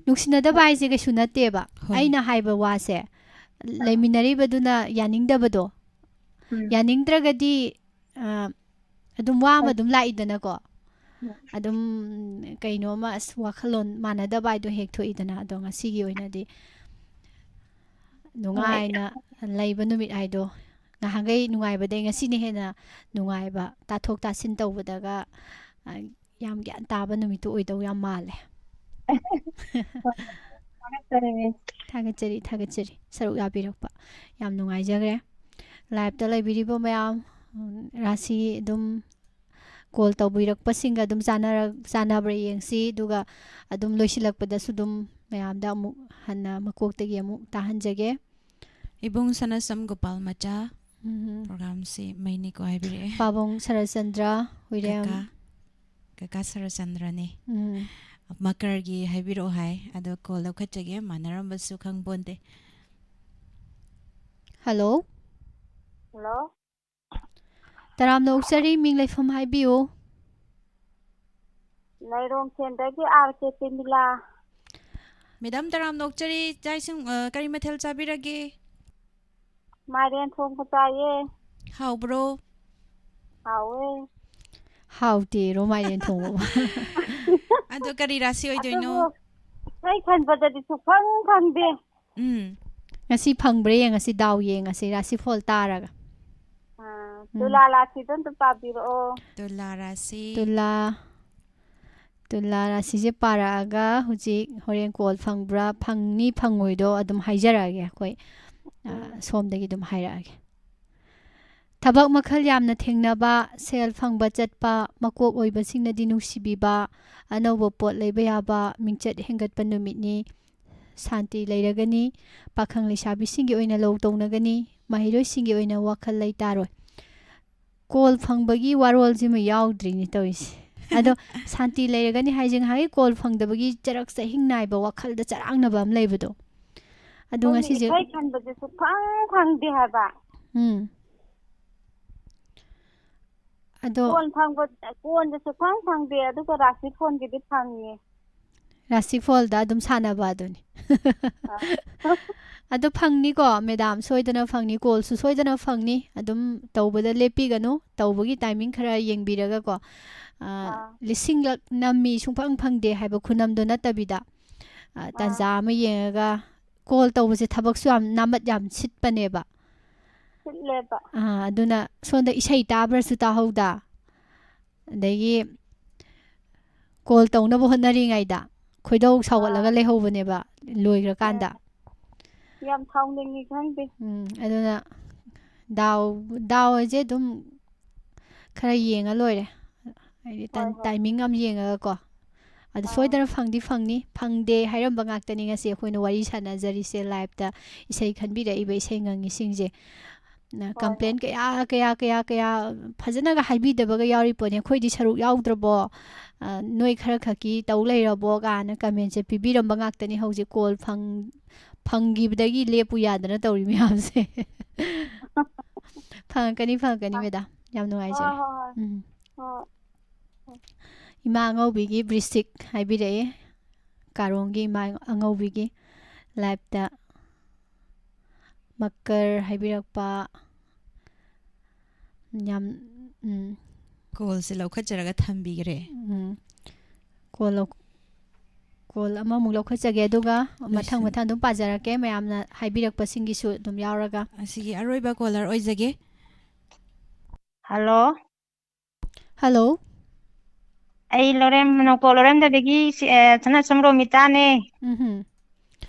ꯅꯨꯡꯁꯤꯅꯗꯕ ꯍꯥꯏꯁꯦ ꯀꯩꯁꯨ ꯅꯠꯇꯦꯕ꯫ ꯍꯣꯏ꯫ ꯑꯩꯅ ꯍꯥꯏꯕ ꯋꯥꯁꯦ ꯂꯩꯃꯤꯟꯅꯔꯤꯕꯗꯨꯅ ꯌꯥꯅꯤꯡꯗꯕꯗꯣ, ꯎꯝ꯫ ꯌꯥꯅꯤꯡꯗ꯭ꯔꯒꯗꯤ, ꯑ, ꯑꯗꯨꯝ ꯋꯥ ꯑꯃ ꯍꯣꯏ꯫ ꯑꯗꯨꯝ ꯂꯥꯛꯏꯗꯅꯀꯣ꯫ ꯎꯝ꯫ ꯑꯗꯨꯝ ꯀꯩꯅꯣꯝꯃ, ꯑꯁ, ꯋꯥꯈꯜꯂꯣꯟ ꯃꯥꯟꯅꯗꯕ ꯍꯥꯏꯗꯣ ꯍꯦꯛ ꯊꯣꯛꯏꯗꯅ꯫ ꯑꯗꯣ ꯉꯁꯤꯒꯤ ꯑꯣꯏꯅꯗꯤ ꯅꯨꯡꯉꯥꯏꯅ ꯂꯩꯕ ꯅꯨꯃꯤꯠ ꯍꯥꯏꯗꯣ, ꯉꯍꯥꯟꯈꯩ ꯅꯨꯡꯉꯥꯏꯕꯗꯩ ꯉꯁꯤꯅ ꯍꯦꯟꯅ ꯅꯨꯡꯉꯥꯏꯕ, ꯇꯥꯊꯣꯛ ꯇꯥꯁꯤꯟ ꯇꯧꯕꯗꯒ, ꯑ, ꯌꯥꯝ ꯒ꯭ꯌꯥꯟ ꯇꯥꯕ ꯅꯨꯃꯤꯠꯇꯨ ꯑꯣꯏꯗꯧ ꯌꯥꯝ ꯃꯥꯜꯂꯦ꯫ ꯊꯥꯒꯠꯆꯔꯤ꯫ ꯊꯥꯒꯠꯆꯔꯤ, ꯊꯥꯒꯠꯆꯔꯤ, ꯁꯔꯨꯛ ꯌꯥꯕꯤꯔꯛꯄ꯫ ꯌꯥꯝ ꯅꯨꯡꯉꯥꯏꯖꯈ꯭ꯔꯦ꯫ Live-ꯇ ꯂꯩꯕꯤꯔꯤꯕ ꯃꯌꯥꯝ, ꯎꯝ, ꯔꯥꯁꯤ ꯑꯗꯨꯝ call ꯇꯧꯕꯤꯔꯛꯄꯁꯤꯡꯒ ꯑꯗꯨꯝ ꯆꯥꯟꯅꯔ-, ꯆꯥꯟꯅꯕ꯭ꯔꯥ ꯌꯦꯡꯁꯤ, ꯑꯗꯨꯒ ꯑꯗꯨꯝ ꯂꯣꯏꯁꯤꯜꯂꯛꯄꯗꯁꯨ ꯑꯗꯨꯝ ꯃꯌꯥꯝꯗ ꯑꯃꯨꯛ ꯍꯟꯅ ꯃꯀꯣꯛꯇꯒꯤ ꯑꯃꯨꯛ ꯇꯥꯍꯟꯖꯒꯦ꯫ ꯏꯕꯨꯡ ꯁꯅꯥꯁꯝ ꯒꯣꯄꯥꯜ ꯃꯆꯥ ꯎꯝ꯫ program-ꯁꯤ ꯃꯩꯅꯤꯀꯣ ꯍꯥꯏꯕꯤꯔꯛꯑꯦ꯫ ꯄꯥꯕꯨꯡ ꯁꯔꯠꯆꯟꯗ꯭ꯔ ꯍꯨꯏꯔꯦꯝ꯫ ꯀꯀꯥ, ꯀꯀꯥ ꯁꯔꯠꯆꯟꯗ꯭ꯔꯅꯤ꯫ ꯎꯝ꯫ ꯃꯀꯔꯒꯤ ꯍꯥꯏꯕꯤꯔꯛꯑꯣ ꯍꯥꯏ, ꯑꯗꯣ call ꯂꯧꯈꯠꯆꯒꯦ, ꯃꯥꯟꯅꯔꯝꯕꯁꯨ ꯈꯪꯄꯣꯟꯇꯦ꯫ Hello꯫ Hello꯫ ꯇꯔꯥꯝꯅ ꯑꯣꯛꯆꯔꯤ, ꯃꯤꯡ ꯂꯩꯐꯝ ꯍꯥꯏꯕꯤꯌꯨ꯫ ꯂꯩꯔꯣꯡ ꯁꯦꯟꯗꯒꯤ ꯑꯥꯔ ꯀꯦ ꯄꯦꯃꯤꯂꯥ꯫ Madam ꯇꯔꯥꯝꯅ ꯑꯣꯛꯆꯔꯤ, ꯆꯥꯛ ꯏꯁꯤꯡ, ꯑ, ꯀꯔꯤ ꯃꯊꯦꯜ ꯆꯥꯕꯤꯔꯒꯦ? ꯃꯥꯏꯔꯦꯟ ꯊꯣꯡꯕ ꯆꯥꯏꯌꯦ꯫ ꯍꯥꯎꯕ꯭ꯔꯣ? ꯍꯥꯎꯋꯦ꯫ ꯍꯥꯎꯇꯦꯔꯣ ꯃꯥꯏꯔꯦꯟ ꯊꯣꯡꯕꯕꯨ? ꯑꯗꯣ ꯀꯔꯤ ꯔꯥꯁꯤ ꯑꯣꯏꯗꯣꯏꯅꯣ? ꯑꯗꯨꯕꯨ ꯑꯩ ꯈꯟꯕꯗꯗꯤ ꯁꯨꯛꯐꯪ ꯐꯪꯗꯦ꯫ ꯎꯝ꯫ ꯉꯁꯤ ꯐꯪꯕ꯭ꯔꯥ ꯌꯦꯡꯉꯁꯤ, ꯗꯥꯎ ꯌꯦꯡꯉꯁꯤ, ꯔꯥꯁꯤꯐꯣꯜ ꯇꯥꯔꯒ꯫ ꯑꯥ, ꯎꯝ꯫ ꯇꯨꯂꯥ ꯔꯥꯁꯤꯗꯣ ꯑꯝꯇ ꯄꯥꯕꯤꯔꯛꯑꯣ꯫ ꯇꯨꯂꯥ ꯔꯥꯁꯤ꯫ ꯇꯨꯂꯥ, ꯇꯨꯂꯥ ꯔꯥꯁꯤꯁꯦ ꯄꯥꯔꯛꯑꯒ ꯍꯧꯖꯤꯛ ꯍꯣꯔꯦꯟ call ꯐꯪꯕ꯭ꯔꯥ, ꯐꯪꯅꯤ ꯐꯪꯉꯣꯏꯗꯣ ꯑꯗꯨꯝ ꯍꯥꯏꯖꯔꯛꯑꯒꯦ ꯑꯩꯈꯣꯏ, ꯑ, ꯎꯝ꯫ ꯁꯣꯝꯗꯒꯤ ꯑꯗꯨꯝ ꯍꯥꯏꯔꯛꯑꯒꯦ꯫ ꯊꯕꯛ ꯃꯈꯜ ꯌꯥꯝꯅ ꯊꯦꯡꯅꯕ, ꯁꯦꯜ ꯐꯪꯕ ꯆꯠꯄ, ꯃꯀꯣꯛ ꯑꯣꯏꯕꯁꯤꯡꯅꯗꯤ ꯅꯨꯡꯁꯤꯕꯤꯕ, ꯑꯅꯧꯕ ꯄꯣꯠ ꯂꯩꯕ ꯌꯥꯕ, ꯃꯤꯡꯆꯠ ꯍꯦꯟꯒꯠꯄ ꯅꯨꯃꯤꯠꯅꯤ꯫ ꯁꯥꯟꯇꯤ ꯂꯩꯔꯒꯅꯤ꯫ ꯄꯥꯈꯪ ꯂꯩꯁꯥꯕꯤꯁꯤꯡꯒꯤ ꯑꯣꯏꯅ ꯂꯧ ꯇꯧꯅꯒꯅꯤ꯫ ꯃꯍꯩꯔꯣꯏꯁꯤꯡꯒꯤ ꯑꯣꯏꯅ ꯋꯥꯈꯜ ꯂꯩꯇꯥꯔꯣꯏ꯫ ꯀꯣꯜ ꯐꯪꯕꯒꯤ ꯋꯥꯔꯣꯜꯁꯤꯃ ꯌꯥꯎꯗ꯭ꯔꯤꯅꯤ ꯇꯧꯔꯤꯁꯦ꯫ ꯑꯗꯣ ꯁꯥꯟꯇꯤ ꯂꯩꯔꯒꯅꯤ ꯍꯥꯏꯁꯦ ꯉꯥꯏꯍꯥꯛꯀꯤ ꯀꯣꯜ ꯐꯪꯗꯕꯒꯤ ꯆꯔꯛ ꯆꯍꯤꯡ ꯅꯥꯏꯕ, ꯋꯥꯈꯜꯗ ꯆꯔꯥꯡꯅꯕ ꯑꯃ ꯂꯩꯕꯗꯣ꯫ ꯑꯗꯣ ꯍꯣꯏꯅꯦ, ꯉꯁꯤꯁꯦ ꯏꯁꯩ ꯈꯟꯕꯁꯦ ꯁꯨꯛꯐꯪ ꯐꯪꯗꯦ ꯍꯥꯏꯕ꯫ ꯎꯝ꯫ ꯑꯗꯣ ꯀꯣꯟ ꯐꯪꯕ, ꯀꯣꯟꯁꯦ ꯁꯨꯛꯐꯪ ꯐꯪꯗꯦ, ꯑꯗꯨꯒ ꯔꯥꯁꯤ ꯐꯣꯟꯒꯤꯗꯤ ꯐꯪꯉꯦ꯫ ꯔꯥꯁꯤ ꯐꯣꯜꯗ ꯑꯗꯨꯝ ꯁꯥꯟꯅꯕ ꯑꯗꯨꯅꯤ꯫ ꯑꯥ꯫ ꯑꯗꯣ ꯐꯪꯅꯤꯀꯣ, ꯃꯦꯗꯥꯝ, ꯁꯣꯏꯗꯅ ꯐꯪꯅꯤ, ꯀꯣꯜꯁꯨ ꯁꯣꯏꯗꯅ ꯐꯪꯅꯤ꯫ ꯑꯗꯨꯝ ꯇꯧꯕꯗ ꯂꯦꯞꯄꯤꯒꯅꯨ, ꯇꯧꯕꯒꯤ ꯇꯥꯏꯃꯤꯡ ꯈꯔ ꯌꯦꯡꯕꯤꯔꯒꯀꯣ꯫ ꯑꯥ, ꯑꯥ꯫ ꯂꯤꯁꯤꯡꯂꯛ ꯅꯝꯃꯤ, ꯁꯨꯡꯐꯪ ꯐꯪꯗꯦ ꯍꯥꯏꯕ ꯈꯨꯅꯝꯗꯣ ꯅꯠꯇꯕꯤꯗ, ꯑꯥ, ꯑꯥ꯫ ꯇꯥꯟꯖꯥ ꯑꯃ ꯌꯦꯡꯉꯒ, ꯀꯣꯜ ꯇꯧꯕꯁꯦ ꯊꯕꯛꯁꯨ ꯌꯥꯝ ꯅꯥꯃꯠ ꯌꯥꯝ ꯁꯤꯠꯄꯅꯦꯕ꯫ ꯁꯤꯠꯂꯦꯕ꯫ ꯑꯥ, ꯑꯗꯨꯅ ꯁꯣꯝꯗ ꯏꯁꯩ ꯇꯥꯕ꯭ꯔꯁꯨ ꯇꯥꯍꯧꯗ, ꯑꯗꯒꯤ ꯀꯣꯜ ꯇꯧꯅꯕ ꯍꯣꯠꯅꯔꯤꯉꯩꯗ ꯈꯣꯏꯗꯧ ꯁꯥꯎꯒꯠꯂꯒ ꯑꯥ꯫ ꯂꯩꯍꯧꯕꯅꯦꯕ ꯂꯣꯏꯈ꯭ꯔꯀꯥꯟꯗ꯫ ꯑꯥ꯫ ꯌꯥꯝ ꯁꯥꯎꯅꯤꯡꯉꯤ ꯈꯪꯗꯦ꯫ ꯎꯝ, ꯑꯗꯨꯅ ꯗꯥꯎ, ꯗꯥꯎ ꯍꯥꯏꯁꯦ ꯑꯗꯨꯝ ꯈꯔ ꯌꯦꯡꯉ ꯂꯣꯏꯔꯦ꯫ ꯍꯥꯏꯗꯤ ꯇꯟ-, ꯍꯣꯏ, ꯍꯣꯏ꯫ ꯇꯥꯏꯃꯤꯡ ꯑꯃ ꯌꯦꯡꯉꯒꯀꯣ꯫ ꯑꯗꯨ ꯑꯥ꯫ ꯁꯣꯏꯗꯅ ꯐꯪꯗꯤ ꯐꯪꯅꯤ꯫ ꯐꯪꯗꯦ ꯍꯥꯏꯔꯝꯕ ꯉꯥꯛꯇꯅꯤ ꯉꯁꯤ ꯑꯩꯈꯣꯏꯅ ꯋꯥꯔꯤ ꯁꯥꯟꯅꯖꯔꯤꯁꯦ, ꯂꯥꯏꯞꯇ ꯏꯁꯩ ꯈꯟꯕꯤꯔꯛꯏꯕ ꯏꯁꯩ ꯉꯪꯉꯤꯁꯤꯡꯁꯦ꯫ ꯅ-, ꯍꯣꯏ, ꯍꯣꯏ꯫ ꯀꯝꯄ꯭ꯂꯦꯟ ꯀꯌꯥ, ꯀꯌꯥ, ꯀꯌꯥ, ꯀꯌꯥ ꯐꯖꯅꯒ ꯍꯥꯏꯕꯤꯗꯕꯒ ꯌꯥꯎꯔꯤ ꯄꯣꯠꯅꯤ꯫ "ꯑꯩꯈꯣꯏꯗꯤ ꯁꯔꯨꯛ ꯌꯥꯎꯗ꯭ꯔꯕꯣ? ꯑ, ꯅꯣꯏ ꯈꯔ ꯈꯛꯀꯤ ꯇꯧ ꯂꯩꯔꯕꯣ?" ꯀꯥꯏꯅ ꯀꯃꯦꯟꯁꯦ ꯄꯤꯕꯤꯔꯝꯕ ꯉꯥꯛꯇꯅꯤ꯫ ꯍꯧꯖꯤꯛ ꯀꯣꯜ ꯐꯪ-, ꯐꯪꯈꯤꯕꯗꯒꯤ ꯂꯦꯞꯄꯨ ꯌꯥꯗꯅ ꯇꯧꯔꯤ ꯃꯌꯥꯝꯁꯦ꯫ ꯐꯪꯉꯛꯀꯅꯤ, ꯐꯪꯉꯛꯀꯅꯤ, ꯑ, ꯃꯦꯗꯥꯝ꯫ ꯌꯥꯝ ꯍꯣꯏ, ꯅꯨꯡꯉꯥꯏꯖꯔꯦ꯫ ꯍꯣꯏ, ꯍꯣꯏ꯫ ꯎꯝ꯫ ꯍꯣꯏ꯫ ꯏꯃꯥ ꯑꯉꯧꯕꯤꯒꯤ ꯕ꯭ꯔꯤꯁꯤꯛ ꯍꯥꯏꯕꯤꯔꯛꯑꯦ꯫ ꯀꯥꯔꯣꯡꯒꯤ ꯏꯃꯥ ꯑꯉꯧꯕꯤꯒꯤ ꯂꯥꯏꯞꯇ ꯃꯀꯔ ꯍꯥꯏꯕꯤꯔꯛꯄ꯫ ꯌꯥꯝ, ꯎꯝ꯫ ꯀꯣꯜꯁꯦ ꯂꯧꯈꯠꯆꯔꯒ ꯊꯝꯕꯤꯈ꯭ꯔꯦ꯫ ꯎꯝ꯫ ꯀꯣꯜ ꯂꯧ-, ꯀꯣꯜ ꯑꯃꯃꯨꯛ ꯂꯧꯈꯠꯆꯒꯦ, ꯑꯗꯨꯒ ꯃꯊꯪ ꯂꯣꯏꯁꯤꯟ-, ꯃꯊꯪ ꯑꯗꯨꯝ ꯄꯥꯖꯔꯛꯀꯦ, ꯃꯌꯥꯝꯅ ꯍꯥꯏꯕꯤꯔꯛꯄꯁꯤꯡꯒꯤꯁꯨ ꯑꯗꯨꯝ ꯌꯥꯎꯔꯒ꯫ ꯑꯁꯤꯒꯤ ꯑꯔꯣꯏꯕ ꯀꯣꯂꯔ ꯑꯣꯏꯖꯒꯦ꯫ ꯍꯜꯂꯣ꯫ ꯍꯜꯂꯣ꯫ ꯑꯩ ꯂꯣꯔꯦꯝ-, ꯅꯣꯡꯄꯣꯛ ꯂꯣꯔꯦꯝꯗꯗꯒꯤ ꯁꯤ-, ꯑꯦ, ꯁꯅꯥꯁꯝ ꯔꯣꯃꯤꯇꯥꯅꯦ꯫ ꯎꯝꯍꯨꯝ꯫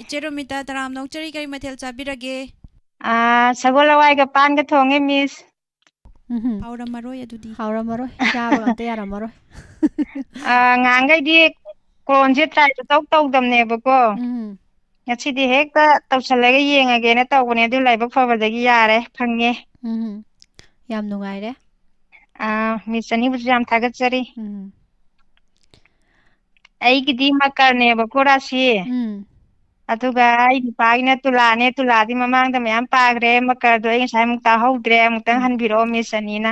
ꯏꯆꯦ ꯔꯣꯃꯤꯇꯥ, ꯇꯔꯥꯝꯅ ꯑꯣꯛꯆꯔꯤ, ꯀꯔꯤ ꯃꯊꯦꯜ ꯆꯥꯕꯤꯔꯒꯦ? ꯑꯥ, ꯁꯒꯣꯜ ꯍꯋꯥꯏꯒ ꯄꯥꯟꯒ ꯊꯣꯡꯉꯦ, ꯃꯤꯁ꯫ ꯎꯝꯍꯨꯝ꯫ ꯍꯥꯎꯔꯝꯃꯔꯣꯏ ꯑꯗꯨꯗꯤ꯫ ꯍꯥꯎꯔꯝꯃꯔꯣꯏ꯫ ꯆꯥꯕꯒ ꯑꯝꯇ ꯌꯥꯔꯝꯃꯔꯣꯏ꯫ ꯑ, ꯉꯍꯥꯟꯈꯩꯗꯤ ꯀꯣꯟꯁꯦ try ꯁꯨꯡꯇꯧ ꯇꯧꯗꯕꯅꯦꯕꯀꯣ꯫ ꯎꯝ꯫ ꯉꯁꯤꯗꯤ ꯍꯦꯛꯇ ꯇꯧꯁꯜꯂꯒ ꯌꯦꯡꯉꯒꯦꯅ ꯇꯧꯕꯅꯦ, ꯑꯗꯨ ꯂꯥꯏꯕꯛ ꯐꯕꯗꯒꯤ ꯌꯥꯔꯦ, ꯐꯪꯉꯦ꯫ ꯎꯝ꯫ ꯌꯥꯝ ꯅꯨꯡꯉꯥꯏꯔꯦ꯫ ꯑꯥ, Miss ꯑꯅꯤꯕꯨꯁꯨ ꯌꯥꯝ ꯊꯥꯒꯠꯆꯔꯤ꯫ ꯎꯝ꯫ ꯑꯩꯒꯤꯗꯤ ꯃꯀꯔꯅꯦꯕꯀꯣ ꯔꯥꯁꯤ꯫ ꯎꯝ꯫ ꯑꯗꯨꯒ ꯑꯩ ꯅꯨꯄꯥꯒꯤꯅ ꯇꯨꯂꯥꯅꯦ꯫ ꯇꯨꯂꯥꯗꯤ ꯃꯃꯥꯡꯗ ꯃꯌꯥꯝ ꯄꯥꯈ꯭ꯔꯦ꯫ ꯃꯀꯔꯗꯣ ꯑꯩ ꯉꯁꯥꯏ ꯑꯃꯨꯛ ꯇꯥꯍꯧꯗ꯭ꯔꯦ꯫ ꯑꯃꯨꯛꯇꯪ ꯎꯝ꯫ ꯍꯟꯕꯤꯔꯛꯑꯣ, Miss ꯑꯅꯤꯅ꯫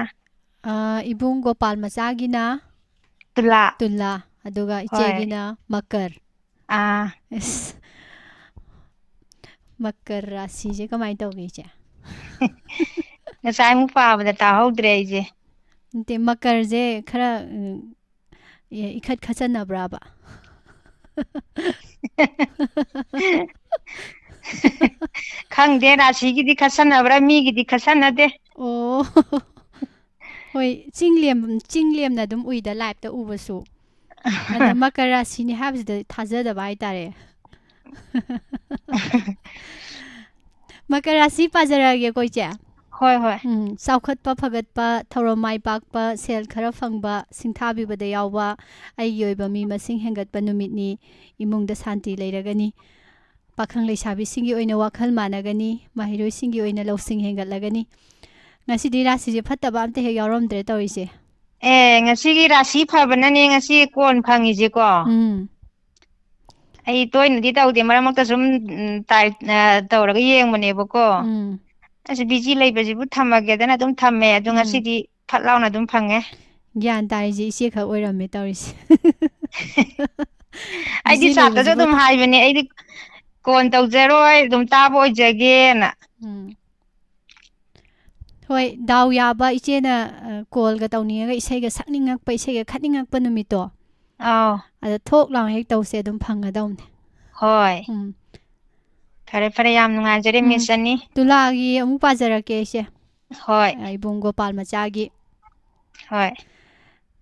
ꯑꯥ, ꯏꯕꯨꯡ ꯒꯣꯄꯥꯜ ꯃꯆꯥꯒꯤꯅ ꯇꯨꯂꯥ꯫ ꯇꯨꯂꯥ, ꯑꯗꯨꯒ ꯍꯣꯏ꯫ ꯏꯆꯦꯒꯤꯅ ꯃꯀꯔ꯫ ꯑꯥ꯫ ꯑꯁ, ꯃꯀꯔ ꯔꯥꯁꯤꯁꯦ ꯀꯃꯥꯏꯅ ꯇꯧꯒꯦ, ꯏꯆꯦ? ꯉꯁꯥꯏ ꯑꯃꯨꯛ ꯄꯥꯕꯗ ꯇꯥꯍꯧꯗ꯭ꯔꯦ ꯑꯩꯁꯦ꯫ ꯅꯠꯇꯦ, ꯃꯀꯔꯁꯦ ꯈꯔ, ꯎꯝ, ꯏ-, ꯏꯈꯠ ꯈꯠꯆꯟꯅꯕ꯭ꯔꯥꯕ? ꯈꯪꯗꯦ, ꯔꯥꯁꯤꯒꯤꯗꯤ ꯈꯠꯆꯟꯅꯕ꯭ꯔꯥ, ꯃꯤꯒꯤꯗꯤ ꯈꯠꯆꯟꯅꯗꯦ꯫ ꯑꯣ꯫ ꯍꯣꯏ, ꯆꯤꯡ ꯂꯦꯝ-, ꯆꯤꯡ ꯂꯦꯝꯅ ꯑꯗꯨꯝ ꯎꯏꯗ, live ꯇ ꯎꯕꯁꯨ꯫ ꯑꯗ ꯃꯀꯔ ꯔꯥꯁꯤꯅꯤ ꯍꯥꯏꯕꯁꯤꯗ ꯊꯥꯖꯗꯕ ꯍꯥꯏꯇꯥꯔꯦ꯫ ꯃꯀꯔ ꯔꯥꯁꯤ ꯄꯥꯖꯔꯛꯑꯒꯦꯀꯣ, ꯏꯆꯦ? ꯍꯣꯏ, ꯍꯣꯏ꯫ ꯎꯝ, ꯆꯥꯎꯈꯠꯄ, ꯐꯒꯠꯄ, ꯊꯧꯔꯝ ꯃꯥꯏ ꯄꯥꯛꯄ, ꯁꯦꯜ ꯈꯔ ꯐꯪꯕ, ꯁꯤꯡꯊꯥꯕꯤꯕꯗ ꯌꯥꯎꯕ, ꯑꯩꯒꯤ ꯑꯣꯏꯕ ꯃꯤ ꯃꯁꯤꯡ ꯍꯦꯟꯒꯠꯄ ꯅꯨꯃꯤꯠꯅꯤ, ꯏꯃꯨꯡꯗ ꯁꯥꯟꯇꯤ ꯂꯩꯔꯒꯅꯤ, ꯄꯥꯈꯪ ꯂꯩꯁꯥꯕꯤꯁꯤꯡꯒꯤ ꯑꯣꯏꯅ ꯋꯥꯈꯜ ꯃꯥꯟꯅꯒꯅꯤ, ꯃꯍꯩꯔꯣꯏꯁꯤꯡꯒꯤ ꯑꯣꯏꯅ ꯂꯧꯁꯤꯡ ꯍꯦꯟꯒꯠꯂꯒꯅꯤ꯫ ꯉꯁꯤꯗꯤ ꯔꯥꯁꯤꯁꯦ ꯐꯠꯇꯕ ꯑꯝꯇ ꯍꯦꯛ ꯌꯥꯎꯔꯝꯗ꯭ꯔꯦ ꯇꯧꯔꯤꯁꯦ꯫ ꯑꯦ, ꯉꯁꯤꯒꯤ ꯔꯥꯁꯤ ꯐꯕꯅꯅꯦ ꯉꯁꯤ ꯀꯣꯟ ꯐꯪꯉꯤꯁꯦꯀꯣ꯫ ꯎꯝ꯫ ꯑꯩ ꯇꯣꯏꯅꯗꯤ ꯇꯧꯗꯦ, ꯃꯔꯛ ꯃꯔꯛꯇ ꯁꯨꯝ, ꯎꯝ, ꯇꯥꯏ-, ꯑ, ꯇꯧꯔꯒ ꯌꯦꯡꯕꯅꯦꯕꯀꯣ꯫ ꯎꯝ꯫ ꯑꯁ, busy ꯂꯩꯕꯁꯤꯕꯨ ꯊꯝꯃꯒꯦꯗꯅ ꯑꯗꯨꯝ ꯊꯝꯃꯦ, ꯑꯗꯣ ꯎꯝ꯫ ꯉꯁꯤꯗꯤ ꯐꯠ ꯂꯥꯎꯅ ꯑꯗꯨꯝ ꯐꯪꯉꯦ꯫ ꯒ꯭ꯌꯥꯟ ꯇꯥꯔꯤꯁꯦ ꯏꯆꯦ ꯈꯛ ꯑꯣꯏꯔꯝꯃꯦ ꯇꯧꯔꯤꯁꯦ꯫ ꯑꯩꯗꯤ busy ꯆꯥꯠꯇꯁꯨ ꯂꯩꯕꯁꯤꯕꯨ ꯑꯗꯨꯝ ꯍꯥꯏꯕꯅꯦ, ꯑꯩꯗꯤ ꯀꯣꯟ ꯇꯧꯖꯔꯣꯏ, ꯑꯗꯨꯝ ꯇꯥꯕ ꯑꯣꯏꯖꯒꯦꯅ꯫ ꯎꯝ꯫ ꯍꯣꯏ, ꯗꯥꯎ ꯌꯥꯕ ꯏꯆꯦꯅ, ꯑ, call ꯒ ꯇꯧꯅꯤꯡꯉꯒ ꯏꯁꯩꯒ ꯁꯛꯅꯤꯡꯉꯛꯄ, ꯏꯁꯩꯒ ꯈꯠꯅꯤꯡꯉꯛꯄ ꯅꯨꯃꯤꯠꯇꯣ, ꯑꯥꯎ꯫ ꯑꯗ ꯊꯣꯛ ꯂꯥꯎꯅ ꯍꯦꯛ ꯇꯧꯁꯦ, ꯑꯗꯨꯝ ꯐꯪꯒꯗꯧꯅꯦ꯫ ꯍꯣꯏ꯫ ꯎꯝ꯫ ꯐꯔꯦ, ꯐꯔꯦ, ꯌꯥꯝ ꯅꯨꯡꯉꯥꯏꯖꯔꯦ, ꯎꯝ꯫ Miss ꯑꯅꯤ꯫ ꯇꯨꯂꯥꯒꯤ ꯑꯃꯨꯛ ꯄꯥꯖꯔꯛꯀꯦ ꯏꯆꯦ꯫ ꯍꯣꯏ꯫ ꯑ, ꯏꯕꯨꯡ ꯒꯣꯄꯥꯜ ꯃꯆꯥꯒꯤ꯫ ꯍꯣꯏ꯫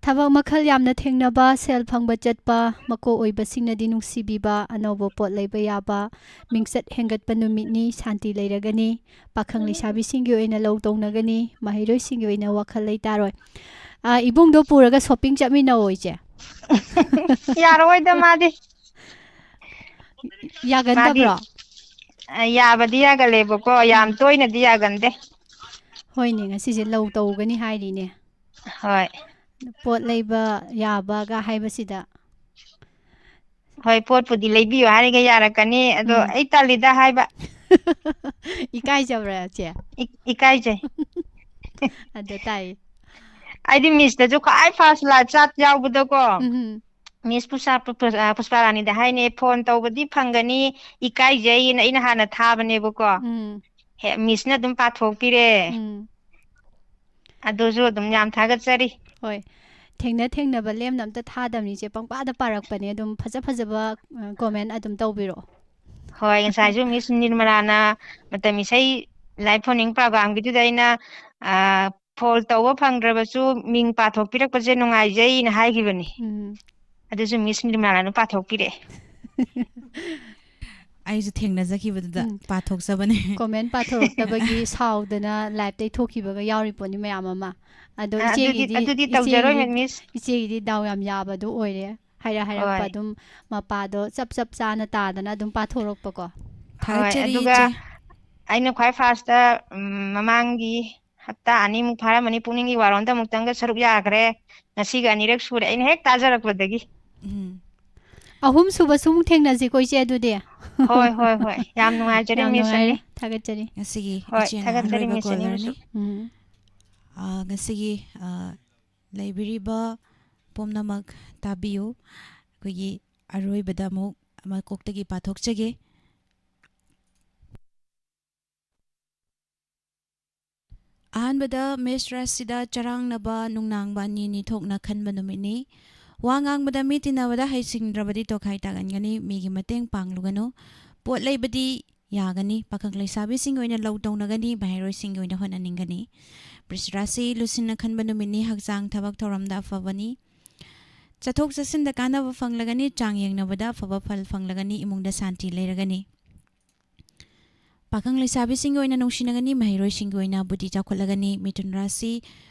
ꯊꯕꯛ ꯃꯈꯜ ꯌꯥꯝꯅ ꯊꯦꯡꯅꯕ, ꯁꯦꯜ ꯐꯪꯕ ꯆꯠꯄ, ꯃꯀꯣꯛ ꯑꯣꯏꯕꯁꯤꯡꯅꯗꯤ ꯅꯨꯡꯁꯤꯕꯤꯕ, ꯑꯅꯧꯕ ꯄꯣꯠ ꯂꯩꯕ ꯌꯥꯕ, ꯃꯤꯡꯆꯠ ꯍꯦꯟꯒꯠꯄ ꯅꯨꯃꯤꯠꯅꯤ, ꯁꯥꯟꯇꯤ ꯂꯩꯔꯒꯅꯤ, ꯄꯥꯈꯪ ꯂꯩꯁꯥꯕꯤꯁꯤꯡꯒꯤ ꯑꯣꯏꯅ ꯂꯧ ꯇꯧꯅꯒꯅꯤ, ꯃꯍꯩꯔꯣꯏꯁꯤꯡꯒꯤ ꯑꯣꯏꯅ ꯋꯥꯈꯜ ꯂꯩꯇꯥꯔꯣꯏ꯫ ꯑꯥ, ꯏꯕꯨꯡꯗꯣ ꯄꯨꯔꯒ ꯁꯣꯄꯤꯡ ꯆꯠꯃꯤꯟꯅꯧ, ꯏꯆꯦ꯫ ꯌꯥꯔꯣꯏꯗ ꯃꯥꯗꯤ꯫ ꯌꯥꯒꯟꯗꯕ꯭ꯔꯣ? ꯃꯥꯗꯤ, ꯑ, ꯌꯥꯕꯗꯤ ꯌꯥꯒꯜꯂꯦꯕꯀꯣ, ꯌꯥꯝ ꯎꯝ꯫ ꯇꯣꯏꯅꯗꯤ ꯌꯥꯒꯟꯗꯦ꯫ ꯍꯣꯏꯅꯦ, ꯉꯁꯤꯁꯦ ꯂꯧ ꯇꯧꯒꯅꯤ ꯍꯥꯏꯔꯤꯅꯦ꯫ ꯍꯣꯏ꯫ ꯄꯣꯠ ꯂꯩꯕ ꯌꯥꯕꯒ ꯍꯥꯏꯕꯁꯤꯗ꯫ ꯍꯣꯏ, ꯄꯣꯠꯄꯨꯗꯤ ꯂꯩꯕꯤꯌꯨ ꯍꯥꯏꯔꯒ ꯌꯥꯔꯛꯀꯅꯤ, ꯑꯗꯣ ꯎꯝ꯫ ꯑꯩ ꯇꯜꯂꯤꯗ ꯍꯥꯏꯕ꯫ ꯏꯀꯥꯏꯖꯕ꯭ꯔꯥ, ꯆꯦ? ꯏ-, ꯏꯀꯥꯏꯖꯩ꯫ ꯑꯗ ꯇꯥꯏ꯫ ꯑꯩꯗꯤ ꯃꯤꯁꯇꯁꯨ ꯈ꯭ꯋꯥꯏ ꯐꯥꯔꯁ ꯂꯥꯏꯐ ꯆꯥꯠ ꯌꯥꯎꯕꯗꯀꯣ, ꯎꯝ꯫ ꯃꯤꯁ ꯄꯨꯁꯥ-, ꯄꯨ-, ꯄꯨ-, ꯑ, ꯄꯨꯁꯄꯥꯔꯥꯅꯤꯗ ꯍꯥꯏꯅꯦ, "ꯐꯣꯟ ꯇꯧꯕꯗꯤ ꯐꯪꯒꯅꯤ, ꯏꯀꯥꯏꯖꯩꯅ" ꯑꯩꯅ ꯍꯥꯟꯅ ꯊꯥꯕꯅꯦꯕꯀꯣ꯫ ꯎꯝ꯫ ꯍꯦ, ꯃꯤꯁꯅ ꯑꯗꯨꯝ ꯄꯥꯊꯣꯛꯄꯤꯔꯦ꯫ ꯎꯝ꯫ ꯑꯗꯨꯁꯨ ꯑꯗꯨꯝ ꯌꯥꯝ ꯊꯥꯒꯠꯆꯔꯤ꯫ ꯍꯣꯏ꯫ ꯊꯦꯡꯅ ꯊꯦꯡꯅꯕ ꯂꯦꯝꯅ ꯑꯝꯇ ꯊꯥꯗꯕꯅꯤꯁꯦ, ꯄꯪꯄꯥꯗ ꯄꯥꯔꯛꯄꯅꯦ꯫ ꯑꯗꯨꯝ ꯐꯖ ꯐꯖꯕ, ꯑ, ꯀꯣꯃꯦꯟ ꯑꯗꯨꯝ ꯇꯧꯕꯤꯔꯛꯑꯣ꯫ ꯍꯣꯏ, ꯉꯁꯥꯏꯁꯨ ꯃꯤꯁ ꯅꯤꯔꯃꯂꯥꯅ ꯃꯇꯝ ꯏꯁꯩ ꯂꯥꯏꯐ ꯐꯣꯟꯅꯤꯡ ꯄ꯭ꯔꯣꯒ꯭ꯔꯥꯝꯒꯤꯗꯨꯗ ꯑꯩꯅ, ꯑ, "ꯐꯣꯜ ꯇꯧꯕ ꯐꯪꯗ꯭ꯔꯕꯁꯨ ꯃꯤꯡ ꯄꯥꯊꯣꯛꯄꯤꯔꯛꯄꯁꯦ ꯅꯨꯡꯉꯥꯏꯖꯩꯅ" ꯍꯥꯏꯈꯤꯕꯅꯤ꯫ ꯎꯝ꯫ ꯑꯗꯨꯁꯨ ꯃꯤꯁ ꯅꯤꯔꯃꯂꯥꯅ ꯄꯥꯊꯣꯛꯄꯤꯔꯛꯑꯦ꯫ ꯑꯩꯁꯨ ꯊꯦꯡꯅꯖꯈꯤꯕꯗꯨꯗ ꯎꯝ꯫ ꯄꯥꯊꯣꯛꯆꯕꯅꯦ꯫ ꯀꯣꯃꯦꯟ ꯄꯥꯊꯣꯔꯛꯇꯕꯒꯤ ꯁꯥꯎꯗꯅ ꯂꯥꯏꯐꯇꯩ ꯊꯣꯛꯈꯤꯕꯒ ꯌꯥꯎꯔꯤ ꯄꯣꯠꯅꯤ ꯃꯌꯥꯝ ꯑꯃ꯫ ꯑꯗꯣ ꯑ, ꯑꯗꯨꯗꯤ, ꯏꯆꯦꯒꯤꯗꯤ, ꯑꯗꯨꯗꯤ ꯇꯧꯖꯔꯣꯏ, ꯏꯆꯦꯒꯤꯗꯤ, ꯃꯤꯁ꯫ ꯏꯆꯦꯒꯤꯗꯤ ꯗꯥꯎ ꯌꯥꯝ ꯌꯥꯕꯗꯣ ꯑꯣꯏꯔꯦ꯫ ꯍꯥꯏꯔ ꯍꯥꯏꯔꯛꯄ ꯍꯣꯏ꯫ ꯑꯗꯨꯝ ꯃꯄꯥꯗꯣ ꯆꯞ ꯆꯞ ꯆꯥꯅ ꯇꯥꯗꯅ ꯑꯗꯨꯝ ꯄꯥꯊꯣꯔꯛꯄꯀꯣ꯫ ꯍꯣꯏ, ꯊꯥꯒꯠꯆꯔꯤ, ꯑꯗꯨꯒ ꯏꯆꯦ꯫ ꯑꯩꯅ ꯈ꯭ꯋꯥꯏ ꯐꯥꯔꯁꯇ, ꯎꯝ, ꯃꯃꯥꯡꯒꯤ ꯍꯞꯇꯥ ꯑꯅꯤꯃꯨꯛ ꯐꯥꯔꯝꯃꯅꯤ, ꯄꯨꯛꯅꯤꯡꯒꯤ ꯋꯥꯔꯣꯟꯗ ꯑꯃꯨꯛꯇꯪꯒ ꯁꯔꯨꯛ ꯌꯥꯈ꯭ꯔꯦ꯫ ꯉꯁꯤꯒ ꯑꯅꯤꯔꯛ ꯁꯨꯔꯦ ꯑꯩꯅ ꯍꯦꯛ ꯇꯥꯖꯔꯛꯄꯗꯒꯤ꯫ ꯎꯝ꯫ ꯑꯍꯨꯝ ꯁꯨꯕꯁꯨ ꯑꯃꯨꯛ ꯊꯦꯡꯅꯁꯤꯀꯣ, ꯏꯆꯦ, ꯑꯗꯨꯗꯤ꯫ ꯍꯣꯏ, ꯍꯣꯏ, ꯍꯣꯏ꯫ ꯌꯥꯝ ꯅꯨꯡꯉꯥꯏꯖꯔꯦ, ꯌꯥꯝ ꯃꯤꯁ ꯅꯨꯡꯉꯥꯏꯔꯦ꯫ ꯑꯅꯤ꯫ ꯊꯥꯒꯠꯆꯔꯤ꯫ ꯍꯣꯏ, ꯉꯁꯤꯒꯤ ꯊꯥꯒꯠꯆꯔꯤ, ꯏꯆꯦꯅ ꯃꯤꯁ ꯑꯔꯣꯏꯕ ꯑꯅꯤꯕꯨꯁꯨ꯫ ꯀꯣꯂꯔꯅꯤ꯫ ꯎꯝ꯫ ꯑꯥ, ꯉꯁꯤꯒꯤ, ꯑꯥ, ꯂꯩꯕꯤꯔꯤꯕ ꯄꯨꯝꯅꯃꯛ ꯇꯥꯕꯤꯌꯨ꯫ ꯑꯩꯈꯣꯏꯒꯤ ꯑꯔꯣꯏꯕꯗ ꯑꯃꯨꯛ ꯃꯀꯣꯛꯇꯒꯤ ꯄꯥꯊꯣꯛꯆꯒꯦ꯫ ꯑꯍꯥꯟꯕꯗ, ꯃꯤꯁ ꯔꯥꯁꯤꯗ ꯆꯔꯥꯡꯅꯕ ꯅꯨꯡꯅꯥꯡꯕ ꯑꯅꯤꯅꯤ ꯊꯣꯛꯅ ꯈꯟꯕ ꯅꯨꯃꯤꯠꯅꯤ꯫ ꯋꯥ ꯉꯥꯡꯕꯗ ꯃꯤ ꯇꯤꯟꯅꯕꯗ ꯍꯩꯁꯤꯡꯗ꯭ꯔꯕꯗꯤ ꯇꯣꯈꯥꯏ ꯇꯥꯒꯟꯒꯅꯤ, ꯃꯤꯒꯤ ꯃꯇꯦꯡ ꯄꯥꯡꯂꯨꯒꯅꯨ꯫ ꯄꯣꯠ ꯂꯩꯕꯗꯤ ꯌꯥꯒꯅꯤ, ꯄꯥꯈꯪ ꯂꯩꯁꯥꯕꯤꯁꯤꯡꯒꯤ ꯑꯣꯏꯅ ꯂꯧ ꯇꯧꯅꯒꯅꯤ, ꯃꯍꯩꯔꯣꯏꯁꯤꯡꯒꯤ ꯑꯣꯏꯅ ꯍꯣꯠꯅꯅꯤꯡꯒꯅꯤ꯫ ꯕ꯭ꯔꯤꯁ ꯔꯥꯁꯤ, ꯂꯨꯁꯤꯟꯅ ꯈꯟꯕ ꯅꯨꯃꯤꯠꯅꯤ, ꯍꯛꯆꯥꯡ ꯊꯕꯛ ꯊꯧꯔꯝꯗ ꯑꯐꯕꯅꯤ꯫ ꯆꯠꯊꯣꯛ ꯆꯠꯁꯤꯟꯗ ꯀꯥꯟꯅꯕ ꯐꯪꯂꯒꯅꯤ, ꯆꯥꯡ ꯌꯦꯡꯅꯕꯗ ꯑꯐꯕ ꯐꯜ ꯐꯪꯂꯒꯅꯤ, ꯏꯃꯨꯡꯗ ꯁꯥꯟꯇꯤ ꯂꯩꯔꯒꯅꯤ꯫ ꯄꯥꯈꯪ ꯂꯩꯁꯥꯕꯤꯁꯤꯡꯒꯤ ꯑꯣꯏꯅ ꯅꯨꯡꯁꯤꯅꯒꯅꯤ, ꯃꯍꯩꯔꯣꯏꯁꯤꯡꯒꯤ ꯑꯣꯏꯅ ꯕꯨꯗꯤ ꯆꯥꯎꯈꯠꯂꯒꯅꯤ꯫ ꯃꯤꯊꯨꯟ ꯔꯥꯁꯤ,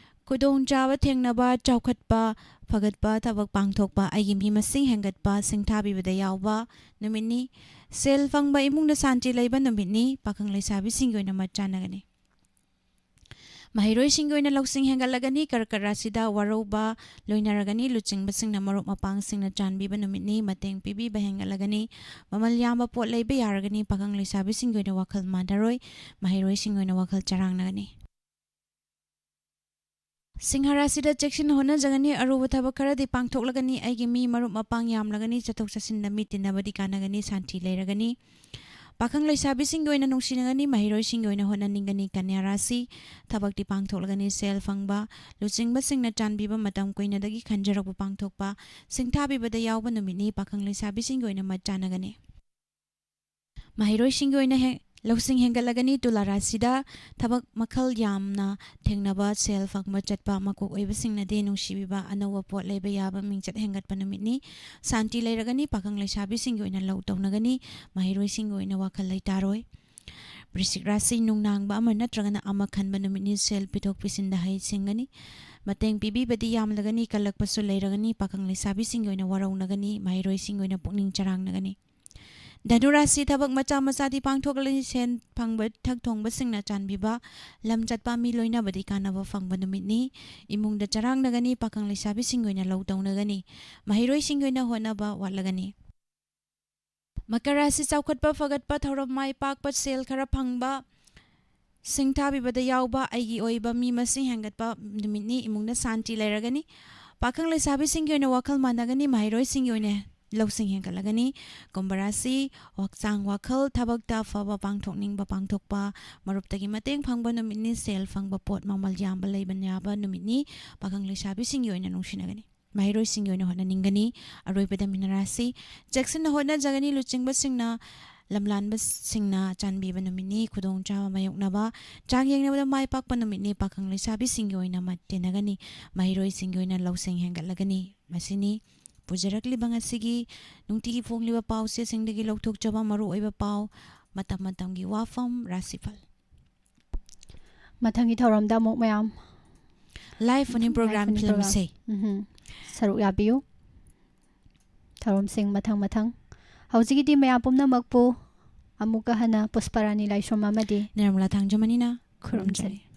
ꯈꯨꯗꯣꯡꯆꯥꯕ ꯊꯦꯡꯅꯕ, ꯆꯥꯎꯈꯠꯄ, ꯐꯒꯠꯄ, ꯊꯕꯛ ꯄꯥꯡꯊꯣꯛꯄ, ꯑꯩꯒꯤ ꯃꯤ ꯃꯁꯤꯡ ꯍꯦꯟꯒꯠꯄ, ꯁꯤꯡꯊꯥꯕꯤꯕꯗ ꯌꯥꯎꯕ ꯅꯨꯃꯤꯠꯅꯤ꯫ ꯁꯦꯜ ꯐꯪꯕ, ꯏꯃꯨꯡꯗ ꯁꯥꯟꯇꯤ ꯂꯩꯕ ꯅꯨꯃꯤꯠꯅꯤ꯫ ꯄꯥꯈꯪ ꯂꯩꯁꯥꯕꯤꯁꯤꯡꯒꯤ ꯑꯣꯏꯅ ꯃꯠ ꯆꯥꯟꯅꯒꯅꯤ꯫ ꯃꯍꯩꯔꯣꯏꯁꯤꯡꯒꯤ ꯑꯣꯏꯅ ꯂꯧꯁꯤꯡ ꯍꯦꯟꯒꯠꯂꯒꯅꯤ꯫ ꯀꯔꯀꯠ ꯔꯥꯁꯤꯗ ꯋꯥꯔꯧꯕ ꯂꯣꯏꯅꯔꯒꯅꯤ꯫ ꯂꯨꯆꯤꯡꯕꯁꯤꯡꯅ ꯃꯔꯨꯞ ꯃꯄꯥꯡꯁꯤꯡꯅ ꯆꯥꯟꯕꯤꯕ ꯅꯨꯃꯤꯠꯅꯤ꯫ ꯃꯇꯦꯡ ꯄꯤꯕꯤꯕ ꯍꯦꯟꯒꯠꯂꯒꯅꯤ꯫ ꯃꯃꯜ ꯌꯥꯝꯕ ꯄꯣꯠ ꯂꯩꯕ ꯌꯥꯔꯒꯅꯤ꯫ ꯄꯥꯈꯪ ꯂꯩꯁꯥꯕꯤꯁꯤꯡꯒꯤ ꯑꯣꯏꯅ ꯋꯥꯈꯜ ꯃꯥꯟꯅꯔꯣꯏ꯫ ꯃꯍꯩꯔꯣꯏꯁꯤꯡꯒꯤ ꯑꯣꯏꯅ ꯋꯥꯈꯜ ꯆꯔꯥꯡꯅꯒꯅꯤ꯫ ꯁꯤꯡꯍ ꯔꯥꯁꯤꯗ ꯆꯦꯛꯁꯤꯟꯅ ꯍꯣꯠꯅꯖꯒꯅꯤ꯫ ꯑꯔꯨꯕ ꯊꯕꯛ ꯈꯔꯗꯤ ꯄꯥꯡꯊꯣꯛꯂꯒꯅꯤ꯫ ꯑꯩꯒꯤ ꯃꯤ ꯃꯔꯨꯞ ꯃꯄꯥꯡ ꯌꯥꯝꯂꯒꯅꯤ꯫ ꯆꯠꯊꯣꯛ ꯆꯠꯁꯤꯟꯗ ꯃꯤ ꯇꯤꯟꯅꯕꯗꯤ ꯀꯥꯟꯅꯒꯅꯤ꯫ ꯁꯥꯟꯇꯤ ꯂꯩꯔꯒꯅꯤ꯫ ꯄꯥꯈꯪ ꯂꯩꯁꯥꯕꯤꯁꯤꯡꯒꯤ ꯑꯣꯏꯅ ꯅꯨꯡꯁꯤꯅꯒꯅꯤ꯫ ꯃꯍꯩꯔꯣꯏꯁꯤꯡꯒꯤ ꯑꯣꯏꯅ ꯍꯣꯠꯅꯅꯤꯡꯒꯅꯤ꯫ ꯀꯟꯌꯥ ꯔꯥꯁꯤ, ꯊꯕꯛꯇꯤ ꯄꯥꯡꯊꯣꯛꯂꯒꯅꯤ꯫ ꯁꯦꯜ ꯐꯪꯕ, ꯂꯨꯆꯤꯡꯕꯁꯤꯡꯅ ꯆꯥꯟꯕꯤꯕ, ꯃꯇꯝ ꯀꯨꯏꯅꯗꯒꯤ ꯈꯟꯖꯔꯛꯄ ꯄꯥꯡꯊꯣꯛꯄ, ꯁꯤꯡꯊꯥꯕꯤꯕꯗ ꯌꯥꯎꯕ ꯅꯨꯃꯤꯠꯅꯤ꯫ ꯄꯥꯈꯪ ꯂꯩꯁꯥꯕꯤꯁꯤꯡꯒꯤ ꯑꯣꯏꯅ ꯃꯠ ꯆꯥꯟꯅꯒꯅꯤ꯫ ꯃꯍꯩꯔꯣꯏꯁꯤꯡꯒꯤ ꯑꯣꯏꯅ ꯍꯦ-, ꯂꯧꯁꯤꯡ ꯍꯦꯟꯒꯠꯂꯒꯅꯤ꯫ ꯇꯨꯂꯥ ꯔꯥꯁꯤꯗ ꯊꯕꯛ ꯃꯈꯜ ꯌꯥꯝꯅ ꯊꯦꯡꯅꯕ, ꯁꯦꯜ ꯐꯪꯕ ꯆꯠꯄ, ꯃꯀꯣꯛ ꯑꯣꯏꯕꯁꯤꯡꯅꯗꯤ ꯅꯨꯡꯁꯤꯕꯤꯕ, ꯑꯅꯧꯕ ꯄꯣꯠ ꯂꯩꯕ ꯌꯥꯕ, ꯃꯤꯡꯆꯠ ꯍꯦꯟꯒꯠꯄ ꯅꯨꯃꯤꯠꯅꯤ꯫ ꯁꯥꯟꯇꯤ ꯂꯩꯔꯒꯅꯤ꯫ ꯄꯥꯈꯪ ꯂꯩꯁꯥꯕꯤꯁꯤꯡꯒꯤ ꯑꯣꯏꯅ ꯂꯧ ꯇꯧꯅꯒꯅꯤ꯫ ꯃꯍꯩꯔꯣꯏꯁꯤꯡꯒꯤ ꯑꯣꯏꯅ ꯋꯥꯈꯜ ꯂꯩꯇꯥꯔꯣꯏ꯫ ꯕ꯭ꯔꯤꯁꯤꯛ ꯔꯥꯁꯤ, ꯅꯨꯡꯅꯥꯡꯕ ꯑꯃ ꯅꯠꯇ꯭ꯔꯒꯅ ꯑꯃ ꯈꯟꯕ ꯅꯨꯃꯤꯠꯅꯤ꯫ ꯁꯦꯜ ꯄꯤꯊꯣꯛ ꯄꯤꯁꯤꯟꯗ ꯍꯩ ꯁꯤꯡꯒꯅꯤ꯫ ꯃꯇꯦꯡ ꯄꯤꯕꯤꯕꯗꯤ ꯌꯥꯝꯂꯒꯅꯤ, ꯀꯜꯂꯛꯄꯁꯨ ꯂꯩꯔꯒꯅꯤ꯫ ꯄꯥꯈꯪ ꯂꯩꯁꯥꯕꯤꯁꯤꯡꯒꯤ ꯑꯣꯏꯅ ꯋꯥꯔꯧꯅꯒꯅꯤ, ꯃꯍꯩꯔꯣꯏꯁꯤꯡꯒꯤ ꯑꯣꯏꯅ ꯄꯨꯛꯅꯤꯡ ꯆꯔꯥꯡꯅꯒꯅꯤ꯫ ꯙꯅꯨ ꯔꯥꯁꯤ, ꯊꯕꯛ ꯃꯆꯥ ꯃꯆꯥꯗꯤ ꯄꯥꯡꯊꯣꯛꯂꯅꯤ꯫ ꯁꯦꯟ ꯐꯪꯕ, ꯏꯊꯛ ꯊꯣꯡꯕꯁꯤꯡꯅ ꯆꯥꯟꯕꯤꯕ, ꯂꯝ ꯆꯠꯄ, ꯃꯤ ꯂꯣꯏꯅꯕꯗꯤ ꯀꯥꯟꯅꯕ ꯐꯪꯕ ꯅꯨꯃꯤꯠꯅꯤ꯫ ꯏꯃꯨꯡꯗ ꯆꯔꯥꯡꯅꯒꯅꯤ, ꯄꯥꯈꯪ ꯂꯩꯁꯥꯕꯤꯁꯤꯡꯒꯤ ꯑꯣꯏꯅ ꯂꯧ ꯇꯧꯅꯒꯅꯤ, ꯃꯍꯩꯔꯣꯏꯁꯤꯡꯒꯤ ꯑꯣꯏꯅ ꯍꯣꯠꯅꯕ ꯋꯥꯠꯂꯒꯅꯤ꯫ ꯃꯀꯔ ꯔꯥꯁꯤ, ꯆꯥꯎꯈꯠꯄ, ꯐꯒꯠꯄ, ꯊꯧꯔꯝ ꯃꯥꯏ ꯄꯥꯛꯄ, ꯁꯦꯜ ꯈꯔ ꯐꯪꯕ, ꯁꯤꯡꯊꯥꯕꯤꯕꯗ ꯌꯥꯎꯕ, ꯑꯩꯒꯤ ꯑꯣꯏꯕ ꯃꯤ ꯃꯁꯤꯡ ꯍꯦꯟꯒꯠꯄ ꯅꯨꯃꯤꯠꯅꯤ꯫ ꯏꯃꯨꯡꯗ ꯁꯥꯟꯇꯤ ꯂꯩꯔꯒꯅꯤ꯫ ꯄꯥꯈꯪ ꯂꯩꯁꯥꯕꯤꯁꯤꯡꯒꯤ ꯑꯣꯏꯅ ꯋꯥꯈꯜ ꯃꯥꯟꯅꯒꯅꯤ, ꯃꯍꯩꯔꯣꯏꯁꯤꯡꯒꯤ ꯑꯣꯏꯅ ꯂꯧꯁꯤꯡ ꯍꯦꯟꯒꯠꯂꯒꯅꯤ꯫ ꯀꯨꯝꯚ ꯔꯥꯁꯤ, ꯍꯛꯆꯥꯡ, ꯋꯥꯈꯜ, ꯊꯕꯛꯇ ꯑꯐꯕ ꯄꯥꯡꯊꯣꯛꯅꯤꯡꯕ ꯄꯥꯡꯊꯣꯛꯄ, ꯃꯔꯨꯞꯇꯒꯤ ꯃꯇꯦꯡ ꯐꯪꯕ ꯅꯨꯃꯤꯠꯅꯤ꯫ ꯁꯦꯜ ꯐꯪꯕ, ꯄꯣꯠ ꯃꯃꯜ ꯌꯥꯝꯕ ꯂꯩꯕ ꯌꯥꯕ ꯅꯨꯃꯤꯠꯅꯤ꯫ ꯄꯥꯈꯪ ꯂꯩꯁꯥꯕꯤꯁꯤꯡꯒꯤ ꯑꯣꯏꯅ ꯅꯨꯡꯁꯤꯅꯒꯅꯤ꯫ ꯃꯍꯩꯔꯣꯏꯁꯤꯡꯒꯤ ꯑꯣꯏꯅ ꯍꯣꯠꯅꯅꯤꯡꯒꯅꯤ꯫ ꯑꯔꯣꯏꯕꯗ ꯃꯤꯅꯔꯥꯁꯤ꯫ ꯆꯦꯛꯁꯤꯟꯅ ꯍꯣꯠꯅꯖꯒꯅꯤ꯫ ꯂꯨꯆꯤꯡꯕꯁꯤꯡꯅ, ꯂꯝꯂꯥꯟꯕꯁꯤꯡꯅ ꯆꯥꯟꯕꯤꯕ ꯅꯨꯃꯤꯠꯅꯤ꯫ ꯈꯨꯗꯣꯡꯆꯥꯕ ꯃꯥꯌꯣꯛꯅꯕ, ꯆꯥꯡ ꯌꯦꯡꯅꯕꯗ ꯃꯥꯏ ꯄꯥꯛꯄ ꯅꯨꯃꯤꯠꯅꯤ꯫ ꯄꯥꯈꯪ ꯂꯩꯁꯥꯕꯤꯁꯤꯡꯒꯤ ꯑꯣꯏꯅ ꯃꯠ ꯇꯤꯟꯅꯒꯅꯤ꯫ ꯃꯍꯩꯔꯣꯏꯁꯤꯡꯒꯤ ꯑꯣꯏꯅ ꯂꯧꯁꯤꯡ ꯍꯦꯟꯒꯠꯂꯒꯅꯤ꯫ ꯃꯁꯤꯅꯤ ꯄꯨꯖꯔꯛꯂꯤꯕ ꯉꯁꯤꯒꯤ ꯅꯨꯡꯇꯤꯒꯤ ꯐꯣꯡꯂꯤꯕ ꯄꯥꯎ ꯆꯦꯁꯤꯡꯗꯒꯤ ꯂꯧꯊꯣꯛꯆꯕ ꯃꯔꯨꯑꯣꯏꯕ ꯄꯥꯎ, ꯃꯇꯝ ꯃꯇꯝꯒꯤ ꯋꯥꯐꯝ, ꯔꯥꯁꯤꯐꯜ꯫ ꯃꯊꯪꯒꯤ ꯊꯧꯔꯝꯗ ꯑꯃꯨꯛ ꯃꯌꯥꯝ Live Funny Program Live Funny Program. ꯐꯤꯂꯝꯁꯦ ꯎꯝꯍꯨꯝ꯫ ꯁꯔꯨꯛ ꯌꯥꯕꯤꯌꯨ꯫ ꯊꯧꯔꯝꯁꯤꯡ ꯃꯊꯪ ꯃꯊꯪ꯫ ꯍꯧꯖꯤꯛꯀꯤꯗꯤ ꯃꯌꯥꯝ ꯄꯨꯝꯅꯃꯛꯄꯨ ꯑꯃꯨꯛꯀ ꯍꯟꯅ ꯄꯨꯁꯄꯔꯥꯅꯤ ꯂꯥꯏꯁ꯭ꯔꯝ ꯑꯃꯗꯤ ꯅꯤꯔꯃꯂꯥ ꯊꯥꯡꯖꯃꯅꯤꯅ ꯈꯨꯔꯨꯝꯖꯔꯤ꯫ ꯈꯨꯔꯨꯝꯖꯔꯤ꯫